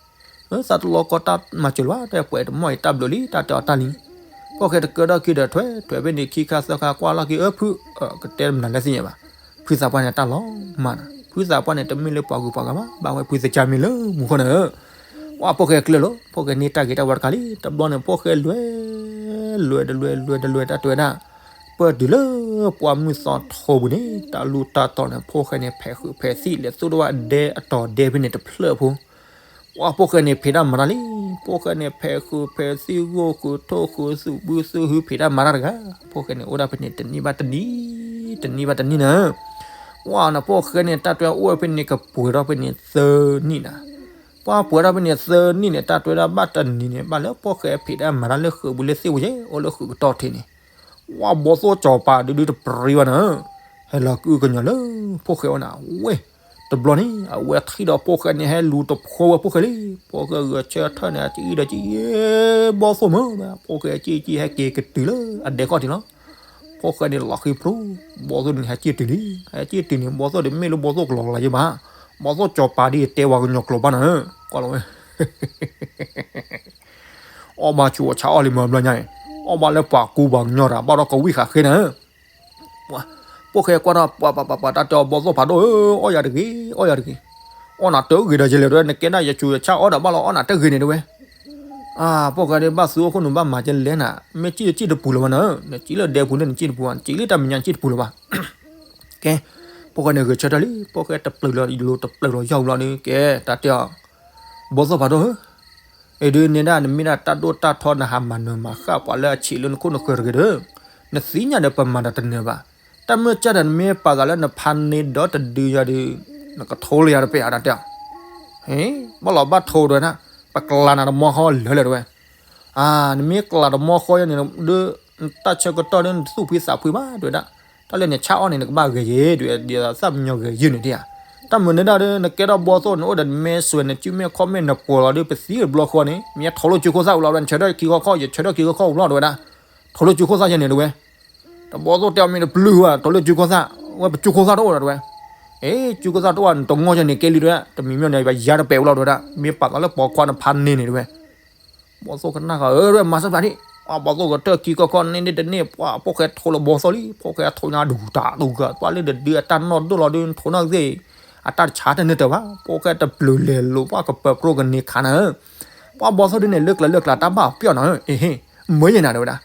သးတလီၤကီတၢ်မၤစၢၤလၢၤဘၣ် တဲပှဲၤတမီၢ်အံၤတၢ်ဘျုးလံ တၢ်တဲအီၤတၢ်လံၤ. ဖှိၣ်ဃဲတကၢထီၣ်ခံဒီးထွဲ ထွဲဖဲန့ၣ်ခံခါသၢခါကွၢ်လီၢ်ခံ အၢ ဖု ကတဲမနုၤလဲၣ်သ့ၣ်ညါဘၣ်. ဖုသးပှၢ်န့ၣ်တၢ်လီၤမၢ်နၤ ဖုသးပှၢ်န့ၣ် တမ့ၢ်လၢပှၤဂုၤပှၤဂၤဘၣ်, ဘၣ်ဝဲဖုသကၢ်မ့ၢ်လၢမူခိၣ်န့ၣ်ဧၢ. ပှၤဖိၣ်ဃဲကျၢၢ်လီၤ, ဖိၣ်ဃဲန့ၢ်တၢ်ဂ့ၤတၢ်ဝါတခါလံ, တဘျီန့ၣ် ဖိၣ်ဃဲလဲၤ လဲၤတလဲၤ လဲၤတလဲၤ တၢ်တဲဝဲဒၣ်, ပၢၢ်တုၤလၢပှၢ်မုၢ်သီထိပူၤန့ၣ် တၢ်လူၢ်တၢ်တီၤန့ၣ် ဖိၣ်ဃဲန့ၣ် ဖဲးဃုာ်ဖဲးသံၣ် လဲၤသူၣ်ထီၣ်ဝဲဒဲအတီၤဒဲဖဲန့ၣ်တဖျၢၣ်ဖိ ပှၤဖိၣ်ဃဲန့ၣ် ဖံးတၢ်မၤတၢ်လံ, ဖိၣ်ဃဲန့ၣ် ဖဲးဃုာ်ဖဲးသံၣ် ဂိၢ်ဃုာ်ထိၣ်ဃုာ် သူၣ်ဘုသူၣ်ဟု ဖံးတၢ်မၤတၢ်တဂၤ, ဖိၣ်ဃဲန့ၣ် အိၣ်ဒၣ်ဖဲန့ၣ် တနံၣ်ဘၣ်တနံၣ်, တနံၣ်ဘၣ်တနံၣ်န့ၣ်, ပှၤန့ၣ် ဖိၣ်ဃဲန့ၣ် တၢ်တွဲအိၣ်ဝဲဖဲန့ၣ် ကပှဲၤထီၣ်ဖဲန့ၣ်သၢနံၣ်နၤ, ပှၤပှဲၤထီၣ်ဖဲန့ၣ်သၢနံၣ်န့ၣ် တၢ်တွဲဒၣ်ဘၣ်တနံၤန့ၣ် ဘၣ်လၢဖိၣ်ဃဲဖံးတၢ်မၤတၢ်လၢဃုာ်ပူၤလၢသ့ၣ်ပူၤယဲ အိၣ်လၢဃုာ်ကတီၢ်ထံးန့ၣ် ဝဲဘီသိၣ်စီၤပၤဒုဒုတပြံဘၣ်န့ၣ်, ဟဲလီၤကုကညီၤလၢဖိၣ်ဃဲအအိၣ်န့ၣ်ဝဲ, တဘျီန့ၣ် အဝဲထံၣ်ဒီးဖိၣ်ဃဲန့ၣ် ဟဲလူၤတဖိဝဲဖိၣ်ဃဲလံ, ဖိၣ်ဃဲဂဲၤဆၢထၢၣ်န့ၣ် အကံၣ်ဒီးကံၣ်, ဘီသိၣ်မ့ၢ်, ဖိၣ်ဃဲကံၣ်ကံၣ် ဟဲက့ၤကတုၤလၢအဒဲခီၣ်ထံးလီၤ, ဖိၣ်ဃဲန့ၣ်လီၤဃံဖျိ, ဘီသိၣ်န့ၣ် ဟဲက့ၤတုၤလံ, ဟဲက့ၤတုၤန့ၣ် ဘီသိၣ်တမ့ၢ်လၢဘီသိၣ်ကလီၤလီၤယဲဘၣ်, ဘီသိၣ်စီၤပၤဒ်တဲဝဲကညီကျိာ်ဘၣ်န့ၣ်, ကွၢ်လီၤဝဲ အီၣ်ဘၣ်ဆူးအဆါအီၣ်လံမ့ၢ်ဘျီညါအံၤ, အီၣ်ဘၣ်လၢပှၤကူပှၤကညီတၢ် ဘၣ်ဒီးကဝံၣ်ဃာ်ဃ့န့ၣ်, ဖိၣ်ဃဲကွၢ်ထီၣ် ပှၤပှၤပှၤပှၤ တၢ်တဲအီၤ ဘီသိၣ်ဖးဒိၣ်ဧၢ, အီၣ်ယၤတဂ့ၤ, အီၣ်ယၤတဂ့ၤ, အီၣ်နၤတဂ့ၤဒီးယလဲၤတဲဝဲ နကဲဒၣ်ယဆူးယဆါအီၣ်ဒီး ဘၣ်လီၤအီၣ်နၤတဂ့ၤန့ၣ်တဲဝဲ, အါ ဖိၣ်ဃဲဒ်ဘၣ်သူအခိၣ်နူာ်ဘၣ်မၤကလဲၤနၤ, မ့ၢ်ကံၣ်တကံၣ်တပူၤလၢၤဘၣ်န့ၣ်, နကံၣ်လၢဒဲပူၤလၢနကံၣ်တပူၤဘၣ်, နကံၣ်လၢတၢ်မဲာ်ညါကံၣ်တပူၤလၢၤဘၣ် ကဲ, ဖိၣ်ဃဲန့ၣ်ဂဲၤဆၢထၢၣ်လံ, ဖိၣ်ဃဲတပျုာ်လီၤယိာ်လီၤ တပျုာ်လီၤယီၢ်လီၤဒီး ကဲ, တၢ်တဲအီၤ, ဘီသိၣ်ဖးဒိၣ်ဧၢ, အံၤဒုးနဲဒၣ်နမ့ၢ်ဒၣ်တၢ်ဒိၣ်တၢ်ထီ နဟးမၤနၢၤမၤဃၣ်ပှၤလၢအဆံးလၢနခိၣ်နဃၢၤတဂ့ၤဒီး, နသ့ၣ်ညါဒီးပမၤတၢ်တနၢၤဘၣ်, တၢ်မုၢ်ကၢ်ဒီးနမ့ၢ်ပာ်သးလၢနဖးန့ၢ်ဒီးတဒုယၤဒီး, နကထိလၢယၤတပဲာ်ဧါ တၢ်တဲအီၤ, ဟ့, ဘၣ်လီၤဘၣ်ထိဒီးနၤ, ပကျးနၤတမီဃီလၢာ်လၢာ်တဲဝဲ အါ, နမ့ၢ်ကျးတမီဃီယဲန့ၣ်ဒီး, တၢ်ဆၢကတီၢ်ဒီးနတသူၣ်ဖှံသးဖှံဘၣ် တဲဝဲဒၣ်, တၢ်လၢနဆါအီၣ်န့ၣ် နကဘၣ်ဂဲၤယဲ တဲဝဲ, ဒ်သိးသၣ်မညီဂဲၤယုၢ်န့ၣ်ဒံးဧါ, တၢ်မုၢ်နဲဒၣ်ဒီး နကဲထီၣ်ဘီသိၣ်န့ၣ် အိၣ်ဒီးနမဲဆွဲ နစုမဲခီၣ်မဲနပှီၤလီၤဒီး ပသံတဘျီဃီန့ၣ် မ့ၢ်ထိးလၢစုခိၣ်သၣ်ဝံၤလီၤ တဲဝဲ, နဆၢထၢၣ်ခံခီခီၣ် ယဆၢထၢၣ်ခံခီခီၣ်ဝံၤလီၤ တဲဝဲဒၣ်, ထိးလၢစုခိၣ်သၣ်ယဲန့ၣ် တဲဝဲ တဘီသိၣ်တဲအီၤမ့ၢ်တပျုၢ်ဝဲ ထိးလၢစုခိၣ်သၣ်, ဝဲပစုခိၣ်သၣ်တအိၣ်ဒီး တဲဝဲ, အ့ စုခိၣ်သၣ်တအိၣ် နတငီၢ်ယဲန့ၣ်ကဲလံ တဲဝဲ, တမံၤမ့ၢ်န့ၣ် ပယါတပဲာ်ဝံၤလီၤ တဲဝဲဒၣ်, မ့ၢ်ပာ်သးလၢပိာ်ခွါနဖးန့ၢ်န့ၣ် တဲဝဲ ဘီသိၣ်ကနၣ်ဃီ အၢ တဲဝဲ မၤစၢၤပှၤဒံး, ပှၤဘီသိၣ်ကတၢၢ်ခံကီၢ်ခီၣ်န့ၢ်ဒ့တန့ၢ် ပှၤဖိၣ်ဃဲထိးလၢဘီသိၣ်လံ, ဖိၣ်ဃဲအထိးညါဒူၣ်တၢ်ဒူၣ်ဂၤ ပှၤလၢတဒုအတၢ်နီၢ်ဒိၣ်လီၤဒုး နထိးနီၢ်သ့ၣ်, အတၢ်တဆါတန့ၢ်တၢ်ဘၣ်, ဖိၣ်ဃဲတပျုာ်လဲၤလိာ် ပှၤကပၢၤပြိကန့ၢ်ခါနၤဧၢ, ပှၤဘီသိၣ်ဒုးန့ၣ် လၢကျဲလၢကျဲတၢ်ဘၣ်ပျီၢ်နၤဧၢ, အ့ဟ့, မၢယဲနၤ တဲဝဲဒၣ်,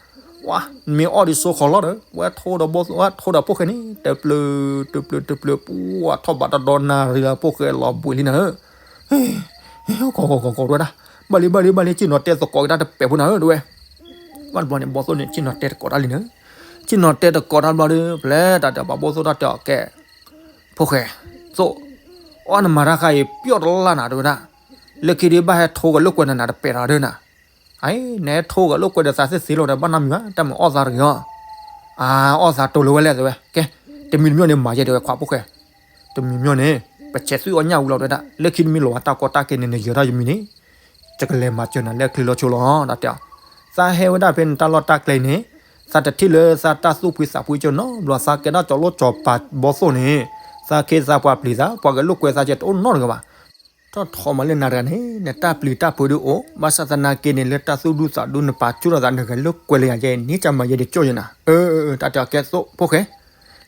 ပှၤ မ့ၢ်အီၣ်ဒံးစိဃီၤလီၤဒီး ဝဲထိးဒီးဘီသိၣ် ဝဲထိးဒီးဖိၣ်ဃဲန့ၣ် တပျုာ် တပျုာ် တပျုာ် ပှၤထီၣ်ဘးတဒီနၤရံၤလၢဖိၣ်ဃဲလီၤဘှံးလံနၤဧၢ ကီကီကီကီဝဲဒၣ်, ဘၣ်လံဘၣ်လံဘၣ်လံ ဆ့ၣ်နီၤတဲသကိးက့ၤတၢ်တပဲာ်ဖိနၤဧၢ တဲဝဲ, ဘၣ်တဘျီန့ၣ် ဘီသိၣ်န့ၣ် ဆ့ၣ်နီၤတဲသကိးတၢ်လံနၤ, ဆ့ၣ်နီၤတဲသကိးတၢ်ဘျီဒီး ဖဲလဲၣ်တၢ်တဲအီၤ ပှၤဘီသိၣ်တၢ်တဲအီၤ ကဲ, ဖိၣ်ဃဲ, သိၣ်, အီၣ်နမၤတၢ်ခါအံၤ ပျီၢ်တလၢ်နၤ တဲဝဲဒၣ်, လၢခံဒုးဘၣ်ဟဲထိးဂၤလိာ်ကွဲနၤနၤတပဲာ်တၢ်ဒီးနၤ အံၤ နဟဲထိးဂၤလိာ်ကွဲဒီးသးသ့ၣ်သ့ၣ်လီၤဒီး ဘၣ်နီတမံၤဘၣ် တၢ်မၤအီၣ်သးတဂ့ၤအီၤ, အအီၣ်သးတိၤလၢၤဝဲလဲၣ် တဲဝဲ, ကဲ, တမံၤတမံၤန့ၣ် မၤယဲ တဲဝဲ ခွါဖိၣ်ဃဲ, တမံၤမံၤန့ၣ် ပဆဲးသွံၣ်အီၣ်ညၣ်ဝံၤလီၤ တဲဝဲဒၣ်, လၢခံတမံၤလီၤဝဲတၢ်ကီတၢ်ခဲန့ၣ် နယၢၤထီၣ်ယမံၤန့ၣ်, ယကလဲၤမၤစၢၤနၤလၢချံလီၤဆီလီၤ တၢ်တဲအီၤ, သးဟဲဝဲဒၣ်ဖဲန့ၣ်တၢ်လီၢ်တၢ်ကျဲန့ၣ်, သးတထံၣ်လၢသးတၢ်သူၣ်ဖှံသးဖှံကၠိနီတဘျီ သးကဲထီၣ်ကၠီၤလိၣ်ကၠီၤပၤဘီသိၣ်န့ၣ်, သးခ့သးပှၤပျံၤသး ပှၤဂဲၤလိာ်ကွဲသးကဲတအိၣ်နီတဂၤဘၣ် ထီၣ်ထီမးလၢနၤတဂၤန့ၣ် နတၢ်ပျံၤတၢ်ဖုးဒုးအိၣ်, ဘၣ်ဆၣ်သနာ်က့န့ၣ် လၢတၢ်သူၣ်ဒူသးဒူနပာ်ကၠိထီၣ်သး နဂဲၤလိာ်ကွဲလၢယၤယဲ န့ၣ်ကမၤယဲဒ်ကၠိယဲနၤ, အၢ တၢ်တဲအီၤ ကဲသိၣ်ဖိၣ်ဃဲ,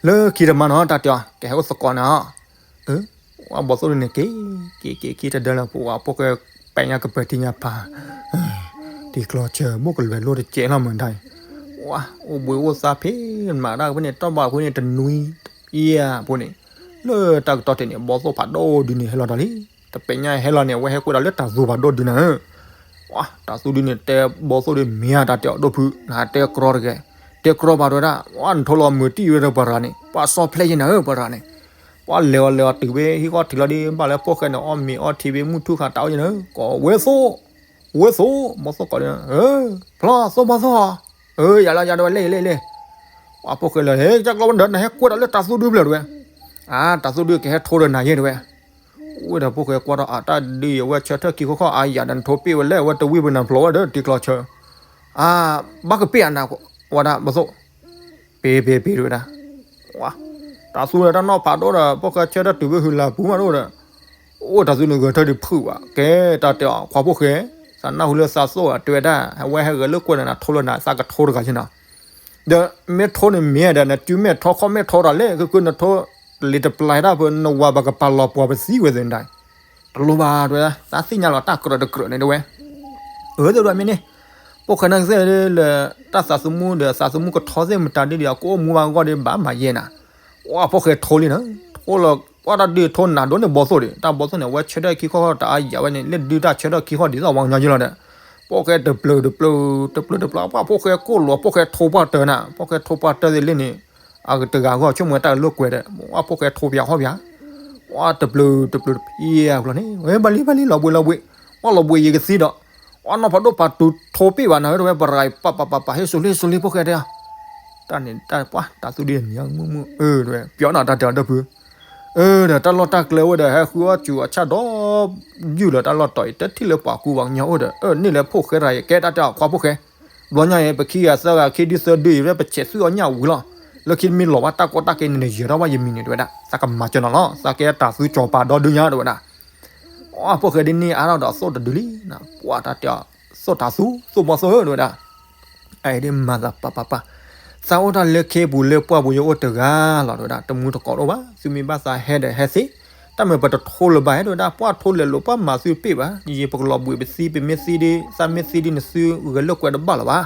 လၢခံတမံၤနီၤ တၢ်တဲအီၤ ကဟဲအိၣ်သကိးနၤအီၤ, အၢ ဝဲဘီသိၣ်ဒုးန့ၣ် က့ၤ က့ၤ က့ၤ က့ၤတဒၢလၢပှၤဖိၣ်ဃဲ ပဲာ်ညါကပၢၤထံညါဖး တံၤကျီဆၢ ဘိၣ်ကလွဲၤလိၣ်တကဲးလီၤမုၢ်ဒၣ်အံၤ, အိၣ်ဘှံးအိၣ်သါဖဲမၤတၢ်ဖဲန့ၣ် တီၢ်ဘၣ်ဖဲန့ၣ် တနွံယဲၢ်ဖိန့ၣ်, လၢတၢ်ကတီၢ်တ့ၢ်န့ၣ် ဘီသိၣ်ဖးဒိၣ်ဒုးန့ၣ် ဟဲလီၤတၢ်လံ, တပဲာ်ညါဟဲလီၤန့ၣ် အဝဲဟဲကွဲးဒီးလၢတၢ်သူဖးဒိၣ်ဒုးနၤဧၢ, တၢ်သူဒုးန့ၣ် တဲဘီသိၣ်ဒုးမ့ၢ်ဧါ တၢ်တဲအီၤ ဒိၣ်ဖု နဟးတဲကြီတဂ့ၤ, တဲကြီဘၣ်တဲဝဲဒၣ် နထိးလီၤမုာ်တံၢ်ဝဲဒီးပှၤရၤန့ၣ် ပှၤဆီဖျဲယဲနၤဧၢ ပှၤရၤန့ၣ်, ပှၤလဲၤအီၤလဲၤအီၤတုၤဖဲဟံၣ်ဃီထံးလီၤဒီး ဘၣ်လၢဖိၣ်ဃဲန့ၣ် အီၣ်မ့ၤအီထံဖဲမုၢ်ထူၣ်ခါတၢ်အိၣ်ယဲနၤဧၢ, ကီးဝဲသိၣ် ဝဲသိၣ် ဘီသိၣ်ကိးဒုး, ဖျီသိၣ်ဘီသိၣ်, အၢ ယၤလၢယၤတဲဝဲ လဲၣ်လဲၣ်လဲၣ်, ပှၤဖိၣ်ဃဲလၢ ဟဲကၢ်ကျီဝဲဒီး နဟဲကွဲးဒီးလၢတၢ်သူဒုဖျၢၣ်တဲဝဲ, အါ တၢ်သူဒုကဟဲထိးဒီးနၤယဲတဲဝဲ, အိၣ်ဒီးဖိၣ်ဃဲကွၢ်ထီၣ် အတၢ်ဒုးအဝဲဆၢထၢၣ်ခံခီခီၣ် အါယၤဒီးနထိးပ့ၢ်ဝဲလဲၣ် အဝဲတဝံၣ်ပနၤဖျိးဝဲဒီးတံၤကျီဆၢ, အါ ဘၣ်ကပ့ၢ်အနၤ ဝဲဒၣ်ဘီသိၣ် ပ့ၤပ့ၤပ့ၤတဲဝဲဒၣ်, တၢ်သူဒီးတၢ်နီၣ်ဖးဒိၣ်ဒီး ဖိၣ်ဃဲဆၢထၢၣ်တုၤဖဲဟုလၢပူၤမးဒိၣ်ဒီး, အိၣ်တၢ်သူန့ၣ်ဂဲၤထၢၣ်ဒုးဖုးဘၣ် ကဲတၢ်တဲအီၤ ခွါဖိၣ်ဃဲ, သးနၢ်ဟူလၢသးသိၣ်တဲဝဲဒၣ် အဝဲဟဲဂဲၤလိာ်ကွဲနၤ နထိးလၢနၤ သးကထိတဂၤယဲနၤ, ဒီးမ့ၢ်ထိန့ၣ်မ့ၢ်ဒီး နစုမဲာ်ထီခီၣ်မဲာ်ထီတၢ်လဲၣ် ကဲကဲနထိး တလ့ၤတပျၢ်တၢ်ဖဲနဝၤပကပာ်လီၤပှၤပသံဝဲသ့ၣ်န့ၣ်, တလိၣ်ဘၣ်တဲဝဲဒၣ်, သးသ့ၣ်ညါလီၤတၢ်ကြၢးတကြၢးန့ၣ်တဲဝဲ, အၢ တဲဝဲဒၣ်မ့ၢ်န့ၣ်, ဖိၣ်ဃဲန့ၣ်ကသ့ၣ်လၢ တၢ်သးသမူဒီးသးသမူကထီသ့ၣ်မတၤဒ်ဒီး ကအိၣ်မူဘၣ်အဂီၢ်ဒီးဘၣ်မၤယဲၢ်နၤ, ပှၤဖိၣ်ဃဲထိလံနၤ, ထိလီၤ ပှၤတၢ်ဒုးထိနၤဒိၣ်န့ၢ်ဘီသိၣ်ဒီး တၢ်ဘီသိၣ်န့ၣ် အဝဲဆၢထၢၣ်ခံခီတအါယၤဝဲန့ၣ် လၢဒုးတၢ်ဆၢထၢၣ်ခံခီဒ်သိးပှၤကညီယဲၢ်လီၤဒီး, ဖိၣ်ဃဲတပျၢၤတပျၢၤ တပျၢၤတပျၢၤ ပှၤဖိၣ်ဃဲကိၣ်လီၤ ဖိၣ်ဃဲထိပှၢ်တၢၤနၤ, ဖိၣ်ဃဲထိပှၢ်တၢၤသ့ၣ်လံန့ၣ် အတဂၤအဂီၢ် ဆိကမိၣ်ဝဲတၢ်လိာ်ကွဲဒီး ပှၤဖိၣ်ဃဲထိပၠးဟီၣ်ပၠး, ပှၤတပျၢၤတပျၢၤတပျၢၤအကျီၤန့ၣ် ဝဲဘၣ်လံဘၣ်လံ လီၤဘှံးလီၤဘှံး, ပှၤလီၤဘှံးယံၤကသံဒီး, ပှၤနီၢ်ဖးဒိၣ်ပာ်တူၤထိပ့ၣ်ဘၣ်နၤ တဲဝဲ ပရၤပာ်ပာ်ပာ်ပာ် ဟ့ၣ်စိၤလံဟ့ၣ်စိၤလံ ဖိၣ်ဃဲတဲ, တၢ်န့ၣ်တၢ်ပှၤတၢ်သူဒ်န့ၣ်မုၢ်မုၢ်အၢ တဲဝဲ ပျီနၤတၢ်တဲအီၤဒီပုၢ် အၢ ဒီးတၢ်လီၢ်တၢ်ကျဲဝဲဒီး ဟဲဃုအီၣ်စူၤအီၣ်ဆၣ်ဒီး ယုၢ်လၢတၢ်လီၢ်တီၤအံၤ တထံၣ်လၢပှၤကူပှၤကညီအိၣ်ဒီး အၢ န့ၢ်လၢဖိၣ်ဃဲတဂၤအံၤ ကဲတၢ်တဲအီၤခွါဖိၣ်ဃဲ, ဘျီညါအံၤ ပခံဂၤသၢဂၤခံဒုသၢဒုအံၤ ပဆဲးသွံၣ်အီၣ်ညၣ်ဝံၤလီၤ, လၢခံမ့ၢ်လီၤဘၣ်တၢ်ကီတၢ်ခဲန့ၣ် နယၢၤထီၣ်ဘၣ်ယမံၤန့ၣ် တဲဝဲဒၣ် သးကမၤစၢၤနၤလီၤ သးကဲတၢ်သူကၠီၤပၤဒီဒုညါ တဲဝဲဒၣ် အၢ ဖိၣ်ဃဲဒ်န့ၣ်အါထီၣ်ဒီးသိၣ်တဒုလံ, ပှၤတၢ်တဲအီၤ သိၣ်တၢ်သူ သိၣ်ဘီသိၣ်ဧၢ တဲဝဲဒၣ် အအံၤဒ်မၤသးပာ်ပာ်ပာ်, သးအိၣ်တၢ်လၢခ့ပူၤလၢပှၢ်ပူၤယအိၣ်တဂၤလီၤ တဲဝဲဒၣ် တမူတကိးတအိၣ်ဘၣ် သုမ့ၢ်ဘၣ်သးဟဲဒီးဟဲသ့, တၢ်မ့ၢ်ပတထိလၢၤဘၣ် တဲဝဲဒၣ် ပှၤထိလဲၤလိာ် ပှၤမၤသုတပ့ၢ်ဘၣ်, ယံာ်ယံာ်ပကလီၤဘှံးပသံ ပမ့ၢ်သံဒ် သးမ့ၢ်သံဒ်န့ၣ် သုဂဲၤလိာ်ကွဲတဘၣ်လၢၤဘၣ်,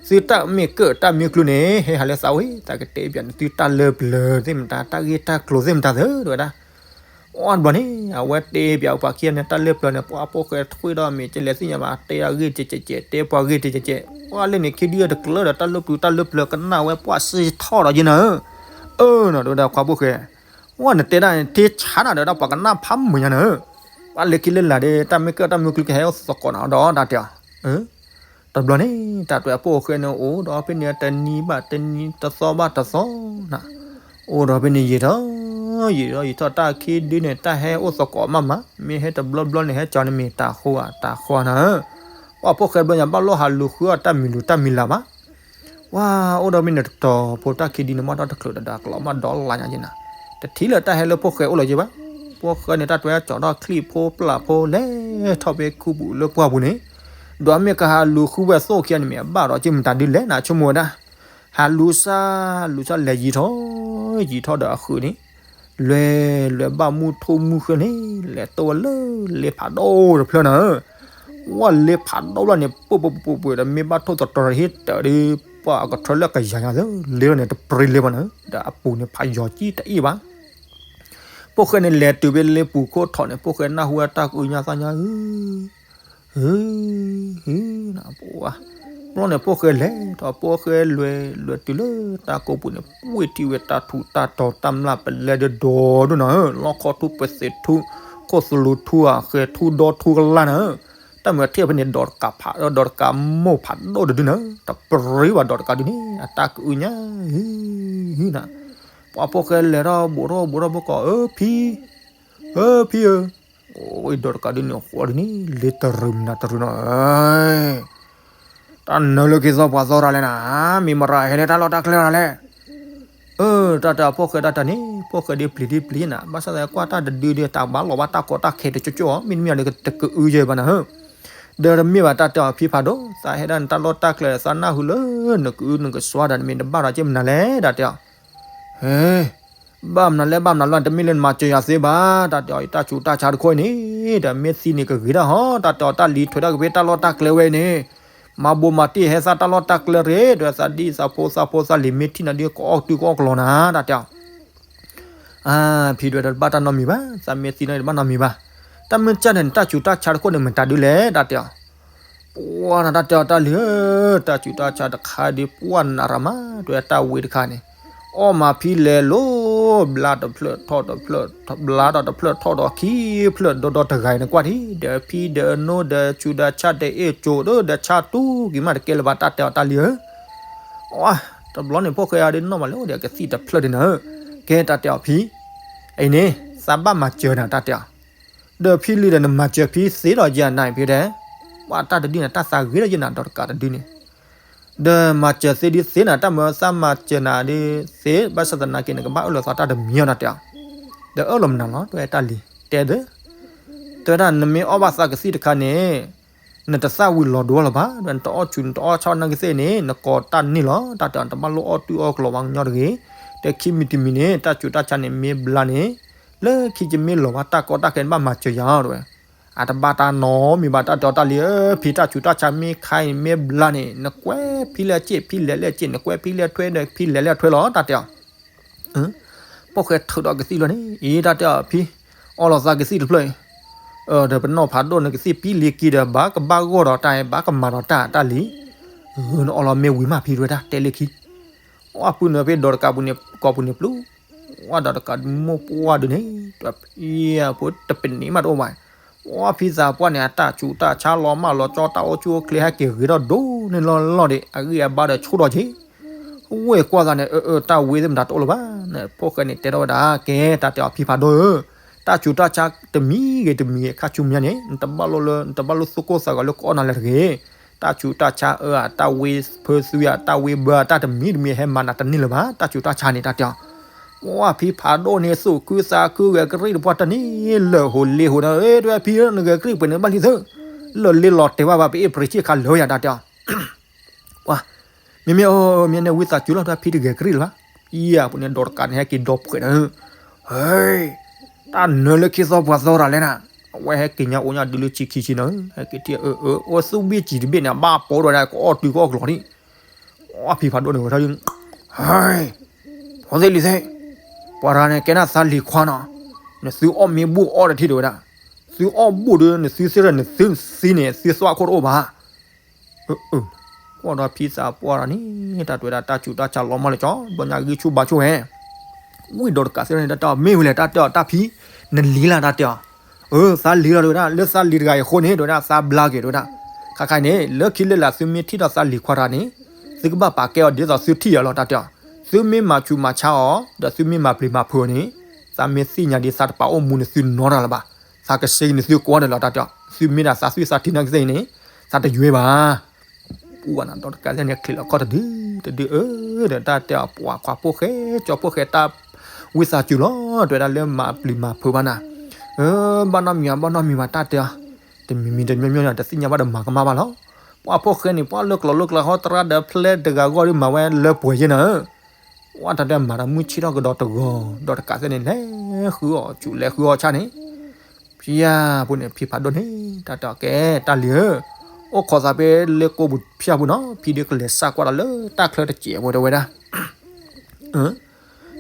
သုတၢ်မ့ၢ်ကၢၣ်တၢ်မ့ၢ်ကျူန့ၣ် ဟဲဟးလၢသးဝဲ သးကတဲပၠးန့ၣ် သုတၢ်လၢပျၢၤသ့ၣ်မတၤ တၢ်ဂ့ၢ်တၢ်ကျိၤသ့ၣ်မတၤသ့ၣ် တဲဝဲဒၣ် အီၣ်ဘျီန့ၣ် အဝဲတဲပၠးပှၤခံဂၤန့ၣ် တၢ်လၢပျၢၤန့ၣ် ပှၤဖိၣ်ဃဲထွံၣ်ဒီးမ့ၢ်ကလဲၤသ့ၣ်ညါဘၣ် တဲအဂ့ၢ်ကဲးကဲးကဲး တဲပှၤဂ့ၢ်ကဲးကဲးကဲး ပှၤလၢန့ၣ် ခံဒုတကျၢၢ်ဒီး တၢ်လၢပျၢၤ တၢ်လၢပျၢၤကနၣ်ဝဲ ပှၤစ့ထီၣ်ဒီးယဲနၤဧၢ, အၢ နီၤ တဲဝဲဒၣ်ခွါဖိၣ်ဃဲ, ဝဲနတဲဒၣ်န့ၣ် တ့ဆါနၤဒီး ပှၤကနၣ်ဖးမုာ်ညါနၤဧၢ, ပှၤလၢခံလၢလာ်ဒီး တၢ်မ့ၢ်ကၢၣ်တၢ်မ့ၢ်ကျူကဟဲအိၣ်သကိးနၤဒီး တၢ်တဲအီၤ တဘျီန့ၣ် တၢ်တဲအဖိၣ်ဃဲန့ၣ် အိၣ်ဒီးဖဲန့ၣ် တနံၤဘၣ်တနံၤ တသီဘၣ်တသီနၤ, အိၣ်ဒီးဖဲန့ၣ်ယံာ်ထီၣ် ယံာ်ထီၣ်ယံာ်ထီၣ် တၢ်ခံဒုန့ၣ် တၢ်ဟဲအိၣ်သကိးမးမး မ့ၢ်ဟဲတဘျီဘျီန့ၣ် ဟဲကၠီန့ၣ်မ့ၢ်တၢ်ဃိဧါ တၢ်ဃိနၤဧၢ, ပှၤဖိၣ်ဃဲဘျီညါ ဘၣ်လိၣ်ဟးလူၤဃုအီၣ်တၢ်မံၤလူၤတၢ်မံၤလၢ်ဘၣ် ဝါ အိၣ်ဒီးဖဲန့ၣ်တတီၤဖိ တၢ်ခံဒုန့ၣ် မ့ၢ်ဒီတချုးဒီး ကျီးမ့ၢ်ဒီလါညါက့နၤ, တထံၣ်လၢတၢ်ဟဲလၢဖိၣ်ဃဲအိၣ်လၢၤက့ဘၣ်, ဖိၣ်ဃဲန့ၣ် တၢ်တွဲကၠီထီၣ်ချံၣ်ဖိပျၢ်ဖိ လဲၤထီၣ်ဖဲခူပူၤလၢပှၢ်ပူၤန့ၣ်, ဒီးမ့ၢ်ကဟးလူၤဃုဝဲသိၣ်ခံဂၤန့ၣ် မ့ၢ်အဘၣ်ဒီးက့မတၤဒုလဲၣ်နၤ ဆိကမိၣ်ဝဲဒၣ်, ဟးလူၤစၢ် လူၤစၢ်လဲၤယံာ်ထီၣ် ယံာ်ထီၣ်ဒီးအဃုာ်န့ၣ်, လဲၤ လဲၤဘၣ်မုၢ်ထူၣ်မုၢ်ဃ့န့ၣ် လဲၤတိၢ်ဝဲလၢလ့ဖးဒိၣ်တဖျၢၣ်နၤဧၢ, ဝဲလ့ဖးဒိၣ်ဘျီန့ၣ် ပှဲၤပှဲၤပှဲၤပှဲၤဒီး မ့ၢ်ဘၣ်ထိၣ်သတြီၤဟ့ၣ်တၢ်ဒီး ပှၤအကထၢလၢကယၤညါသၢ လ့လီၤန့ၣ် တပြံလ့ဘၣ်နၤဧၢ, ဒီးအပူၤန့ၣ် ဖးယီၤကံတအ့ၣ်ဘၣ် ဖိၣ်ဃဲန့ၣ် လဲၤတုၤဖဲလ့ပူၤခိၣ်ထီၣ်န့ၣ် ဖိၣ်ဃဲနၢ်ဟူဝဲတၢ်ကအုညါသးညါဧၢ, ဟူ ဟူ နပှၤ, ဘျီန့ၣ် ဖိၣ်ဃဲလဲၤဒီး ဖိၣ်ဃဲလဲၤ လဲၤတုၤလၢတၢ်ကိးပူၤန့ၣ် ဝ့ၢ်ထံၣ်ဝဲတၢ်ထူးတၢ်တီၤတၢ်မျၢ်ပလဲဒုဒီဒူၣ်နၤဧၢ, လီခီထူပသ့ၣ်ထူ ခိၣ်သလူးထူ အဃဲၤထူဒီထူကလါနၤဧၢ, တၢ်မ့ၢ်ထံၣ်ဖဲန့ၣ် ဒီးတကးဖး ဒီးတကးမိၢ်ဖးဒိၣ်တဒုနၤဧၢ, တပြံဘၣ်ဒီးတကးဒုန့ၣ် အတၢ်ကအုညါ ဟူ ဟူ န ပှၤဖိၣ်ဃဲလဲၤထီၣ်ဘူးထီၣ်ဘူးထီၣ် ဖိၣ်ဃဲ အၢ ဖံ အၢ ဖံဧၢ, အိၣ် ဒီးတကးဒုန့ၣ်ဃီဒုန့ၣ် လ့တရူးမနၤတရူးနီၤ, တၢ်နၢလၢက့ၤသီပှၤသီရၤလဲၣ်နၤ, မ့ၢ်မရၤဟဲလၢတၢ်လီၢ်တၢ်ကျဲရၤလဲၣ်, အၢ တၢ်တဲအဖိၣ်ဃဲတၢ်တၢ်န့ၣ် ဖိၣ်ဃဲဒ်ပျံၤဒ်ပျံၤနၤ, ဘၣ်ဆၣ်သးကွၢ်တၢ်တဒုဒီး တၢ်ဘၣ်လီၤဘၣ်တၢ်ကီတၢ်ခဲတကၠိကၠိ မ့တမ့ၢ်ဒီးတကအုယဲၢ်ဘၣ်နၤဧၢ, ဒီးတမ့ၢ်ဘၣ်တၢ်တဲအီၤဖံဖးဒိၣ် သးဟဲဒၣ်နတၢ်လီၢ်တၢ်ကျဲ သးနၢ်ဟူလၢနကအုနကစွါဒီး နမ့ၢ်တဘၣ်ဒီးက့မနုၤလဲၣ် တၢ်တဲအီၤ, ဟဲ ဘၣ်မနုၤလဲၣ် ဘၣ်မနုၤလဲၣ် တမ့ၢ်လၢနမၤစၢၤယၤသ့ဘၣ် တၢ်တဲအီၤ ယတၢ်ဆူးတၢ်ဆါတခိၣ်အံၤန့ၣ် ဒီးမ့ၢ်သံန့ၣ်ကဂ့ၤတၢ်ဟီ တၢ်တဲအီၤ တၢ်လံၤထွဲဒၣ်က့ၤဖဲတၢ်လီၢ်တၢ်ကျဲဝဲအံၤန့ၣ် မၤဘိးမၤတ့ၢ်ဟဲသးတၢ်လီၢ်တၢ်ကျဲရ့ၣ် ဒီးသးဒ်သးဖိသးဖိသးလံၤမ့ၢ်ထံၣ်နၤဒ်ကအီၣ်တုၤကအီၣ်ကလီၤနၤ တၢ်တဲအီၤ အါ ဖံဒွဲၣ်ဒီးတဘၣ်တၢ်နီတမံၤဘၣ် သးမ့ၢ်သံနီၣ်တဘၣ်နီတမံၤဘၣ် တၢ်မ့ၢ်ကၢ်န့ၣ် နတၢ်ဆူးတၢ်ဆါတခိၣ်န့ၣ် မတၤဒုလဲၣ် တၢ်တဲအီၤ ပှၤနတၢ်တဲအီၤတၢ်လံၤဧၢ တၢ်ဆူးတၢ်ဆါတခါဒ်ပှၤနရမး ဒွဲၣ်တၢ်ဝံၤတခါန့ၣ် အီၣ်မးဖံလဲၤလိၤ ဘျါတဖျၢၣ်ထီၣ်တဖျၢၣ် ဘျါဒီးတဖျၢၣ်ထီၣ်ဒီးခံဖျၢၣ်ဒီဒီတဂၤအံၤန့ၣ်ကွၢ်ထံ ဒီးဖံဒီးနိဒီးဆူးဒီးဆါဒီးအ့ၣ်ကၠိဒီးဆါတူၢ်ကံၤမးတကဲလၢၤဘၣ် တၢ်တဲအီၤတၢ်လံၤဧၢ အါ တဘျီန့ၣ် ဖိၣ်ဃဲအါဒ်နီၣ်မးလၢအိၣ်ဒီးကသံၣ်တဖျၢၣ်ဒ်နၤဧၢ ကဲ တၢ်တဲအီၤဖံ အံၤန့ၣ် သးဘၣ်မၤစၢၤနၤ တၢ်တဲအီၤ ဒီးဖံလံၤဒီးနမၤစၢၤဖံသ့ဒီးယၤနၤအံၤဖံတဲ ပှၤတၢ်တဒုန့ၣ် တၢ်သးဂ့ၤဒီးယဲနၤဒီးတကးတဒုန့ၣ် ဒီးမၤစၢၤသ့ဒ်သ့နၤ တၢ်မၢသးမၤစၢၤနၤဒ်သ့ ဘၣ်ဆၣ်သနာ်က့ နကဘၣ်အၢၣ်လီၤသးတၢ်တမံၤအီၤ တၢ်တဲအီၤ ဒီးအၢၣ်လီၤမနုၤလီၤ တဲတၢ်လံၤ တဲဒီး တဲဒၣ်နမ့ၢ်အီၣ်ဘၣ်သးကသံၣ်တခါန့ၣ် နတသၣ်ဝံၤလီၤဒိလီၤဘၣ် ဒီးနတအီၣ်ဆူးနတအီၣ်ဆၣ်နာ်က့သ့ၣ်န့ၣ် နကိးတၢ်န့ၢ်လီၤ တၢ်တဲအီၤ တဘၣ်လိၣ်အီၣ်တုၤအီၣ်ကလီၤဝဲကညီတဂ့ၤ တဲခံမံၤတမံၤန့ၣ် တၢ်ဆူးတၢ်ဆါန့ၣ်မ့ၢ်ဘျါန့ၣ်, လၢခံကမ့ၢ်လီၤဘၣ်တၢ်ကီတၢ်ခဲန့ၣ် ဘၣ်မၤစၢၤယၤတဲဝဲ. အတဘၣ်တၢ်နီတမံၤဘၣ် တၢ်တဲအီၤတၢ်လံၤဧၢ, ဖံတၢ်ဆူးတၢ်ဆါမ့ၢ်ခါအံၤမ့ၢ်ဘျါန့ၣ် နကွဲးဖံလဲၣ်အစ့ၣ် ဖံလဲၤလဲၣ်အစ့ၣ် နကွဲးဖံလဲၣ်ထွဲဒီး ဖံလဲၤလဲၣ်ထွဲလီၤ တၢ်တဲအီၤ. ဖိၣ်ဃဲထုးဒီးကသံၣ်လီၤန့ၣ် အံၤ တၢ်တဲအီၤဖံ, အီလီၤသးကသံၣ်တဖျၢၣ်အံၤ, ဒီးပနီၢ်ဖးဒိၣ်နကသံၣ်ပံလံၤက့ၤဒီး ဘၣ်ကဘၣ်ဂီၢ်ဒီးတၢ် ဘၣ်ကမၤဒီးတၢ်တၢ်လံၤ, နအီလီၤမ့ၢ်ဝံၤမးဖံတဲဝဲဒၣ် တဲလၢခံ အီဖုနၢဖံဒီးတကးပူၤန့ၣ် ကိးပူၤန့ၣ်ပျူၤ, ဝဲဒီးတကးမိၢ်ပှၢ်ဒုးန့ၣ် တဖံဖိတပနံးမးတအိၣ်ဘၣ်, အီဖံသးပှၢ်န့ၣ် အတၢ်ဆူးတၢ်ဆါလီၤမၢ်လီၤကၠီ တၢ်အိၣ်ဆူၣ်အိၣ်ချ့ဟဲက့ၤဂ့ၤထီၣ်ဒိၣ်န့ၣ်လီၤလီၤဒီး အဂံၢ်အဘါဒီးဆူၣ်ထီၣ်က့ၤ, ဝ့ၢ်ကွၢ်သးန့ၣ် အၢ အၢ တၢ်ဝ့သ့ၣ်မတၤတအိၣ်လၢၤဘၣ်န့ၣ် ဖိၣ်ဃဲန့ၣ်တဲထီၣ်ဝဲဒၣ် ကဲ တၢ်တဲအီၤဖံဖးဒိၣ်ဧၢ, တၢ်ဆူးတၢ်ဆါတမံၤဂ့ၤတမံၤဂ့ၤ ခါဆူညါန့ၣ် နတဘၣ်လိၣ်လၢ နတဘၣ်လိၣ်သူၣ်ကိၢ်သးဂီၤလၢကအီၣ်နၤလၢၤတဂ့ၤ, တၢ်ဆူးတၢ်ဆါအၢ တၢ်ဝ့ဖၢသု တၢ်ဝ့ဘၢ တၢ်တမံၤတမံၤဟဲမၤနၤတန့ၢ်လၢၤဘၣ် တၢ်ဆူးတၢ်ဆါန့ၣ် တၢ်တဲအီၤ. ဝဲဖံဖးဒိၣ်န့ၣ် သူၣ်ခုသးခုဂဲၤကရံၣ်တပှၢ်တန့ၢ် လၢာ်ဟိၤလ့ဟိၤဒီး တဲဝဲဖံဧၢ နဂဲၤကရံၣ်ပှဲၤန့ၣ်ဘၣ်လံသု, လၢာ်လ့လီၤတဲာ်ဘၣ်ဘၣ်ပအ့ၣ်ပြံးဆံၣ်ခါလၢာ်ယၤ တၢ်တဲအီၤ. ပှၤ မ့မ့ၢ်အိၣ် မ့ၢ်န့ၣ်ဝံသးစူၤလီၤ တၢ်ဖံတဂဲၤကရံၣ်လၢၤဘၣ်, ဖံဧါ ပူၤန့ၣ်ဒီးတကးန့ၣ် ဟဲက့ၤဒီပုၢ်ဝဲၢ်ဒီး ဟဲ, တၢ်နၢၤလၢခံသီပှၤသီတၢ်လဲၣ်နၤ, အဝဲဟဲက့ၤညါအိၣ်ညါဒုးလၢဆံခံဆံနၤ, ဟဲက့ၤထံၣ်အၢ အၢ အိၣ်သူၣ်ဘ့ၣ်စံးတဘ့ၣ်န့ၣ် အဘၣ်ပိာ်ဒီး ကအီၣ်တုၤကအီၣ်ကျီၤဒံး, အီဖံဖးဒိၣ်န့ၣ်ဝဲထီၣ်, ဟဲ, ဖိသ့ၣ်လံၤသ့ၣ်, ပှၤတဂၤန့ၣ် ကဲဒၣ်သးလံၤခွါနီၤ, နသုအီၣ်မ့ၢ်ဘူၣ်အီၣ်တထံၣ်တဲဝဲဒၣ်, သုအီၣ်ဘူၣ်ဒီး နသုသ့ၣ်ဒီးနသုသံန့ၣ် သုသွၣ်ခိၣ်တအိၣ်ဘၣ် ကွၢ်ဒီးဖံသးပှၢ်ဒီးန့ၣ် တၢ်တဲဝဲဒၣ်တၢ်ဆူးတၢ်ဆါလီၤမၢ်လၢကၠီ ဘျီညါဂံၢ်ဆူၣ်ဘါဆူၣ်ဝဲ, ဝံၣ်ဒီးတကးသ့ၣ်န့ၣ် တၢ်တဲအီၤမ့ၢ်ဝဲလဲၣ် တၢ်တဲအီၤတၢ်ဖံ, နလံၤလၢ် တၢ်တဲအီၤ, အၢ သးလံၤလီၤတဲဝဲဒၣ် လၢသးလံၤတဂၤအံၤအဃိန့ၣ် တဲဝဲဒၣ်သးဘျါက့ၤတဲဝဲဒၣ်, ခါခါန့ၣ် လၢခံလၢလာ်သုမ့ၢ်ထံၣ်ဒီးသးလံၤခွါတဂၤန့ၣ် သုကဘၣ်ပာ်ကဲအီၤဒ်သိးသုထံၣ်အီၤလီၤ တၢ်တဲအီၤ, သုမ့ၢ်မၤဆူးမၤဆါအီၤ ဒီးသုမ့ၢ်မၤပျံၤမၤဖုးအီၤန့ၣ် သးမ့ၢ်သ့ၣ်ညါဒ်သးတပာ်အိၣ်မူန့ၣ်သုနီတဂၤလၢၤဘၣ်, သးကစ့န့ၣ်သုကိးဂၤဒဲးလီၤ တၢ်တဲအီၤ, သုမ့ၢ်ဒၣ်သးသွံၣ်သးထံနီၢ်ကသ့ၣ်အံၤန့ၣ် သးတယွဲဘၣ် ပူၤဘၣ်နၤ ဒီးတကးသ့ၣ်န့ၣ် ချံးလီၤခီၣ်တဒု တဒုအၢ ဒီးတၢ်တဲအီၤ ပှၤခွါဖိၣ်ဃဲ ကၠီဖိၣ်ဃဲတၢ်ဝံသးစူၤလီၤ တဲဝဲဒၣ်လၢမၤပျံၤမၤဖုးဘၣ်နၤ, ဘၣ်နီတမံၤဘၣ် ဘၣ်နီတမံၤဘၣ် တၢ်တဲအီၤ, တမံၤမံၤတမံၤမံၤန့ၣ် တသ့ၣ်ညါဘၣ်ဒီးမၤကမၣ်ဘၣ်လီၤ, ပှၤဖိၣ်ဃဲန့ၣ် ပှၤလၢကျိၤလၢကျဲဟီတရၣ်ဒီးဖျဲၣ်တဂၤဂီၢ်ဒီးမၤဝဲလၢပှဲၤယဲၢ်နၤဧၢ ဝဲတၢ်တဲမၤဒီးမုၢ်ဆ့ၣ်ထီၣ်ကဒီးတဂီၤ ဒီးတကးသ့ၣ်န့ၣ် လဲၤဃုအီၣ်ဆူၣ်လဲၤဃုအီၣ်ဆၣ်န့ၣ်, ဖံယါပူၤန့ၣ် ဖံဖးဒိၣ်န့ၣ် တၢ်တဲအီၤကဲ တၢ်လံၤဧၢ, အိၣ်ခိးသးဖဲလ့ကိပူၤဖၠၣ်ပူၤနီၤ ဖံဒုးကလဲၤစၢ်ကွၢ်ဒီးလၢတၢ်ချၢတစဲးဖိတဲဝဲဒၣ်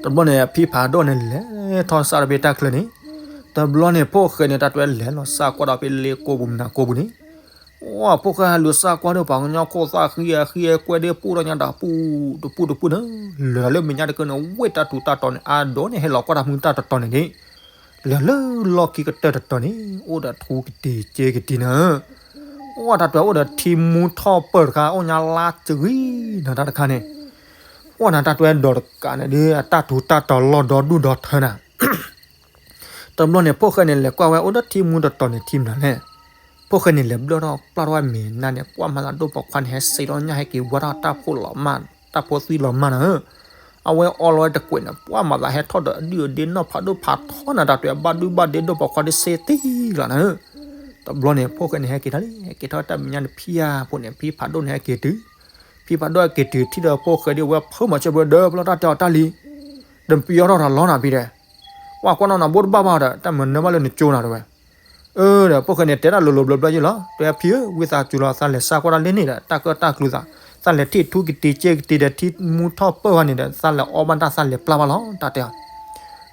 တဘျီန့ၣ် ဖံဖးဒိၣ်န့ၣ် လဲၤထီၣ်စၢ်ဒီးဖဲတၢ်ချၢန့ၣ်, တဘျီန့ၣ် ဖိၣ်ဃဲန့ၣ် တၢ်တဲဝဲလဲၤလီၤစၢ်ကွၢ်ဒီးဖဲလ့ကိပူၤမနၤကိပူၤန့ၣ်, ဝဲဖိၣ်ဃဲဟဲလူၤစၢ်ကွၢ်ဒီးပှၤကညီခိၣ်သၣ်ဃံအဃံအကွဲဒီးပူၣ်ထီၣ်ညါတပူၤတပူၤတပူၤန့ၣ်, လဲၤလၢမဲာ်ညါတကၢန့ၣ် ဝဲတၢ်ထူးတၢ်တီၤန့ၣ် အါဒိၣ်န့ၣ် ဟဲလီၤကွၢ်တၢ်မုၢ်တၢ်တတီၤန့ၣ်ဒၣ်, လဲၤလၢလီၢ်ခံကတၢၢ်တတီၤန့ၣ် အိၣ်ဒီးထူကတ့ၤကဲကတ့ၤနၤ ဝဲတၢ်တဲအိၣ်ဒီးထံမူထီၣ်ပၢၢ်တခါ အိၣ်ညါလါစဂံၤနၤတၢ်တခါန့ၣ်, ဝဲနၤတၢ်တဲဒီးတကးန့ၣ်ဒီး အတၢ်ထူးတၢ်တီၤလီၢ်ဒီဒူၣ်ဒီထၢနၤ, တဘျီန့ၣ် ဖိၣ်ဃဲန့ၣ် လဲၤကွၢ်ဝဲအိၣ်ဒီးထံမူတတီၤန့ၣ်ထံမနုၤလဲၣ်, ဖိၣ်ဃဲန့ၣ် လဲၤဘျၢၣ်ထီၣ်ပျၢ်ထီၣ်ဝဲမဲာ်နါန့ၣ် ပှၢ်မၤသးဒိၣ်ပိာ်ခွါန့ၣ် ဟဲစံးထီၣ်ညၣ်ဟဲက့ၤဝါထီၣ်တၢ်ဖိလီၤမၢ် တၢ်ဖိသွံၣ်လီၤမၢ်နၤ အဝဲအီလီၤဝဲတကွဲးန့ၣ် ပှၢ်မၤသးဟဲထီၣ်ဒီးအဒုၣ်အဒ့နီၢ်ဖးဒိၣ်ဖးထီနၤ တၢ်တဲဘၣ်ဒုဘၣ်ဒ့ဒိၣ်ပိာ်ခွါဒ်စ့တံၢ်လီၤနၤ, တဘျီန့ၣ် ဖိၣ်ဃဲန့ၣ် ဟဲက့ၤထီၣ်လံ ဟဲက့ၤထီၣ်တၢ်မဲာ်ညါန့ၣ် ဖံယါဖိန့ၣ် ဖံဖးဒိၣ်န့ၣ် ဟဲက့ၤတုၤ, ဖံဖးဒိၣ်ဟဲက့ၤတုၤ ထံၣ်ဒီးဖိၣ်ဃဲဒ်ဝဲဖုမၤဆၢပှဲၤဒီး ပျီတၢ်တဲအီၤတၢ်လံ, ဒီးပယီၤထီၣ်တၢ်လီနၤဖံတဲ, ပှၢ်ကွၢ်နီၢ်နၤဘိတဘၣ်ဘၣ်ဒီး တၢ်မၤနၢၤဘၣ်လၢနကၠိနၤတဲဝဲ အၢ ဒီးဖိၣ်ဃဲန့ၣ် တဲဒၣ်လိၤလိၤဘျီဘျီယဲလီၤ တဲဖံဧၢ ဝံသးစူၤလီၤ သးလဲၤစၢ်ကွၢ်တၢ်လၢန့ၣ်ဒီး တၢ်ကၢၣ်တၢ်ကျူသး သးလဲၤထံၣ်ထူကတ့ၤကဲကတ့ၤဒီး ထံမူထီၣ်ပၢၢ်ဝဲန့ၣ်ဒီး သးလဲၤအီဘၣ်တၢ်သးလဲၤပျၢ်ဘၣ်လီၤ တၢ်တဲအီၤ,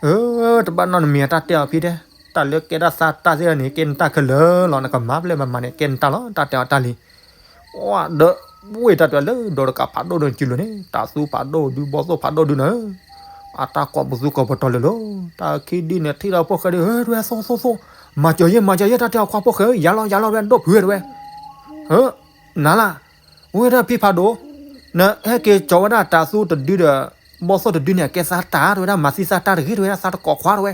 အၢ တဘၣ်နီတမံၤတၢ်တဲအီၤဖံတဲ, တၢ်လၢကဲဒၣ်သးတၢ်သ့ၣ်န့ၣ် ကဲနတၢ်ခဲလၢာ်လီၤ နကမၤပျဲၢ်မၤမၤန့ၣ် ကဲနတၢ်လီၤ တၢ်တဲအီၤတၢ်လံ ဒီးဝ့ၢ်တၢ်တဲလၢဒီးတကးဖးဒိၣ်ဒီးစုလိၤန့ၣ် တၢ်သူဖးဒိၣ်ဒု ဘီသိၣ်ဖးဒိၣ်ဒုနၤ, အတၢ်ကိးပသူကိးပတီၤလၢာ်လီၤ တၢ်ခံဒုန့ၣ် ထံၣ်ဒီးဖိၣ်ဃဲဒု တဲဝဲသိၣ်သိၣ်သိၣ်, မၤစၢၤယဲ မၤစၢၤယဲ တၢ်တဲအီၤခွါဖိၣ်ဃဲဧၢ ယၤလီၤ ယၤလီၤ ဝဲဒိၣ်ဖုးဝဲတဲဝဲ, နၤလၢ်, ဝဲဒၣ်ဖံဖးဒိၣ်, နဟဲက့ၤကၠီၤဝဲဒၣ်တၢ်သူတဒုဒီး ဘီသိၣ်တဒုန့ၣ် အကဲသးတၢ်တဲဝဲဒၣ် မၤသံသးတၢ်တဂ့ၤတဲဝဲဒၣ် သးတကိးခွါတဲဝဲ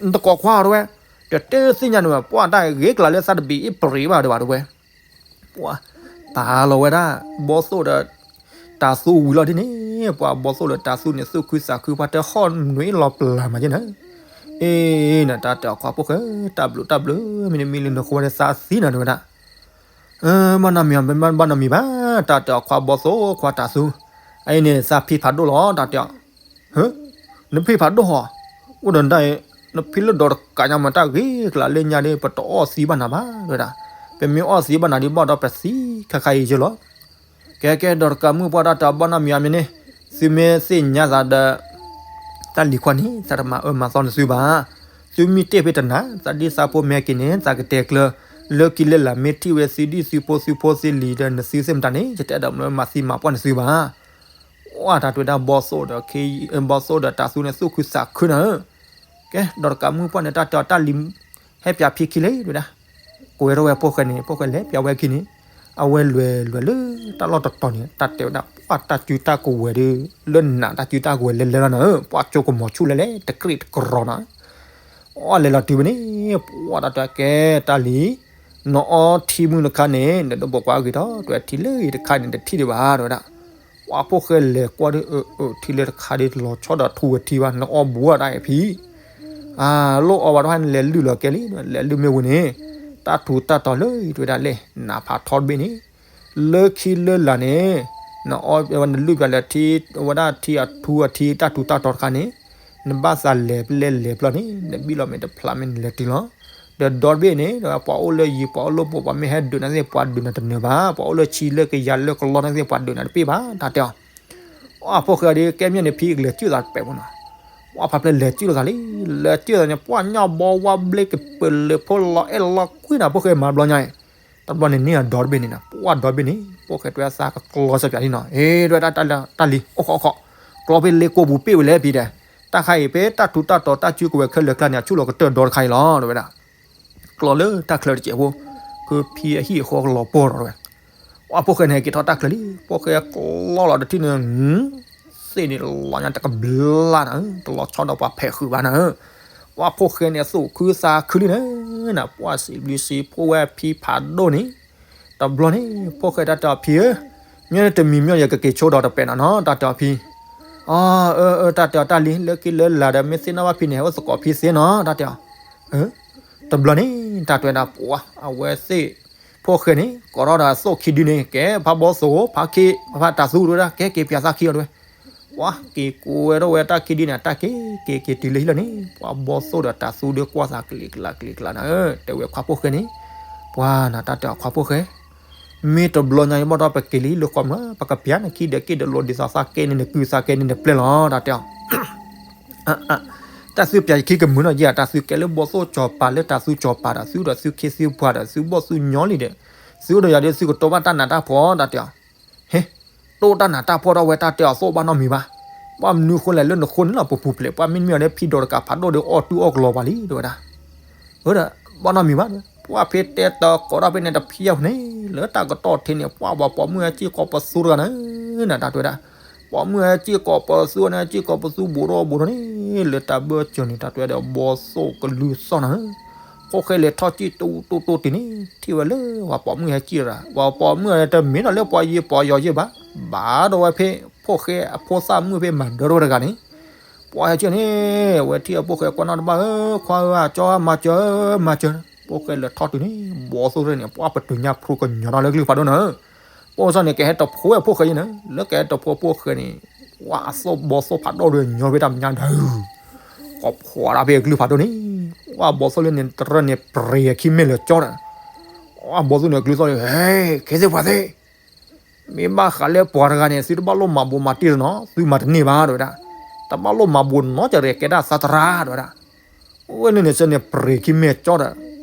နတကိးခွါအီၤတဲဝဲ, ဒီးတဲသ့ၣ်ညါန့ၣ်ဝဲ ပှၢ်တၢ်ဂ့ၤကျါလၢသးတဘံးအ့ၣ်ပရံးဘၣ်တဲဝဲတဲဝဲ, ပှၢ်, ပာ်လီၤဝဲဒၣ် ဘီသိၣ်ဒီး တၢ်သူဝံၤလီၤဒ်န့ၣ်, ပှၢ်ဘီသိၣ်ဒီးတၢ်သူန့ၣ် သူၣ်ခုသးခု ပှၢ်တဟီၣ်နွံလီၤပျၢ်မးယဲၢ်နၤ, အ့ၣ် နတၢ်တဲအီၤခွါဖိၣ်ဃဲ တၢ်ဘျုးတၢ်ဘျုး မ့တမ့ၢ်လၢနဃိဝဲဒၣ်သးသံနၤတဲဝဲဒၣ် ဘၣ်နီတမံၤဘၣ် ဘၣ်နီတမံၤဘၣ် တၢ်တဲအီၤခွါဘီသိၣ်ခွါတၢ်သူ, အအံၤန့ၣ် သးဖံဖးဒိၣ်လီၤ တၢ်တဲအီၤ, နဖံဖးဒိၣ်ဟီ, အိၣ်ဒီးနတၢ်အံၤ, နဖံလၢဒီးတကးညါမး တၢ်ဂ့ၤကလးလၢညါဒီး ပတအီၣ်သံဘၣ်နၤဘၣ် တဲဝဲဒၣ်. ပမ့ၢ်အီၣ်သံဘၣ်နၤဒ်ဘၣ်ဒီး ပသံခဲခါအံၤယလီၤ. ကဲကဲ ဒီးတကးမုၣ်ပှၢ် တၢ်တဲအီၤ ဘၣ်နီတမံၤအမ့ၢ်န့ၣ်, သုမ့ၢ်သ့ၣ်ညါသးဒီး တၢ်လံၤခွါန့ၣ် သးတမၤအၢမၤသီနသုဘၣ်. သုမ့ၢ်တ့ၢ်ဖဲတနၤ သးဒ်သးဖိမ့ၢ်ဟဲက့ၤန့ၣ် သးကတဲကျၢၤ, လၢခံလၢလာ်မ့ၢ်ထံၣ်ဝဲသုဒ်သုဖိသုဖိသ့လံၤဒီး နသုသ့ၣ်မတၤန့ၣ် ယတအဲၣ်ဒိးမၤသံမၤပှၢ်နသုဘၣ်. အတၢ်တဲဝဲဒၣ် ဘီသိၣ်ဒီး ဘီသိၣ်ဒီးတၤသူန့ၣ် သူၣ်ခုသးခုနၤဧၢ. ကဲ ဒီးတကးမုၣ်ပှၢ်န့ၣ် တၢ်တဲအီၤ တၢ်လံၤ ဟဲပၠးဖံခံလံ တဲဝဲဒၣ်. ကွဲးထီၣ်ဝဲဖိၣ်ဃဲန့ၣ် ဖိၣ်ဃဲလဲၤပၠးဝဲခံန့ၣ်, အဝဲလဲၤလဲၤလၢတၢ်လီၢ်တတီၤန့ၣ် တၢ်တဲဝဲဒၣ် ပှၢ်တၢ်စုတၢ်ကဝဲၤဒီး လၢနးတၢ်စုတၢ်ကဝဲၤလဲၤလဲၤလီၤနၤဧၢ, ပှၢ်ကၠိကမီၤဆူၣ်လဲၤလဲၤ တကြ့ၢ်တကရီၤနၤ. အလဲၤလီၤတုၤဝဲန့ၣ် ပှၢ်တၢ်တဲကဲတၢ်လံၤ, နအီထံမုၢ်တခါန့ၣ် နတဘိးကွၢ်ဂ့ၤထီၣ် တဲဝဲ ထံလၢအံၤတခါန့ၣ် တထံၣ်ဒံးဘၣ် တဲဝဲဒၣ်. ပှၢ်ဖိၣ်ဃဲလဲၤကွၢ်ဒီး အၢၣ်အၢၣ်ထံလၢတခါဒီး တလီၤဆီဒီးထူဝဲထံဘၣ် နအီဘူးတၢ်အံၤဖံ အလိၣ်အီဘၣ်တဖၣ်န့ၣ် လဲၤလုၢ်လီၤကဲလံ လဲၤလုၢ်မ့ၢ်ဝံၤန့ၣ်, တၢ်ထူးတၢ်တီၤလၢအံၤတဲဝဲဒၣ်လဲၣ် နးဖးထီတဘ့ၣ်န့ၣ်, လၢခံလၢလာ်န့ၣ်, နအီဝဲနလုၢ်ပၠးလၢထံ, အဝဲဒၣ်ထံအထူအထံတၢ်ထူးတၢ်တီၤတခါန့ၣ်, နဘၣ်သးလဲၤပလဲလဲၤပျီန့ၣ် နဘံၣ်လီၤမ့ၢ်တဖျးမ့ၢ်နလဲၤတုၤလီၤ. ဒီးဒီတဘ့ၣ်န့ၣ် ပှၤအိၣ်လၢယံၤ ပှၤအိၣ်လၢဘူး ပှၤမ့ၢ်ဟဲဒုးနၤသ့ၣ် ပှၤဒုးနၤတနၢၤဘၣ်, ပှၤအိၣ်လၢဆံလၢကယၤလၢကလီနၤသ့ၣ် ပှၤဒုးနၤတပ့ၢ်ဘၣ် တၢ်တဲအီၤ. အဖိၣ်ဃဲဒီး ကဲမ့ၢ်န့ၣ် ဖံကလဲၤစုၣ်သးတပဲာ်ဖိနီၤ. ပှၢ်ဖးဖျဲၣ်လဲၤစုၣ်လိာ်သးလံ, လဲၤစုၣ်သးန့ၣ် ပှၢ်ညၣ်ဘီဝါဘျ့ကပၢၤလၢဖိလီၤအဲၣ်လီၤကွံနၤ ဖိၣ်ဃဲမၤဘျီညါအံၤ, တဘျီန့ၣ်န့ၢ်အဒီတဘ့ၣ်န့ၣ်နီၤ, ပှၢ်ဒီဘ့ၣ်န့ၣ် ဖိၣ်ဃဲတဲဝဲသးကကျီစၢပၠးလံနီၤ, အ့ တဲဝဲဒၣ်တၢ်လံၤ အိၣ်ခိးအိၣ်ခိး, ကျီဖဲလ့ကိပူၤပ့ၣ်ဝဲလဲၣ်ဖံတဲ, တၢ်ခါအံၤဖဲတၢ်ထူးတၢ်တီၤတၢ်စုကဝဲၤခဲလၢာ်ကျါန့ၣ် အဆူၣ်လီၤကတၢၢ်ဒီတခါအံၤလီၤ တဲဝဲဒၣ်. ကျီလၢတၢ်ချၢတစဲးဖိ, ကဖံအဟံၣ်အဃီကလီၤပှီၢ်ဒီးတဲဝဲ, ပှၢ်ဖိၣ်ဃဲန့ၣ် က့ၤထီၣ်တၢ်ချၢလံ, ဖိၣ်ဃဲကျီလီၤတထံၣ်န့ၣ်, သ့ၣ်န့ၣ်လီၤညါတကဘျါနၤဧၢ, တလီၤဆီဒီးပှၤဖဲးဃုာ်ဘၣ်နၤဧၢ, ပှၢ်ဖိၣ်ဃဲန့ၣ် သူၣ်ခုသးခုလံနၤ, နပှၢ်စံးဘျုးစံးဖှိၣ်ဝဲဖံဖးဒိၣ်န့ၣ်, တဘျီန့ၣ် ဖိၣ်ဃဲတၢ်တဲအီၤဖံဧၢ, မ့ၢ်တမံၤမ့ၢ်ယကက့ၤဆိဒီးတပဲာ်နၤနီၤ တၢ်တဲအီၤဖံ, အၢ အၢ တၢ်တဲအီၤတၢ်လံၤ လၢခံလၢလာ်ဒီး မ့ၢ်သ့ၣ်နီၣ်ဘၣ်ဖံန့ၣ် ဟဲအိၣ်သကိးဖံသ့နီၤ တၢ်တဲအီၤ, တဘျီန့ၣ် တၢ်တဲဝဲဒၣ်ပှၢ် အဝဲသ့ၣ် ဖိၣ်ဃဲန့ၣ် ကိးထီၣ်ဒီးသိၣ်ခံဒုန့ၣ် ကဲဖးဘီသိၣ် ဖးခ့ ဖးတၤသူတဲဝဲဒၣ် ကဲက့ၤပၠးသးခံအီၤတဲဝဲ, ပှၢ်က့ၤကိးဝဲထီၣ်ဝဲတၢ်ခံဒုန့ၣ် တၢ်က့ၤက့ၤက့ၤတုၤလၢဟံၣ်လီၤန့ၣ် ပှၢ်ဘီသိၣ်ဒီးတၤသူဒီးကွၢ်သးကလံၤကျါကလံၤကျါနၤဧၢ, တဲဝဲခွါဖိၣ်ဃဲန့ၣ်, ပှၢ်နတၢ်တဲအီၤခွါဖိၣ်ဃဲ မ့ၢ်တဘျီညါအံၤဘၣ်ဒီး ပက့ၤလံလၢဃီမး ပကပၠးနခံဒီးက့ၣ်ဒီးလိာ်ဒ်သိးသးကဲန့ၣ်နကုၢ်သးကဲန့ၣ်နပျဲၢ်လီၤ တၢ်တဲအီၤ, တၢ်သုပၠးယခံကမုာ်နီၤ ယဲတၢ်သုကဲလၢဘီသိၣ်ကၠီၤပၤ လၢတၢ်သုကၠီၤပၤဒီး သုဒီးသုခ့သုပှၤဒီး သုဘီၣ်သုညီလံဒီး သုအိၣ်ဒီးယၤဒီး သုကတိၢ်ဘၣ်တၢ်နးတၢ်ဖှီၣ် တၢ်တဲအီၤ, ဟ့ တိၢ်တၢ်နးတၢ်ဖှီၣ်ထီၣ်ဝဲ တၢ်တဲအီၤသိၣ်ဘၣ်နီတမံၤဘၣ်, ဘၣ်မနုၤဃိလဲၣ် လၢနဃိန့ၣ်လီၤ ပပူၤဖျဲး ပှၢ်မ့တမ့ၢ်အီၤဒီး ဖံဒီးတကးဖးဒိၣ်ဒီးအီၣ်တူၢ်အီၣ်ကလီၤပှၤလံ တဲဝဲဒၣ် အၢ ဒီး ဘၣ်နီတမံၤဘၣ်, ပှၢ်ဖဲတဲတကိးထီၣ်ဖဲန့ၣ်တဖျၢၣ်န့ၣ် လၢတၢ်ကတီၢ်ထဲန့ၣ် ပှၢ်ပှၤပိာ်မုၣ်ဟဲစ့ၢ်ကီးပသူတဂၤန့ၣ် နတၢ်တဲဝဲဒၣ်, ပိာ်မုၣ်ဟဲစ့ၢ်ကီးပသူန့ၣ် စ့ၢ်ကီးပသူဘူးဒီးဘူးဒီးန့ၣ် လၢတၢ်ဘၢၣ်စၢၤန့ၣ် တၢ်တဲဝဲဒီးဘီသိၣ်ကလုၢ်သီၣ်နၤဧၢ, ဖိၣ်ဃဲလဲၤထီၣ်စံၣ်တူတူတူတ့ၢ်န့ၣ် ထံၣ်ဝဲလၢပှၤပိာ်မုၣ်ဟဲစံၣ်တဂၤ, ပှၤပိာ်မုၣ်တမ့ၢ်ဒီးလၢပှၤယံၤပှၤယီၤယဲၢ်ဘၣ်, ဘၣ်ဒီးဝဲဖဲဖိၣ်ဃဲအဖိသၣ်မုၣ်ဖဲမၤဒၢထီၣ်ဝဲတဂၤန့ၣ် ပှၢ်ဟဲစံၣ်န့ၣ် ဝဲထံၣ်အဖိၣ်ဃဲကွၢ်နီၣ်တဘၣ်ဧၢ, ခွါဧၢ အကၠီမၤစၢၤ မၤစၢၤ, ဖိၣ်ဃဲလဲၤထီၣ်တုၤန့ၣ် ဘီသိၣ်န့ၣ် ပှၢ်ပတုာ်ညါဖျိကညီၤထီၣ်လၢကလုၢ်ဖးဒိၣ်နၤဧၢ, ပိၢ်စၢ်န့ၣ် ကဟဲတဖိဝဲဖိၣ်ဃဲယဲၢ်နၤ, လၢကဟဲတဖိဖိၣ်ဃဲန့ၣ် ပှၢ်အသိၣ်ဘီသိၣ်ဖးဒိၣ်ဒီးညီဖဲတၢ်မဲာ်ညါဒၣ် ကီးဖှီၣ်ဒၣ်ဖဲအကလုၢ်ဖးဒိၣ်န့ၣ်, ပှၢ်ဘီသိၣ်လၢန့ၣ်တရၢန့ၣ် ပြဲၤအခံမ့ၢ်လၢာ်ကၠီဒီး, ပှၢ်ဘီသိၣ်န့ၣ်အကလုၢ်သီၣ်န့ၣ် ဟဲ ခဲသ့ၣ်ပှၤသ့ၣ် မ့ၢ်ဘၣ်ဃးလၢပှၤတဂၤန့ၣ် သုတဘၣ်လိၣ်မၤဘိးမၤတ့ၢ်လီၤနီၤ, သုမၤတန့ၢ်ဘၣ် တဲဝဲဒၣ်, တဘၣ်လိၣ်မၤဘိးနီတစဲး ကဲဒၣ်သးသရၣ် တဲဝဲဒၣ်, အဝဲန့ၣ်န့ၣ်စ့ၢ်န့ၣ် ပြဲၤခံမ့ၢ်ကၠီဒီး,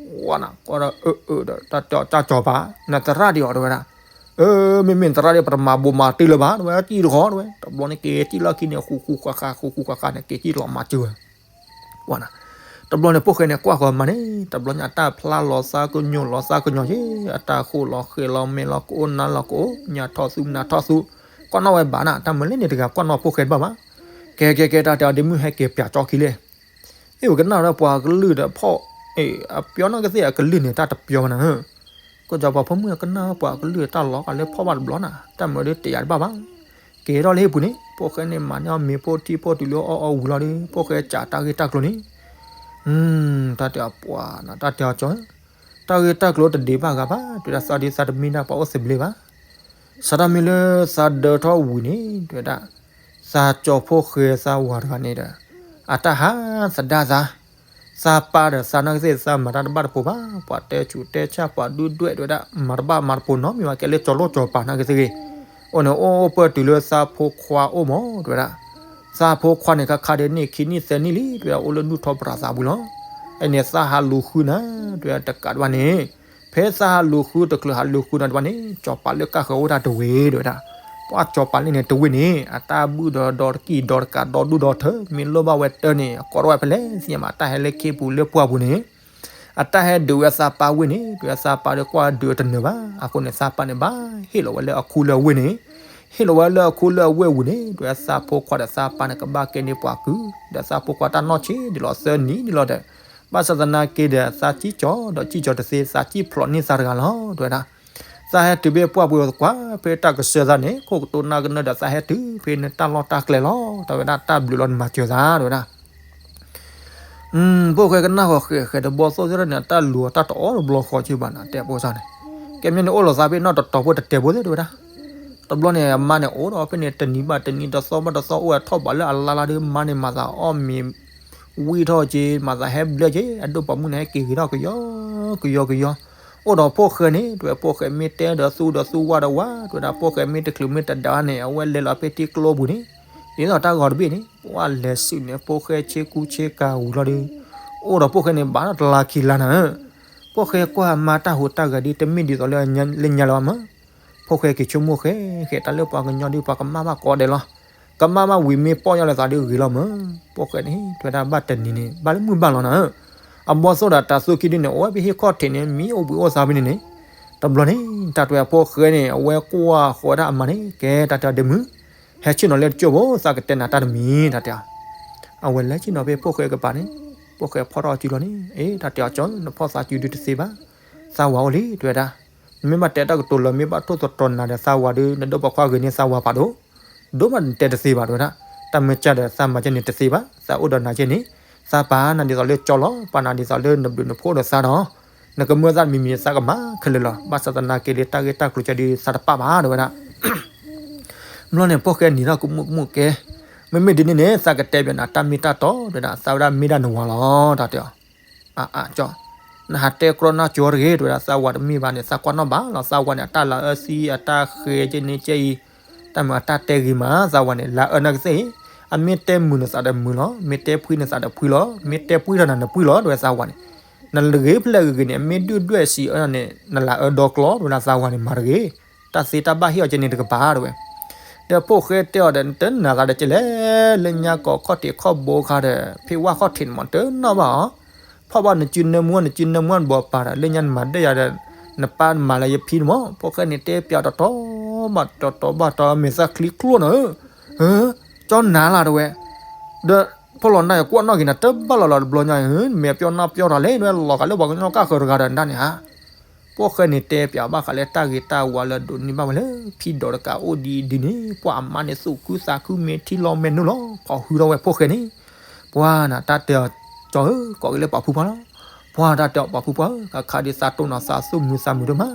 ဝဲနၤ ကွၢ်ဒီး အၢ အၢ ဒီး တၢ်တဲအီၤ တၢ်ကၠီၤပၤ နသရၣ်ဒံးအီၤ တဲဝဲဒၣ်, အၢ မ့မ့ၢ်နသရၣ်ဒီး ပတမၤဘိးမၤတ့ၢ်လၢၤဘၣ် တဲဝဲ စံၣ်တဃီ တဲဝဲ, တဘျီန့ၣ်က့ၤစံၣ်လီၢ်ခံန့ၣ် ဃူဃူဃာ်ဃာ် ဃူဃူဃာ်ဃာ်န့ၣ် က့ၤစံၣ်လီၤမၤစၢၤဝဲ ဝဲနၤ, တဘျီန့ၣ် ဖိၣ်ဃဲန့ၣ် ကွၢ်ဃီၤမၤန့ၣ် တဘျီညါတၢ်ဖျါလီၤသးကညီၤလီၤသးကညီၤယဲၢ် အတၢ်ဃိၣ်လီၤဃဲၤလီၤမဲာ်လီၤကအိၣ်နါလီၤကအိၣ် ညါထီၣ်သူမနၤထီၣ်သူ, ကွၢ်နီၣ်ဝဲဘၣ်နၤ တၢ်မၤလဲၣ်န့ၣ်တဂၤ ကွၢ်နီၣ်ဖိၣ်ဃဲတဘၣ်ဘၣ်, ကဲကဲကဲ တၢ်တဲအီၤ ဒ့မုၣ်ဟဲက့ၤပၠးကၠီခံလဲၣ်, အ့ၣ် ပကနၣ်ဝဲဒၣ်ပှၤကလုၢ်ဒီးဖီၣ်, အ့ၣ် အပျီနီၢ်ကသ့ၣ်အကလုၢ်န့ၣ် တၢ်တပျီဘၣ်နၤ, ကီၢ်ကၠီပှၤဖိမုၣ်ကနၣ်ပှၤကလုၢ်တၢ်လီၤကလၢဖီၣ်ဘၣ်တဘျီနၤ တၢ်မၤဒ်တယာ်တဘၣ်ဘၣ်, ကဲထီၣ်လၢဟံၣ်ပူၤန့ၣ် ဖိၣ်ဃဲန့ၣ်မၤန့ၢ်အီၤမ့ၤဖိထံဖိတုၤလၢအီၣ်အီၣ်ဝံၤလီၤဒီး ဖိၣ်ဃဲစးတၢ်ဂ့ၢ်တၢ်ကျိၤန့ၣ်, တၢ်တဲအီၤပှၤနၤ တၢ်တဲအီၤကၠီ, တၢ်ဂ့ၢ်တၢ်ကျိၤတဒ့ဘၣ်ဂၤဘၣ် တဲဝဲဒၣ် သးဒ်သးတမံဒၣ်ပှၤအိၣ်သဘျ့ဘၣ်, စးထီၣ်မ့ၢ်လၢသးဒၢထီၣ်ဝံၤန့ၣ် တဲဝဲဒၣ်, သးကၠီၤဖိၣ်ဃဲသးဝၤတဂၤန့ၣ်ဒီး အတၢ်ဟးသဒါသး, သးပၢ်ဒီးသးနာ်က့သ့ၣ် သးမၤတၢ်တဘၣ်တပိၤဘၣ်, ပှၤတဲဆူးတဲဆၣ် ပှၤဒုၣ်ဒွဲၣ်တဝဲဒၣ် မၤတဘၣ်မၤတပိၤနီတမံၤဘၣ်, ကဲလၢကၠီၤလိၣ်ကၠီၤပၤနာ်က့သ့ၣ်ဂ့ၤ, အိၣ်န့ၣ်အိၣ်ပၢၢ်တုၤလၢသးဖိခွါအိၣ်မးတဝဲဒၣ်, သးဖိခွါန့ၣ် ခါခါဒ်န့ၣ် ခံနံၣ်သၢနံၣ်လံ တဝဲဒၣ် အိၣ်လၢနူၢ်ထီၣ်ပြးသးပူၤလီၤ. အန့ၣ်သးဟးလူၤဃုနၤ တဝဲဒၣ်တကးဒံးဘၣ်န့ၣ်, ဖဲသးဟးလူၤဃုတချုးဟးလူၤဃုနၤတဘၣ်န့ၣ် ကၠီၤပၤလၢကၢ်ဃၢၤအိၣ်တၢ်တဝ့ၢ်တဝဲဒၣ်, ပှၤကၠီၤပၤလၢန့ၣ်တဝ့ၢ်န့ၣ် အတၢ်ဘုၣ်ဒီးဒီတကံၢ်ဒီတကးဒီဒူၣ်ဒီထၢ မ့ၢ်လိၣ်ဘၣ်ဝဲတၢ်န့ၣ် အကိးထီၣ်ဝဲဖဲလဲၣ်သ့ၣ်ညါမး အတၢ်ဟဲလၢခ့ပူၤလၢပှၢ်ပူၤန့ၣ် အတၢ်ဟဲဒုးဝဲသးပၢ်ဝ့ၢ်န့ၣ် တဝဲသးပၢ်ဒီးကွၢ်ဒုးတနၢၤဘၣ်. အဃိန့ၣ် သးပၢ်န့ၣ်ဘၣ်ဟ့ၣ်လီၤဝဲလၢအခူလၢအဝ့ၢ်န့ၣ်, ဟ့ၣ်လီၤဝဲလၢအခူလၢအဝ့ၢ်အပူၤန့ၣ် တဝဲသးဖိခွါဒီးသးပၢ်န့ၣ် ကဘၣ်ကဲန့ၢ်ပှၤကုၢ်, ဒီးသးဖိခွါတၢ်နီၢ်ဆံးဒ်လီၤသၢနံၤဒ်လီၤဒီး, ဘၣ်ဆၣ်သနာ်က့ဒီး သးစံၣ်ကၠီၤဒီးစံၣ်ကၠီၤတသ့ သးစံၣ်ဖျိးန့ၢ်သးတဂၤလီၤ တဝဲဒၣ်. သးဟဲတုၤဖဲပှၢ်ပူၤကွၢ်ဖဲတၢ်ကစၢၢ်သးန့ၣ် ခိၣ်ကတိၤနၢ်ကနၢဒီး သးဟဲတုၤဖဲန့ၣ်တၢ်လီၢ်တၢ်ကျဲလီၤ တဝဲဒၣ်, တၢ်ဘျုးလီၤနမၤစၢၤသး တဝဲဒၣ်. ဖိၣ်ဃဲကနၣ်ဃီၤဃဲးဃဲးဒီးဘီသိၣ်သ့ၣ်န့ၣ် အတၢ်လူၤအတၢ်တအီၣ်တဘျီဃီက့ဘၣ်နၤ တဲဖိသၣ်န့ၣ်, ကဲမ့ၢ်န့ၣ်အိၣ်လီၤသးဖဲနီၢ်တတီၤဖိတတဲာ်ဖိသ့ၣ် တဝဲဒၣ်. တဘျီန့ၣ် အမါန့ၣ်အိၣ်ဒီးဖဲန့ၣ် တနံၤဘၣ်တနံၤ တသီဘၣ်တသီ အိၣ်ဝဲထီၣ်ဘးလၢအလါလါဒီး မါန့ၣ်မၤသးအီၣ်မ့ၤ ဝံၣ်ထီၣ်က့ မၤသးဟဲဘျၢက့ အဒိၣ်ပှၤမုၣ်န့ၣ် ဟဲက့ၤဂ့ၤထီၣ်ကယီကယီကယီ, အိၣ်ဒီးဖိၣ်ဃဲန့ၣ် တဝဲဖိၣ်ဃဲမ့ၢ်တဲဒီးသူဒီးသူဝါဒီးဝါ တဝဲဒၣ် ဖိၣ်ဃဲမ့ၢ်တချုးမ့ၢ်တဒါန့ၣ် အဝဲလဲၤလီၤဖဲထံကျိပူၤန့ၣ်, ဒ်သိးတၢ်ဂီၤတဘ့ၣ်န့ၣ် ပှၤလဲၤဆူၣ်န့ၣ် ဖိၣ်ဃဲဆ့ကူဆ့ကၤဝံၤလီၤဒီး အိၣ်ဒီးဖိၣ်ဃဲန့ၣ် ဘၣ်ဒီးတလါခံလါနၤဧၢ, ဖိၣ်ဃဲကွၢ်အမါတၢ်ဟူးတၢ်ဂဲၤဒ် တမ့ၢ်ဒ်သိးလၢညါလၢၤဘၣ်မး, ဖိၣ်ဃဲက့ၤဆိကမိၣ်ဃဲးဃဲး တၢ်လၢပှၤကညီဒ်ပှၤကမၣ်ဘၣ်ကိးဂၤဒဲးလီၤ, ကမၣ်ဘၣ်ဝံၤမ့ၢ်ပီၢ်ယၢ်လၢသးဒ်ဂ့ၤလီၤမး, ဖိၣ်ဃဲန့ၣ် တဝဲဒၣ်ဘၣ်တနံၤန့ၣ် ဘၣ်လၢမုၢ်ဘၣ်လီၤနၤဧၢ, အဘီသိၣ်ဒီးတၤသူခံဒုန့ၣ် အိၣ်ဝဲဖဲဟံၣ်ခီၣ်ထံးန့ၣ် မံအိၣ်ဘှံးအိၣ်သါဖဲန့ၣ်န့ၣ်, တဘျီန့ၣ် တၢ်တဝဲဖိၣ်ဃဲန့ၣ် အဝဲကွၢ်ဃီဝဲဒၣ်အမါန့ၣ် ကဲတၢ်တဲအီၤဒ့မုၣ်, ဟဲဆ့ၣ်နီၤလၢတကၠိၢ်ဖိ သးကတဲနၤတၢ်တမံၤ တၢ်တဲအီၤ, အဝဲလဲၤဆ့ၣ်နီၤဖဲဖိၣ်ဃဲကပၤန့ၣ်, ဖိၣ်ဃဲဖီၣ်ထီၣ်စုလီၤန့ၣ် အ့ တၢ်တဲအီၤကၠီ နဖီၣ်သးစုဒုတသ့ဘၣ်, သးဝၤအိၣ်လံ တဝဲဒၣ်, နမ့ၢ်ဘၣ်တဲတၢ်ကတိၤလၢ မ့ၢ်ဘၣ်ထိၣ်သတြီၤနၤဒီးသးဝၤဒီး နဒိၣ်ပိာ်ခွါဂ့ၤန့ၢ်သးဝၤဖးဒိၣ်, ဒိၣ်မးနတဲတသ့ဘၣ် တဝဲဒၣ်, တၢ်မ့ၢ်ကၢ်ဒီးသးမၤကၢ်န့ၣ်တသ့ဘၣ်, သးအိၣ်ဒီးနၤကၢ်န့ၣ်, သးပာ်နၤဒ်သိးလၢကၠီလီၤ, ပာ်နၤဒ်သိးလၢနဘျုးနဖှိၣ်ဒီးသးဒီး, နကမၢသးတမံၤမံၤ သးကမၤခဲလၢာ်လီၤ, ဘၣ်ဆၣ်သနာ်က့လၢတၢ်ဂ့ၢ်တၢ်ကျိၤကၢ်ဒုးသးတပာ်ဘၣ် တဝဲဒၣ် ဘျီန့ၣ် ဖိၣ်ဃဲနံၤထီၣ်ကမူၣ်ကမူၣ်ကဲ, မ့မ့ၢ်ဒ်န့ၣ်န့ၣ် သးကတဲဘၣ်နၤတၢ်မ့ၢ်တၢ်တီ တဝဲဒၣ်, သးဝဲဒၣ်မ့ၢ်ဒၣ်နဝၤလီၤ တၢ်တဲအီၤ, အါအါကၠီ, နဟးတဲကြီနၢ်ကၠီတဂ့ၤ တဝဲဒၣ်, သးဝၤတမ့ၢ်ဘၣ်န့ၣ် သးကွၢ်နီၣ်ဘၣ်လီၤ, သးဝၤန့ၣ် အတၢ်လၤအၢသံ အတၢ်ဃဲကဲန့ၣ်ကဲအံၤ, တၢ်မုာ်အတၢ်တဲဂ့ၤမး သးဝၤန့ၣ် လၤအၢနာ်ကသ့ၣ်, အမ့ၢ်တဲမုာ်နသးဒီးမုာ်လီၤ, မ့ၢ်တဲဖှံနသးဒီးဖှံလီၤ, မ့ၢ်တဲဖှံထီၣ်နၤနဖှံလီၤ တဝဲသးဝၤန့ၣ် နဂ့ၤဖျဲၣ်ဂ့ၤဂ့ၤန့ၣ် အမ့ၢ်ဒုၣ်ဒွဲၣ်စံးအၢန့ၣ် နလၤအၢဒီကျီ တဝဲဒၣ်သးဝၤန့ၣ် မၤတဂ့ၤ, တၢ်သ့တၢ်ဘၣ်ဟ့ၣ်အီၤကဲန့ၣ်တကပၤ တဝဲ, ဒီးဖိၣ်ဃဲတဲအီၤဒီး နတနာ်သးဒီးကလဲၣ်, လၢညါကိးခီၣ်ထံးခီၣ်ဘိခါဒီး ဖဲဝၣ်ခီၣ်ထံးန့ၣ်မး တနာ်ဘၣ်အီၤ, ဖီၣ်ဘၣ်နစုနၢမူ နစုနၢမူနဘိးပၤဒီး လၢညါနမၤဒၢၣ်ယၤဒီး နပၢ်နမၤလၢယဖံန့ၣ်မး, ဖိၣ်ဃဲန့ၣ်တဲပျးတီတီဘၣ်တီတီဘၣ်တီ မဲာ်သၣ်ချံကျိၣ်နၤဧၢ, ကၠီနၤလၢ်တဝဲ ဒီး ဖီၣ်လီၤနၢ်ယကွၢ်နီၣ်က့ၤနၤ တဘၣ်လီၤလီၤတဘျီညါအံၤ မဲာ်ပျီနၢ်ပျီတၢ်လဲၣ် နဝဲလီၤဂာ်လၢပှၤကညီကၢ်ဃၢၤတဂၤဒီးနဒၣ်န့ၣ်ဧါ, ဖိၣ်ဃဲန့ၣ်တဲပျးဘၣ်ဃးလၢတၢ်ဂ့ၤတၢ်ဝါလၢဒိးန့ၢ်ဘၣ်ဝဲလၢ ဖံဒိးတကးအိၣ်ဒ်အံၤဒ်န့ၣ် ပှၤအမါန့ၣ် သူၣ်ခုသးခုမ့ၢ်ထံလီၤမဲာ်နုာ်လီၤ ဖီၣ်ဟုထီၣ်ဝဲဖိၣ်ဃဲန့ၣ်, ပှၤနၤတၢ်တဲအီၤကၠီဧၢ ကိးက့ၤလၢပှၤဖုပှၢ်လီၤ, ပှၤတၢ်တဲအီၤပှၤဖုပှၢ်ဧၢ ခါခါဒ်သးတိၢ်နီၣ်သးသူၣ်မုာ်သးမုာ်ဒိၣ်မး,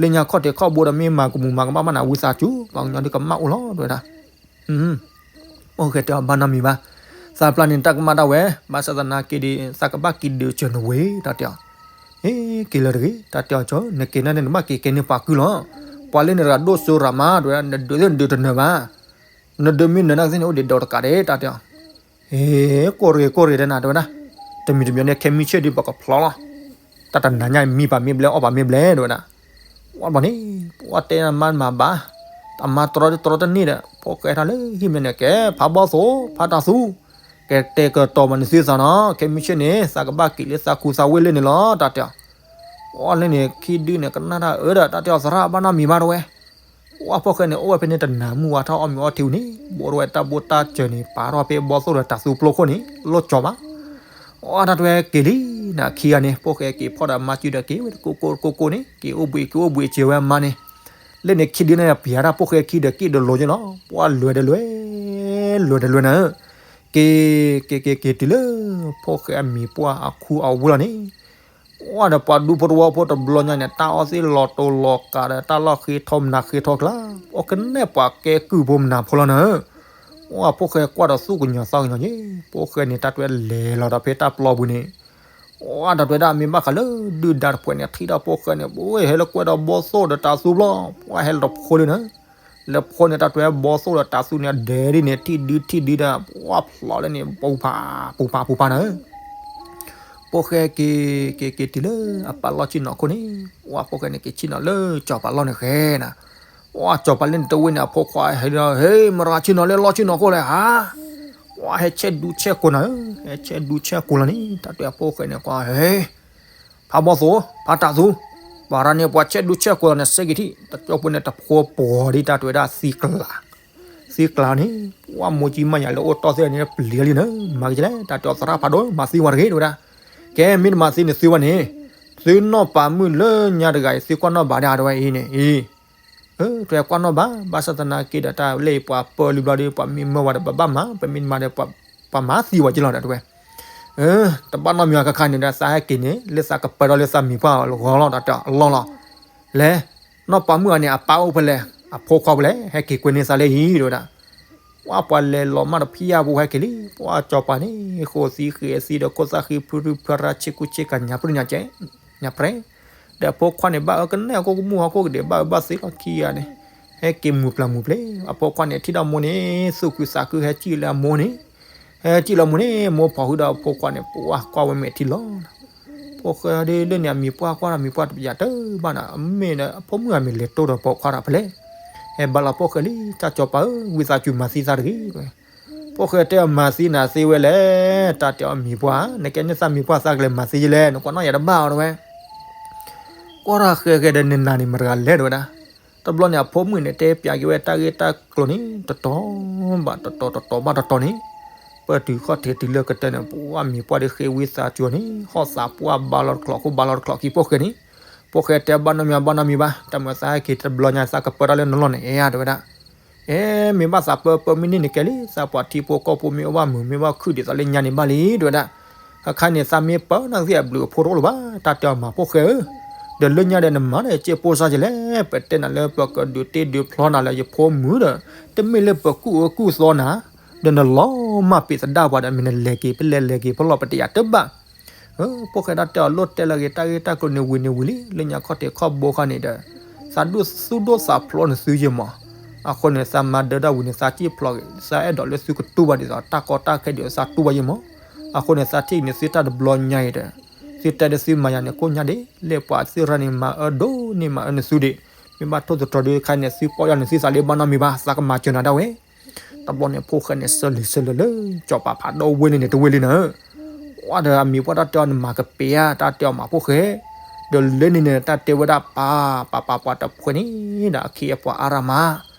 လၢညါခီၣ်ထံးခီၣ်ဘိဒီးမ့ၢ်မၤကမူၤမၤကမၣ်ဘၣ်နၤဝံသးစူၤ ပှၤကညီဒုးကမၣ်အိၣ်လီၤ တဝဲဒၣ် ဖိၣ်ဃဲတဲအီၤဘၣ်နီတမံၤဘၣ်, သးပျၢ်န့ၣ်တၢ်ကမၣ်ဒၣ်ဝဲ, ဘၣ်ဆၣ်သနာ်က့ဒီး သးကဘၣ်က့ၤဒုးစၢၤနဝ့ၢ် တၢ်တဲအီၤ, ဟ့ၣ်က့ၤလၢၤတဂ့ၤ တၢ်တဲအီၤကၠီ နက့ၤန့ၣ်န့ၣ် နဘၣ်က့ၤကဲန့ၢ်ပှၤကုၢ်လီၤ, ပှၤလၢန့ၣ်တဂၤဒိၣ်စိရၤမး တဝဲဒၣ် နဒုးသ့ၣ်နဒုးတနၢၤဘၣ်, နဒုးမ့ၢ်နၢၤနာ်က့သ့ၣ်န့ၣ် အိၣ်ဒံးဒီးတကးဒဲး တၢ်တဲအီၤ ဟ့ၣ် ကိၢ်ရ့ၣ်ကိၢ်ရ့ၣ်တဲနၤ တဝဲဒၣ်, တမံၤတမံၤန့ၣ် ခဲမုၢ်ဆ့ၣ်ဒုးပကဖျီလီၤ, တၢ်တနၤညါအံၤ မံပာ်မ့ၢ်ဘျဲ အီၣ်ပာ်မ့ၢ်ဘျဲ တဝဲဒၣ်, ဝဲဘျီန့ၣ် ပှၤတဲနမါမၤဘၣ်, အမါတြီတြီတန့ၢ်ဒီး ဖိၣ်ဃဲထီၣ်လၢဟံၣ်မ့ၢ်န့ၣ် ကဲဖးဘီၣ်သိၣ် ဖးတၢ်သူ, ကဲတဲကတီၤမးနသုသးနီၤ ခဲမုၢ်ဆ့ၣ်န့ၣ် သးကဘၣ်က့ၤလၢသးခူသးဝ့ၢ်လၢန့ၣ်လီၤ တၢ်တဲအီၤ, ဝဲလၢန့ၣ် ခံဒုန့ၣ် ကနၣ်တၢ်အၢဒီး တၢ်တဲအီၤသရၣ်ဘၣ်နီတမံၤဘၣ်တဝဲ ဝဲဖိၣ်ဃဲန့ၣ် အိၣ်ဝဲဖဲန့ၣ်တနၤ မုၢ်ဝါထီၣ်အီၣ်မ့ၤအီထံဝံၤန့ၣ် ဘိးထီၣ်ဝဲတၢ်ဘိၣ်တၢ်စၢၤန့ၣ် ပာ်ထီၣ်ဖဲဘီၣ်သိၣ်ဒီးတၢ်သူပျိခိၣ်န့ၣ် လီၢ်ကၠီၤဘၣ်. အီၣ်တၢ်တဝဲက့ၤလံ နခံဂၤန့ၣ် ဖိၣ်ဃဲက့ၤဖီၣ်ဒီးမါစုဒီးက့ၤဝဲတကိးကိးတကိးကိးန့ၣ် က့ၤအိၣ်ဘှံးက့ၤအိၣ်ဘှံးစၢၤဝဲမါန့ၣ် လၢန့ၣ်ခံဒုန့ၣ် ပျးတၢ်ဖိၣ်ဃဲခံဒီးက့ၤဒီးလိၤက့ၤလီၤ ပှၢ်လွဲၤဒီးလွဲၤ လွဲၤဒီးလွဲၤနၤဧၢ က့ၤ က့ၤက့ၤက့ၤတုၤလၢ ဖိၣ်ဃဲအမံၤပှၢ်အခူအဝ့ၢ်လီၤန့ၣ် ပှၢ်ဒီးပှၤဒူဖိတဝီဖိတဘျီညါန့ၣ် တၢ်အီၣ်သ့ၣ်လီၤတိၤလီၤကးဒီး တၢ်လီၢ်ဃ့ထီမနၤဃ့ထီကျါ အိၣ်ကနဲၣ်ပှၤကဲကုၢ်ဖိမနၤဖိလီၤနၤဧၢ အဖိၣ်ဃဲကွၢ်ဒီးသူၣ်ကညီၤသးကညီၤယ့ၣ်, ဖိၣ်ဃဲန့ၣ် တၢ်တွဲလဲၤလီၤဒီးဖဲတၢ်ပျီပူၤန့ၣ်, အတၢ်တွဲဒၣ်မ့ၢ်ဘၣ်ဃးလၢဒုၣ်ဒါတဖုန့ၣ် ထံၣ်ဒီးဖိၣ်ဃဲန့ၣ် ပှၤဟဲလၢကွဲဒီးဘီသိၣ်ဒီးတၤသူဘျီ, ပှၤဟဲလီၤတဖိလံနၤ, လၢဖိန့ၣ် တၢ်တွဲဘီသိၣ်ဒီးတၤသူန့ၣ် ဒဲးဒ်န့ၣ် ထံၣ်ဒုထံၣ်ဒုဒီး ပှၤဖျိးလၢန့ၣ် ပူၤဖးပူၤဖးပူၤဖးနၤ ဖိၣ်ဃဲက့ၤ က့ၤက့ၤတုၤလၢအပၢ်လီၢ်ဆ့ၣ်နီၤခိၣ်န့ၣ်, ပှၤဖိၣ်ဃဲန့ၣ် က့ၤဆ့ၣ်နီၤလၢစီၤပၤလီၢ်န့ၣ်ဃဲနၤ, ပှၤစီၤပၤလၢန့ၣ်တဝ့ၢ်န့ၣ် အဖိခွါဟဲလီၤ, ဟ့ မရၤဆ့ၣ်နီၤလၢလီၢ်ဆ့ၣ်နီၤခိၣ်လဲၣ်ဧါ, ပှၤဟဲဆဲးဒူဆဲးကိးနၤဧၢ, ဟဲဆဲးဒူဆဲးကိးလီၤန့ၣ် တၢ်တဲအဖိၣ်ဃဲန့ၣ်ကွၢ် ဟ့ ဖးဘီၣ်သိၣ် ဖးတၤသူ, ပှၤရၤန့ၣ်ပှၤဆဲးဒူဆဲးကိးလီၤန့ၣ် စဲက့ၤထံၣ် တကၠိဖိန့ၣ် တဖိပှီၤဒ်တၢ်တဲဝဲဒၣ်သံကျါ သံကျါန့ၣ်, ပှၤမိၢ်ကံမါယၤလၢအိၣ်တီၢ်သ့ၣ်န့ၣ် ပျံၤလံနၤ, မၤကလဲၣ် တၢ်တဲအီၤသရၣ်ဖးဒိၣ် မၤသံဝဲတဂ့ၤ တဲဝဲဒၣ်, ကဲ မ့ၢ်တမၤသံန့ၣ်သံဝဲန့ၣ်, သုနီၢ်ပၤမုၣ်လၢညါတဂၤအံၤ သုကွၢ်နီၣ်ဘၣ်ဒၣ်တဲဝဲအံၤန့ၣ်အံၤ, တဲကွၢ်နီၣ်ဘၣ် ဘၣ်ဆၣ်သနာ်က့ဒီးတၢ်လၢအံၤပှၤပၢလုၢ်ဘျီဒီး ပှၤမ့ၢ်မၢဝဲဒီး ပဘၣ်မၤ ပမ့ၢ်တမၤဒီး ပှၤမၤသံဝဲက့လီၤဒီးတဲဝဲ တဘၣ်နီတမံၤဘၣ် ခဲခါန့ၣ်ဒီး သးဟဲက့ၤန့ၣ် လၢသးကပၢထီၣ်လၢသးမံၤပှၢ်အဂီၢ်လီၤ တၢ်တဲအီၤအလီၢ်လီၤ, လဲၤ, နီၢ်ပၤမုၣ်အံၤန့ၣ် အပၢ်အိၣ်ဖဲလဲၣ် အဖိခွါဖဲလဲၣ် ဟဲက့ၤကွဲန့ၢ်သးလၢအံၤ တဲဝဲဒၣ်, ပှၤပှၤလဲၤလီၤမးတဖံးယၢ်ပူၤဟဲက့ၤလံ, ပှၤစီၤပၤန့ၣ် ဃိးသံဃ့သံဒီး ခိၣ်သၣ်ဃံဖုဖုဖရၣ်ဆ့ကူဆ့ကၤညါပြံညါကဲ, ညါပြဲ ဒီးအဖိခွါန့ၣ် ဘၣ်အၢကနဲၣ်အခိၣ်ကမူၣ်ဟီၣ်ခိၣ်ကဒဲး ဘၣ်အၢဘၣ်သီလီၤခံဂၤန့ၣ်, ဟဲက့ၤမုာ်ပျၢ်မုာ်ပျဲၢ်, အဖိခွါန့ၣ် ထံၣ်ဒီးမိၢ်န့ၣ် သူၣ်ခုသးခုဟဲစံၣ်လၢအမိၢ်န့ၣ်, ဟဲစံၣ်လၢမိၢ်န့ၣ် မိၢ်ဖီၣ်ဃုာ်ဒီးအဖိခွါန့ၣ် ပှၤကွၢ်ဝဲမဲာ်ထံလီၤ, ဖိၣ်ဃဲဒ်လၢန့ၣ် အမံၤပှၢ်ကွၢ်ဒီးမံၤပှၢ်တပယၤတဘၣ်နၤ, အမ့ၢ်ဒီးအဖိမုၣ်အမံၤလဲၤတိၢ်ဒီးပိာ်ခွါဒီးဖဲလဲၣ်, ဟဲဘၣ်လီၤဖိၣ်ဃဲလံ တၢ်စီၤပၤဧၢ ဝံသးစူၤမၤသံသးတဂ့ၤ ဖိၣ်ဃဲတဲအီၤ မၤသံနၤသ့ဝဲလဲၣ်, တၢ်တဲအီၤမံၤပှၢ် နကဲန့ၢ်သးမံၤပှၢ်သးကလဲၤမၤသံယလဲၣ် နကွၢ်နီၣ်ယၤတဘၣ်အီၤတဲဝဲ, ကွၢ်တၢ်ဃဲဃဲဒီးနနၤန့ၣ် မတဂၤလဲၣ်တဲဝဲဒၣ်, တဘျီန့ၣ် အဖိမုၣ်န့ၣ် တဲပၠးက့ၤဝဲတၢ်ဂ့ၢ်တၢ်ကျိၤန့ၣ် တတီၤဘၣ်တတီၤ တတီၤဘၣ်တတီၤန့ၣ်, ပတုၤခီၣ်ထံးတုၤလၢကတၢၢ်န့ၣ် ပှၤမံၤပှၢ်ဒီးဃ့ဝံသးစူၤန့ၣ် ဟီၣ်သးပှၢ်ဘါလီၤတကျိာ်ခိၣ်ဘါလီၤတကျိာ်ခံဖိၣ်ဃဲန့ၣ်, ဖိၣ်ဃဲတဲဘၣ်နီတမံၤဘၣ်နီတမံၤဘၣ် တၢ်မၤသးဟဲက့ၤတဘျီညါ သးကပၢတၢ်လၢနလီၢ်န့ၣ် အဲၣ်တဲဝဲဒၣ် အဲ မ့ၢ်ဘၣ်သးပၢပၢမ့ၢ်န့ၢ်န့ၣ်ကဲလံ သးပှၤထံဖိကီၢ်ဖိမ့ၢ်အိၣ်ဘၣ်မုာ် မ့ၢ်ဘၣ်ခုၣ်ဒံးသးလၢညါန့ၣ်ဘၣ်လံ တဲဝဲဒၣ်, ခဲခါန့ၣ် သးမ့ၢ်ပၢနသ့ၣ်အဘျုးအဖှိၣ်တအိၣ်လၢၤဘၣ် တၢ်တဲအီၤမၤဖိၣ်ဃဲဧၢ, ဒီးလၢညါဒီးနမၤဒီးစ့ဖိစၢ်ကလဲၣ် ပတဲနၤလၢပကဒုးတ့ဒုးဖျီနၤလၢယဖိမုၣ်ဒီး တမ့ၢ်လၢပကူၣ်အၢကူၣ်သီနၤ, ဒီးနလီၤမၢ်ပ့ၤသဒၣ်ပှၤဒီး မ့ၢ်နလဲၤက့ၤပလဲၤလဲၤက့ၤဖဲလီၤပတယၤတဘၣ် ဖိၣ်ဃဲတၢ်တဲအီၤလိၣ်တဲလၢဂ့ၤ တၢ်ဂ့ၢ်တၢ်ကျိၤန့ၣ်ဝံၤန့ၣ်ဝံၤလံ လၢညါခီၣ်ထံးခီၣ်ဘိခါန့ၣ်ဒီး သးဒိၣ်သူၣ်ဒိၣ်သးဖျိးန့ၣ်သုယ့ၢ်မး, အဃိန့ၣ် သးမၤဒၢတၢ်ဝံၤန့ၣ် သးစံၣ်ဖျိးဂ့ၤ သးအဲၣ်ဒိးလၢသုကတူၢ်ဘၣ်ဒ်သိး တၢ်ကီတၢ်ခဲဒ်သိးသးတူၢ်ဘၣ်ယ့ၢ်မး, အဃိန့ၣ် သးထံၣ်န့ၣ်သုတၢ်တဘျီညါအံၤဒီး သုတဲဒီးသုမၤယၤန့ၣ်ကိၣ်ညါဒ့ လၢပှၤသုရၢန့ၣ် မၤအၢဒိၣ်န့ၢ်မၤအၢန့ၢ်သုဒ့, မ့ၢ်ဘၣ်ထိၣ်သတြီၤဒုးခါန့ၣ် သုပီၢ်ယၤန့ၣ်သုသးလၢဘၣ်နီတမံၤဘၣ် သးကမၤစၢၤနၤဒၣ်ဝဲ တဘျီန့ၣ် ဖိၣ်ဃဲန့ၣ် စၢလံၤစၢလၢလၢ စီၤပၤဖးဒိၣ်ဝ့ၢ်လံန့ၣ် တဝ့ၢ်လံနၤ, ဝဲဒီးအမံၤပှၢ်တၢ်တဲအီၤန့ၣ် မၤကပ့ၤဧါ တၢ်တဲအီၤမၤဖိၣ်ဃဲ, ဒီးလၢန့ၣ်န့ၣ် တၢ်တဲဝဲဒၣ်ပၢ် ပၢ်ပၢ်ပှၤတဖှဲးန့ၣ်ဒီး အခ့အပှၤအါရမး,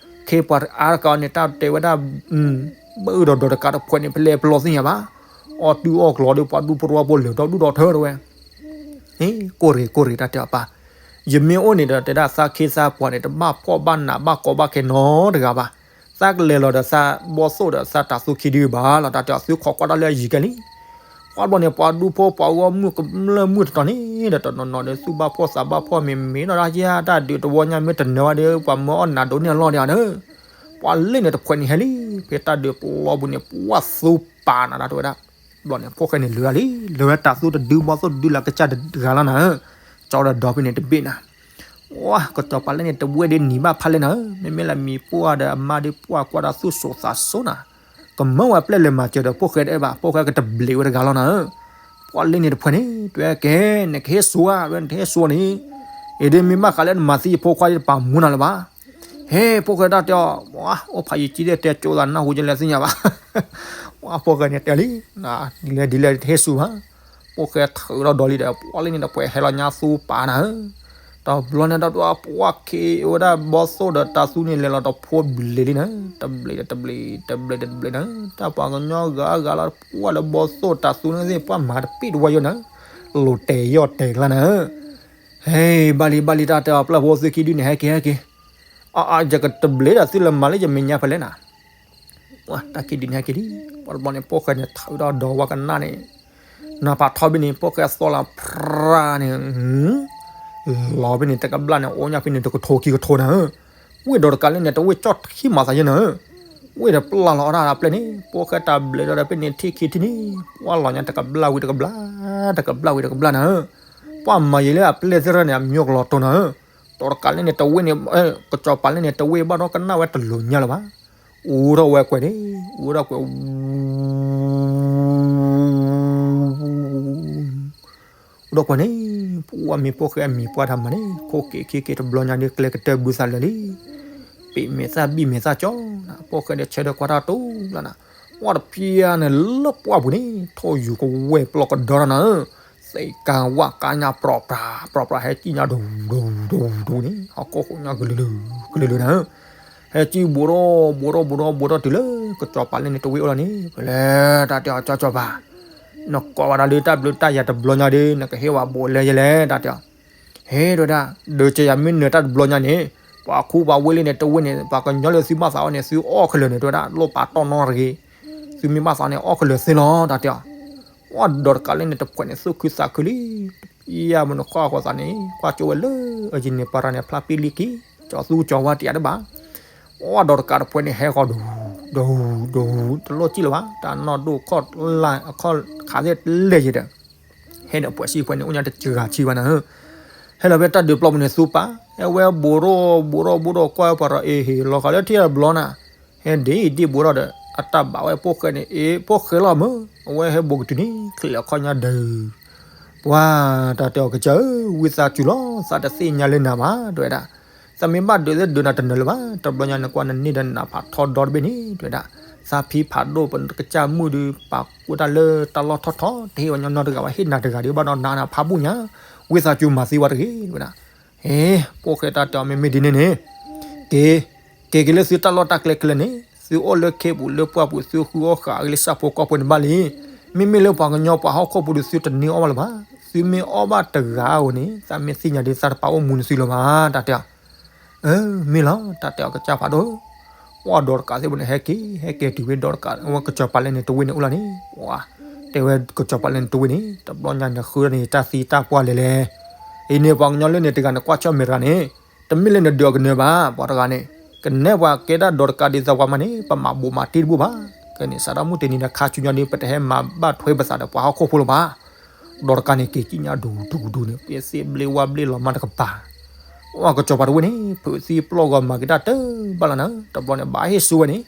ခ့ပှၤအါတကးအီၤန့ၣ် တၢ်တဲဝဲဒၣ် ဘၣ်အၢဒီးဒီးတကးတဖှဲးန့ၣ် ဖဲလဲၣ်ပလီၢ်သ့ၣ်ညါဘၣ်, အီၣ်တူၢ်အီၣ်ကျီၤဒီးပှၤဒူဖိတဝီဖိလၢာ်ဒီဒူၣ်ဒီထၢတဲဝဲ ကိၢ်ရ့ၣ်ကိၢ်ရ့ၣ်တၢ်တဲအီၤပၢ်, ယမ့ၢ်အိၣ်န့ၣ်ဒီး တဲဒၣ်သးခ့သးပှၤန့ၣ် တဘၣ်ဖှီၣ်ဘၣ်နးဘၣ်ကီဘၣ်ခဲနီတဂၤဘၣ်, သးကလဲၤလီၤဒီးသးဘီသိၣ်ဒီးသးတၤသူခံဒုဘၣ်လီၤ တၢ်တဲအီၤသုခိးကွၢ်တၢ်လၢအယံၤကဲလံ, ပှၤဘျီန့ၣ် ပှၤဒူဖိပှၤဂီၢ်မုၢ်ကမျၢၢ်မုၢ်တတီၤန့ၣ်ဒီး တနီၤနီၤဒီး သူၣ်ဘၣ်ဖှီၣ်သးဘၣ်ဖှီၣ်မ့ၢ်မ့ၢ်နီၤ တၢ်ယဲၢ်တၢ်ဒုးတဝီညါမ့ၢ်တနၢၤဘၣ်ဒီး ပှၤမၢအီၣ်နးဒိးန့ၢ်အလီၢ်ဒံးဧါဒီး ပှၤလ့န့ၣ်တဖှဲးန့ၣ်ဟဲလံ, ဖဲတၢ်ဒုးပျီပူၤန့ၣ် ပှၤသူပာ်နၤဒၣ်တဲဝဲဒၣ်, ဘျီန့ၣ် ဖိၣ်ဃဲန့ၣ်လၢာ်လံ, လၢာ်ဝဲတၤသူတဒုဘီသိၣ်တဒုလၢကစၢ်တဂၤလီၤနၤဧၢ, ကၠီဒီးဒီဖဲန့ၣ်တဘ့ၣ်နၤ, ဝါ ကစီၤပၤလၢန့ၣ်တဝ့ၢ်ဒ်နံၤဘၣ်ဖးလဲၣ်နၤဧၢ, မ့မ့ၢ်လၢမံၤပှၢ်ဒီးအမါဒုးပှၢ်ကွၢ်ဒီးသူၣ်စိၤသးစိနၤ, ကမၢဝဲပျဲၢ်လဲၤမၤစၢၤဒီးဖိၣ်ဃဲတအဲၣ်ဘၣ်, ဖိၣ်ဃဲကတဘျံးဝဲတဂၤလီၤနၤဧၢ, ပှၤလ့န့ၣ်တဖှဲးန့ၣ် တဲကဲ နကဟ့ၣ်ဆူဧါ, နတဟ့ၣ်ဆူန့ၣ် အံၤဒ်မ့ၢ်ဘၣ်ဃးလၢနမၤသံယဖိခွါဒ်တပာ်မူနၤလၢၤဘၣ်, ဟဲ ဖိၣ်ဃဲတၢ်တဲအီၤ, ဝါ အိၣ်ဖးယံာ်ကံဒဲးတဲကၠိသးနၢ်ဟူယလဲၤသ့ၣ်ညါဘၣ်, ဝါ ဖိၣ်ဃဲန့ၣ်တဲလံ, ဒ်လဲၣ်ဒ်လဲၣ်တဟ့ၣ်ဆူဘၣ်, ဖိၣ်ဃဲထုးထီၣ်ဒီးလံဒီး ပှၤလ့န့ၣ်တဖှဲးဟဲလီၤညါသူပာ်နၤဧၢ, တဘျီန့ၣ်ဒီးပှၤခံဝဲဒၣ်ဘီသိၣ်ဒီးတၤသူန့ၣ် လဲၤလီၤတဖိဘျံးလံနၤ, တဘျံးဒီးတဘျံး တဘျံးဒီးတဘျံးနၤ, တၢ်ပှၤကညီဂၤဂၤလီၤ ပှၤလၢဘီသိၣ်တၤသူန့ၣ်သ့ၣ် ပှၤမၤတပ့ၣ်တဝီယိနၤ, လိၤတဲာ်ယီၢ်တဲာ်ကျါနၤဧၢ, ဟဲ ဘၣ်လံဘၣ်လံ တၢ်တဲအီၤပျဲၢ်ဖိသုခံဒုန့ၣ် ဟဲက့ၤဟဲက့ၤ, အ ယကတဘျံးဒီးသုလၢမၤလၢယမဲာ်ညါဖဲလဲၣ်နၤ, ဝါ တၢ်ခံဒုန့ၣ်ဟဲက့ၤလံ, ပှၤတဘျီန့ၣ် ဖိၣ်ဃဲန့ၣ် ထုးထီၣ်ဒီးဝါကနၣ်န့ၣ် နၢ်ဖးထီဘ့ၣ်န့ၣ် ဖိၣ်ဃဲသီလၢဖရၣ်န့ၣ်, လီၤဖဲန့ၣ် တကဘျၣ်န့ၣ် အိၣ်ညါဖဲန့ၣ် တကထိခံကထိနၤဧၢ, ဝ့ၢ်ဒီးတကးလၢန့ၣ် တဝ့ၢ်ကၠီၣ်ထံမၤသးယဲနၤဧၢ, ဝ့ၢ်တပျၢ်လီၤအီၣ်တၢ်အပျဲၢ်န့ၣ်, ဖိၣ်ဃဲတၢ်ဘျဲးဒီးဖဲန့ၣ်ထံၣ်ခံထံၣ်န့ၣ်, ပှၢ်လီၤညါတကဘျၣ်ဝံၤတကဘျၣ်, တကဘျၣ်ဝံၤတကဘျၣ်နၤဧၢ, ပှၢ်မၤယံာ်လၢအပျဲၢ်သ့ၣ်တဖၣ်န့ၣ် အမျိကလီၤတိၢ်နၤဧၢ, ဒီးတကးလၢန့ၣ်တဝ့ၢ်န့ၣ်, ကစီၤပၤလၢန့ၣ်တဝ့ၢ်ဘၣ်ဒီးကနၣ်ဝဲတလိၤညါလၢၤဘၣ်, အိးထီၣ်ဝဲကွဲးန့ၣ်, အိးထီၣ်ကွဲး အိၣ်ဒီးကွၢ်န့ၣ်, ပှၢ်မ့ၢ်ဖိၣ်ဃဲအမံၤပှၢ်တၢ်မၤန့ၣ် ခိၣ်က့ၤခံက့ၤတဘျီညါဒီးကျဲကတၢၢ်ဘုသးလၢာ်လံ, ပ့ၤမဲာ်သၣ်ဘံၣ်မဲာ်သၣ်ကၠီ, ဖိၣ်ဃဲဒီးဆၢဒီးကွၢ်တၢ်တူၢ်လီၤနၤ, ပှၢ်တဖျါန့ၣ်လၢပှၢ်ပူၤန့ၣ် ထီၣ်ယူၤကဝဲၢ်ပျီကဒီနၤဧၢ, သ့ၣ်ကါဝၣ်ကါညါပြီပြၤပြီပြၤ ဟဲကံၣ်ညါဒူဒူဒူဒူန့ၣ် ဟီၣ်ခိၣ်ဃိးညါကလုာ်လုာ်ကလုာ်လုာ်နၤဧၢ, ဟဲကံၣ်ဘူးထီၣ်ဘူးထီၣ်ဘူးထီၣ်ဘူးထီၣ်တုၤလၢ ကစီၤပၤလၢန့ၣ်တဝ့ၢ်အိၣ်လီၤန့ၣ်, ပလဲၤတၢ်တဲအီၤ ကစီၤပၤ နကိးဝဲဒၣ်လၢတၢ်ဘျုးတၢ်ယၤတဘျီညါဒီး နကဟ့ၣ်ဝဲဘူးလၢယလဲၣ် တၢ်တဲအီၤ, ဟ့ၣ် တဲဝဲဒၣ်, ဒီးကယၤမ့ၢ်နၢၤတၢ်တဘျီညါန့ၣ်, ပှၤခူပှၤဝ့ၢ်လၢန့ၣ်တဝ့ၢ်န့ၣ် ပှၤကညီလၢသုမၤသးအီၤန့ၣ် သုအီၣ်ခဲလၢာ်န့ၣ် တဲဝဲဒၣ် လိၣ်ပာ်တီၢ်နီတဂ့ၤ, သုမ့ၢ်မၤသးန့ၣ် အီၣ်ခဲလၢာ်သ့လီၤ တၢ်တဲအီၤ, ပှၢ်ဒီးတကးလၢန့ၣ်တဖှဲးန့ၣ် သူၣ်ခုသးခုလံ, ယမနုၤဃီအဃိသးန့ၣ် ကွၢ်ကၠိဝဲလၢ အယံၤန့ၣ် ပှၤရၤန့ၣ် ဖျါပ့လံက့ၤ, ကၠီသူကၠီဝါတယးတဘၣ် ပှၢ်ဒီးတကးတဖှဲးန့ၣ် ဟဲဃီၤဒူဒူဒူဒူ တလိၣ်ကံၣ်လၢၤဘၣ်, တၢ်နီၢ်ဒိၣ်ခီၣ်လၢ် အခီၣ်ခးသ့ၣ်လဲၢ်ယံၤဒီး, ဟဲဒီးပှဲၤဆံဖှဲးန့ၣ် အိၣ်ညါတစှၤဆံဘၣ်နၤဧၢ, ဟဲလီၤဖဲတၢ်ဒုးပျီပူၤန့ၣ်သူပာ်, ဟဲဝဲဘူးထီၣ်ဘူးထီၣ်ဘူးထီၣ် ကွၢ်ပှၤရၤအ့ၣ်ဟ့ၣ်လီၤဃာ်လၢထံၣ်တဘျီနၤ, ဟဲဒ့ဒ့ဘူးထီၣ်ဒီး အတၢ်ဘၣ်ဝဲဖိၣ်ဃဲန့ၣ် အ့ၣ် ဖိၣ်ဃဲလီၤမၢ်, အဝဲဟဲဘူးကတုၤန့ၣ် ချဲးအခီၣ်ညါဒုး ပှၢ်တၢ်တဲအီၤ ကစၢ်ဧၢ, ဝံသးစူၤလီၤ, သးတသ့ၣ်ညါလၢနၤဘၣ် တဲဝဲဒၣ်, သးမ့ၢ်ဘၣ်ဒုးသ့ၣ်ဒုးနၤတနၢၤလၢၤဘၣ်, တဘျီညါနကွၢ်နန့ၢ်ဒီးနးဖးထီဒီတဘ့ၣ်န့ၣ် တဲဝဲဒၣ်, သးဖံဖးဒိၣ်ပကစၢ်မုၣ်ဒီး ပာ်ကွံာ်တၢ်လၢတၢ်လီၢ်ထီၣ်ထီ တဟ့ၣ်ဝဲညီနီတဂၤဘၣ်, ဟ့ၣ်နၤတဂၤဒီးဘၣ်ဒီးနးနးဖးဘူၣ်ညါ, ဝံသးစူၤမၤသံဝဲတဂ့ၤ တဲဝဲဒၣ်, ဟ့ၣ် ဖိၣ်ဃဲတၢ်တဲအီၤ မ့မ့ၢ်ဒ်န့ၣ်န့ၣ် က့ၤ က့ၤက့ၤလၢသုတၢ်လီၢ်တၢ်ကျဲခဲလၢာ်န့ၣ်, သုအိၣ်လၢခ့ပူၤလၢပှၢ်ပူၤ သုဃုအီၣ်ဃာ်အဂ့ၤလၢဆၣ်ဖိကီၢ်ဖိန့ၣ်ဘၣ်လံ. မ့မ့ၢ်လၢပှၤကညီပှၤဟီၣ်ခိၣ်ဖိဒီး သုတန့ၢ်အီၣ်ဘၣ်လၢၤဘၣ်. သုမ့ၢ်အီၣ်ဘၣ်တဂၤဧိၤန့ၣ် သးမ့ၢ်သ့ၣ်ညါဒ်သးတပာ်အိၣ်မူန့ၣ်သုလၢၤဘၣ် တၢ်တဲအီၤ. အၢ မ့ၢ်လီၤ တၢ်တဲအီၤ ကစၢ်ဖးဒိၣ်ဧၢ. ပှၢ်ဒီးတကးသ့ၣ်ဘိန့ၣ် ဟဲက့ၤ ဟဲက့ၤတုၤဝဲဒီးတကး အဝဲကစီၤပၤလၢန့ၣ်တဝ့ၢ်န့ၣ်အိၣ်လီၤန့ၣ် ပှၤ တဲဝဲကစီၤပၤလၢန့ၣ်တဝ့ၢ်န့ၣ် တဘျီညါန့ၣ်ဃုန့ၣ် တၢ်သံတၢ်ပှၢ်လဲၤလဲၤ. အံၤန့ၣ် ပှၤကညီလၢန့ၣ်တဂၤန့ၣ် ကွၢ်ဆၢၣ်မဲာ်တဂၤန့ၣ် တမ့ၢ်လၢနဒုးအီၤကနၢၤဘၣ် ပှၤတဂၤန့ၣ် ကနဲပှၤကဲတၢ်ဒီးတကးဒ်သိးပှၤမၤန့ၣ် ပမၤဘိးမၤတံၢ်တဘူၣ်ဘၣ်. ကဲန့ၣ် စးထီၣ်မုၢ်တနံၤဒီးခါဆူညါဒီး ပတဟဲမၤဘၣ်ထွဲပသးဒီးပှၤဟီၣ်ခိၣ်ဖိလၢၤဘၣ်. ဒီးတကးန့ၣ် က့ၤကံၣ်ညါဒူဒူဒူန့ၣ် က့ၤသ့ၣ်ဘျ့ဝါဘျ့လီၤမၢ်တကပၤ ပှၤကစီၤပၤတဝ့ၢ်န့ၣ် ဖုးသံပျီၢ်ဂီၤမၤက့ၤတၢ်တဘၣ်လီၤနၤ တဘျီန့ၣ် ဘၣ်ဟ့ၣ်ဆူဝဲန့ၣ်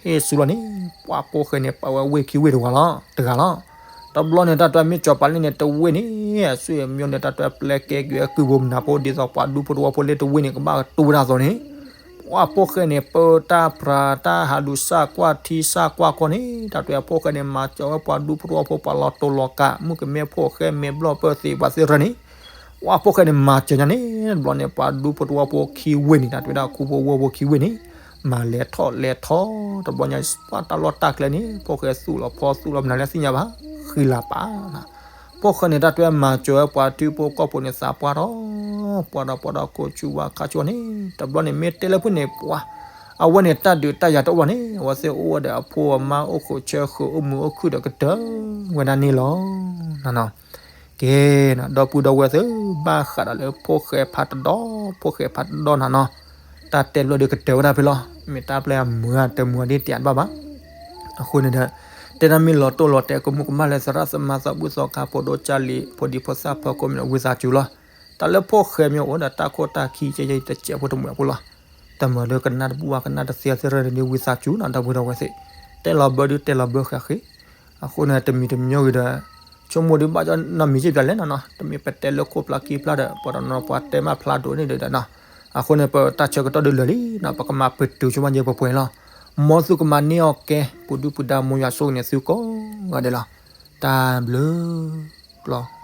ဟ့ၣ်ဆူလီၤန့ၣ် ပှၤဖိၣ်ဃဲန့ၣ် ပာ်ဝဲဝ့ၢ်ခံဝ့ၢ်တဂၤလီၤ တဂၤလီၤ. တဘျီန့ၣ် တၢ်တွဲမ့ၢ်ကစီၤပၤလၢန့ၣ်တဝ့ၢ်န့ၣ် အဆွေမျိုးန့ၣ် တၢ်တွဲပျဲကဲက့ၤဝဲကုၢ်ဖိမနၤဖိ ဒ်သိးပှၤဒူဖိတဝီဖိလၢတဝ့ၢ်န့ၣ် ကဘၣ်တူၢ်ဝဲဒၣ်အသိးန့ၣ် ပှၤဖိၣ်ဃဲန့ၣ် ပၢတၢ်ဖြးတၢ်ဟးလူၤစၢ်ကွၢ်ထံစၢ်ကွၢ်ကီၢ်န့ၣ် တၢ်တွဲအဖိၣ်ဃဲန့ၣ် မၤစၢၤဝဲပှၤဒူဖိတဝီဖိ ပှၤလီၤတိၢ်လီၤကး မုၣ်ကမဲဖိၣ်ဃဲမဲာ်ဘျီၣ်ပၢၢ်သ့ၣ်ပှၤသ့ၣ်ရၢန့ၣ် ပှၤဖိၣ်ဃဲန့ၣ် မၤစၢၤညါန့ၣ် တဘျီန့ၣ် ပှၤဒူဖိတဝီဖိခံဝ့ၢ်န့ၣ် တၢ်တွဲဒၣ်ခူဖိဝီဖိခံဝ့ၢ်န့ၣ် မၤလဲၤထီၣ်လဲၤထီ တဘျီညါ ပှၤတၢ်လီၢ်တၢ်ကျဲန့ၣ် ဖိၣ်ဃဲသူၣ်လီၤဖီသူၣ်လီၤမနုၤလၢသ့ၣ်ညါဘၣ် ဃံလၤပာ် ဖိၣ်ဃဲန့ၣ် တၢ်တွဲမၤစၢၤဝဲပှၤထံဖိကီၢ်ဖိန့ၣ် သးပှၢ်ထီၣ် ပှၢ်ဒီးပှၢ်ဒီးကိးဆူဝါခါဆူန့ၣ် တဘျီန့ၣ် မ့ၢ်တဲလၢဖုၣ်န့ၣ် ပှၤ အဝဲန့ၣ်တၢ်ဒုးတၢ်ယၤတအိၣ်ဘၣ်န့ၣ် အဝဲသ့ၣ်အိၣ်ဝဲဒီးအဖိအမါအိၣ်ဃုာ်ဆၢဃုာ်အိၣ်မုာ်အိၣ်ခုၣ်ဒီးကတၢၢ်ဝဲဒၣ်န့ၣ်လီၤ. ကဲ ဒီပုၢ်ဒီဝဲၢ်သ့ၣ် ဘၣ်ဃးဒီးလၢဖိၣ်ဃဲဖးတဒီ ဖိၣ်ဃဲဖးတဒီနၤနီၤ တၢ်တဲဘျီဒီးကတၢၢ်ဝဲဒၣ်ဖဲလီၤ မ့ၢ်တၢ်ပျဲအမုာ်တမုာ်ဒ်တၢ်ဘၣ်ဘၣ် အဃိန့ၣ်ဒီး တဲဒၣ်မ့ၢ်လီၤတိၢ်လီၤတဲာ် ကမူကမၣ်လၢသရၣ်သမါသးဘုၣ်သီခါ ဖိဒိၣ်ကၢ်လံၤ ဖိဒံဖိသၣ်ဖၢခိၣ်မ့ၢ်ဝံသးစူၤလီၤ. တၢ်လၢဖိၣ်ဃဲမ့ၢ်အိၣ်ဒီးတၢ်ခိၣ်တၢ်ခံ ကဲယဲၢ်တစဲးဖိတမှဲးဖိလီၤ. တမၤလၢကနၣ်တဘူၣ်ဘၣ် ကနၣ်တသ့သ့ရၢၢ်န့ၣ် ဝံသးစူၤနီၤ ဒီပုၢ်ဒီဝဲၢ်သ့ၣ် တဲလီၤဘၢဒုးတဲလီၤဘၢဃာ်ဃ့ အဃိန့ၣ် တမံၤတမံၤဂ့ၤဒီး ဆိကမိၣ်ဒုးဘၣ်နီတမံၤစ့ၢ်ကီးလဲၣ်နီၤနီၤ တမ့ၢ်ပတဲလၢခိၣ်ဖျါခံဖျါဒီး ပှၤတနီၤပှၤတဲမးဖျါဒိၣ်န့ၣ်ဒီးနီၤ အဃိန့ၣ် ပတၢ်ဆၢကတီၢ်ဒုးလၢာ်လံနီၤ ပကမၤပတုာ်ဆိမးယဲၢ်ပှဲၤပှဲၤလီၤ. မ်သုကမၤန့ၢ်အီၣ်ကဲ ပူၤဒုၣ်ပူၤဒါ မ်ယွၤဆိၣ်ဂ့ၤန့ၣ်သုကိးဂၤဒဲးလီၤ. တၢ်ဘျုးကျိၤ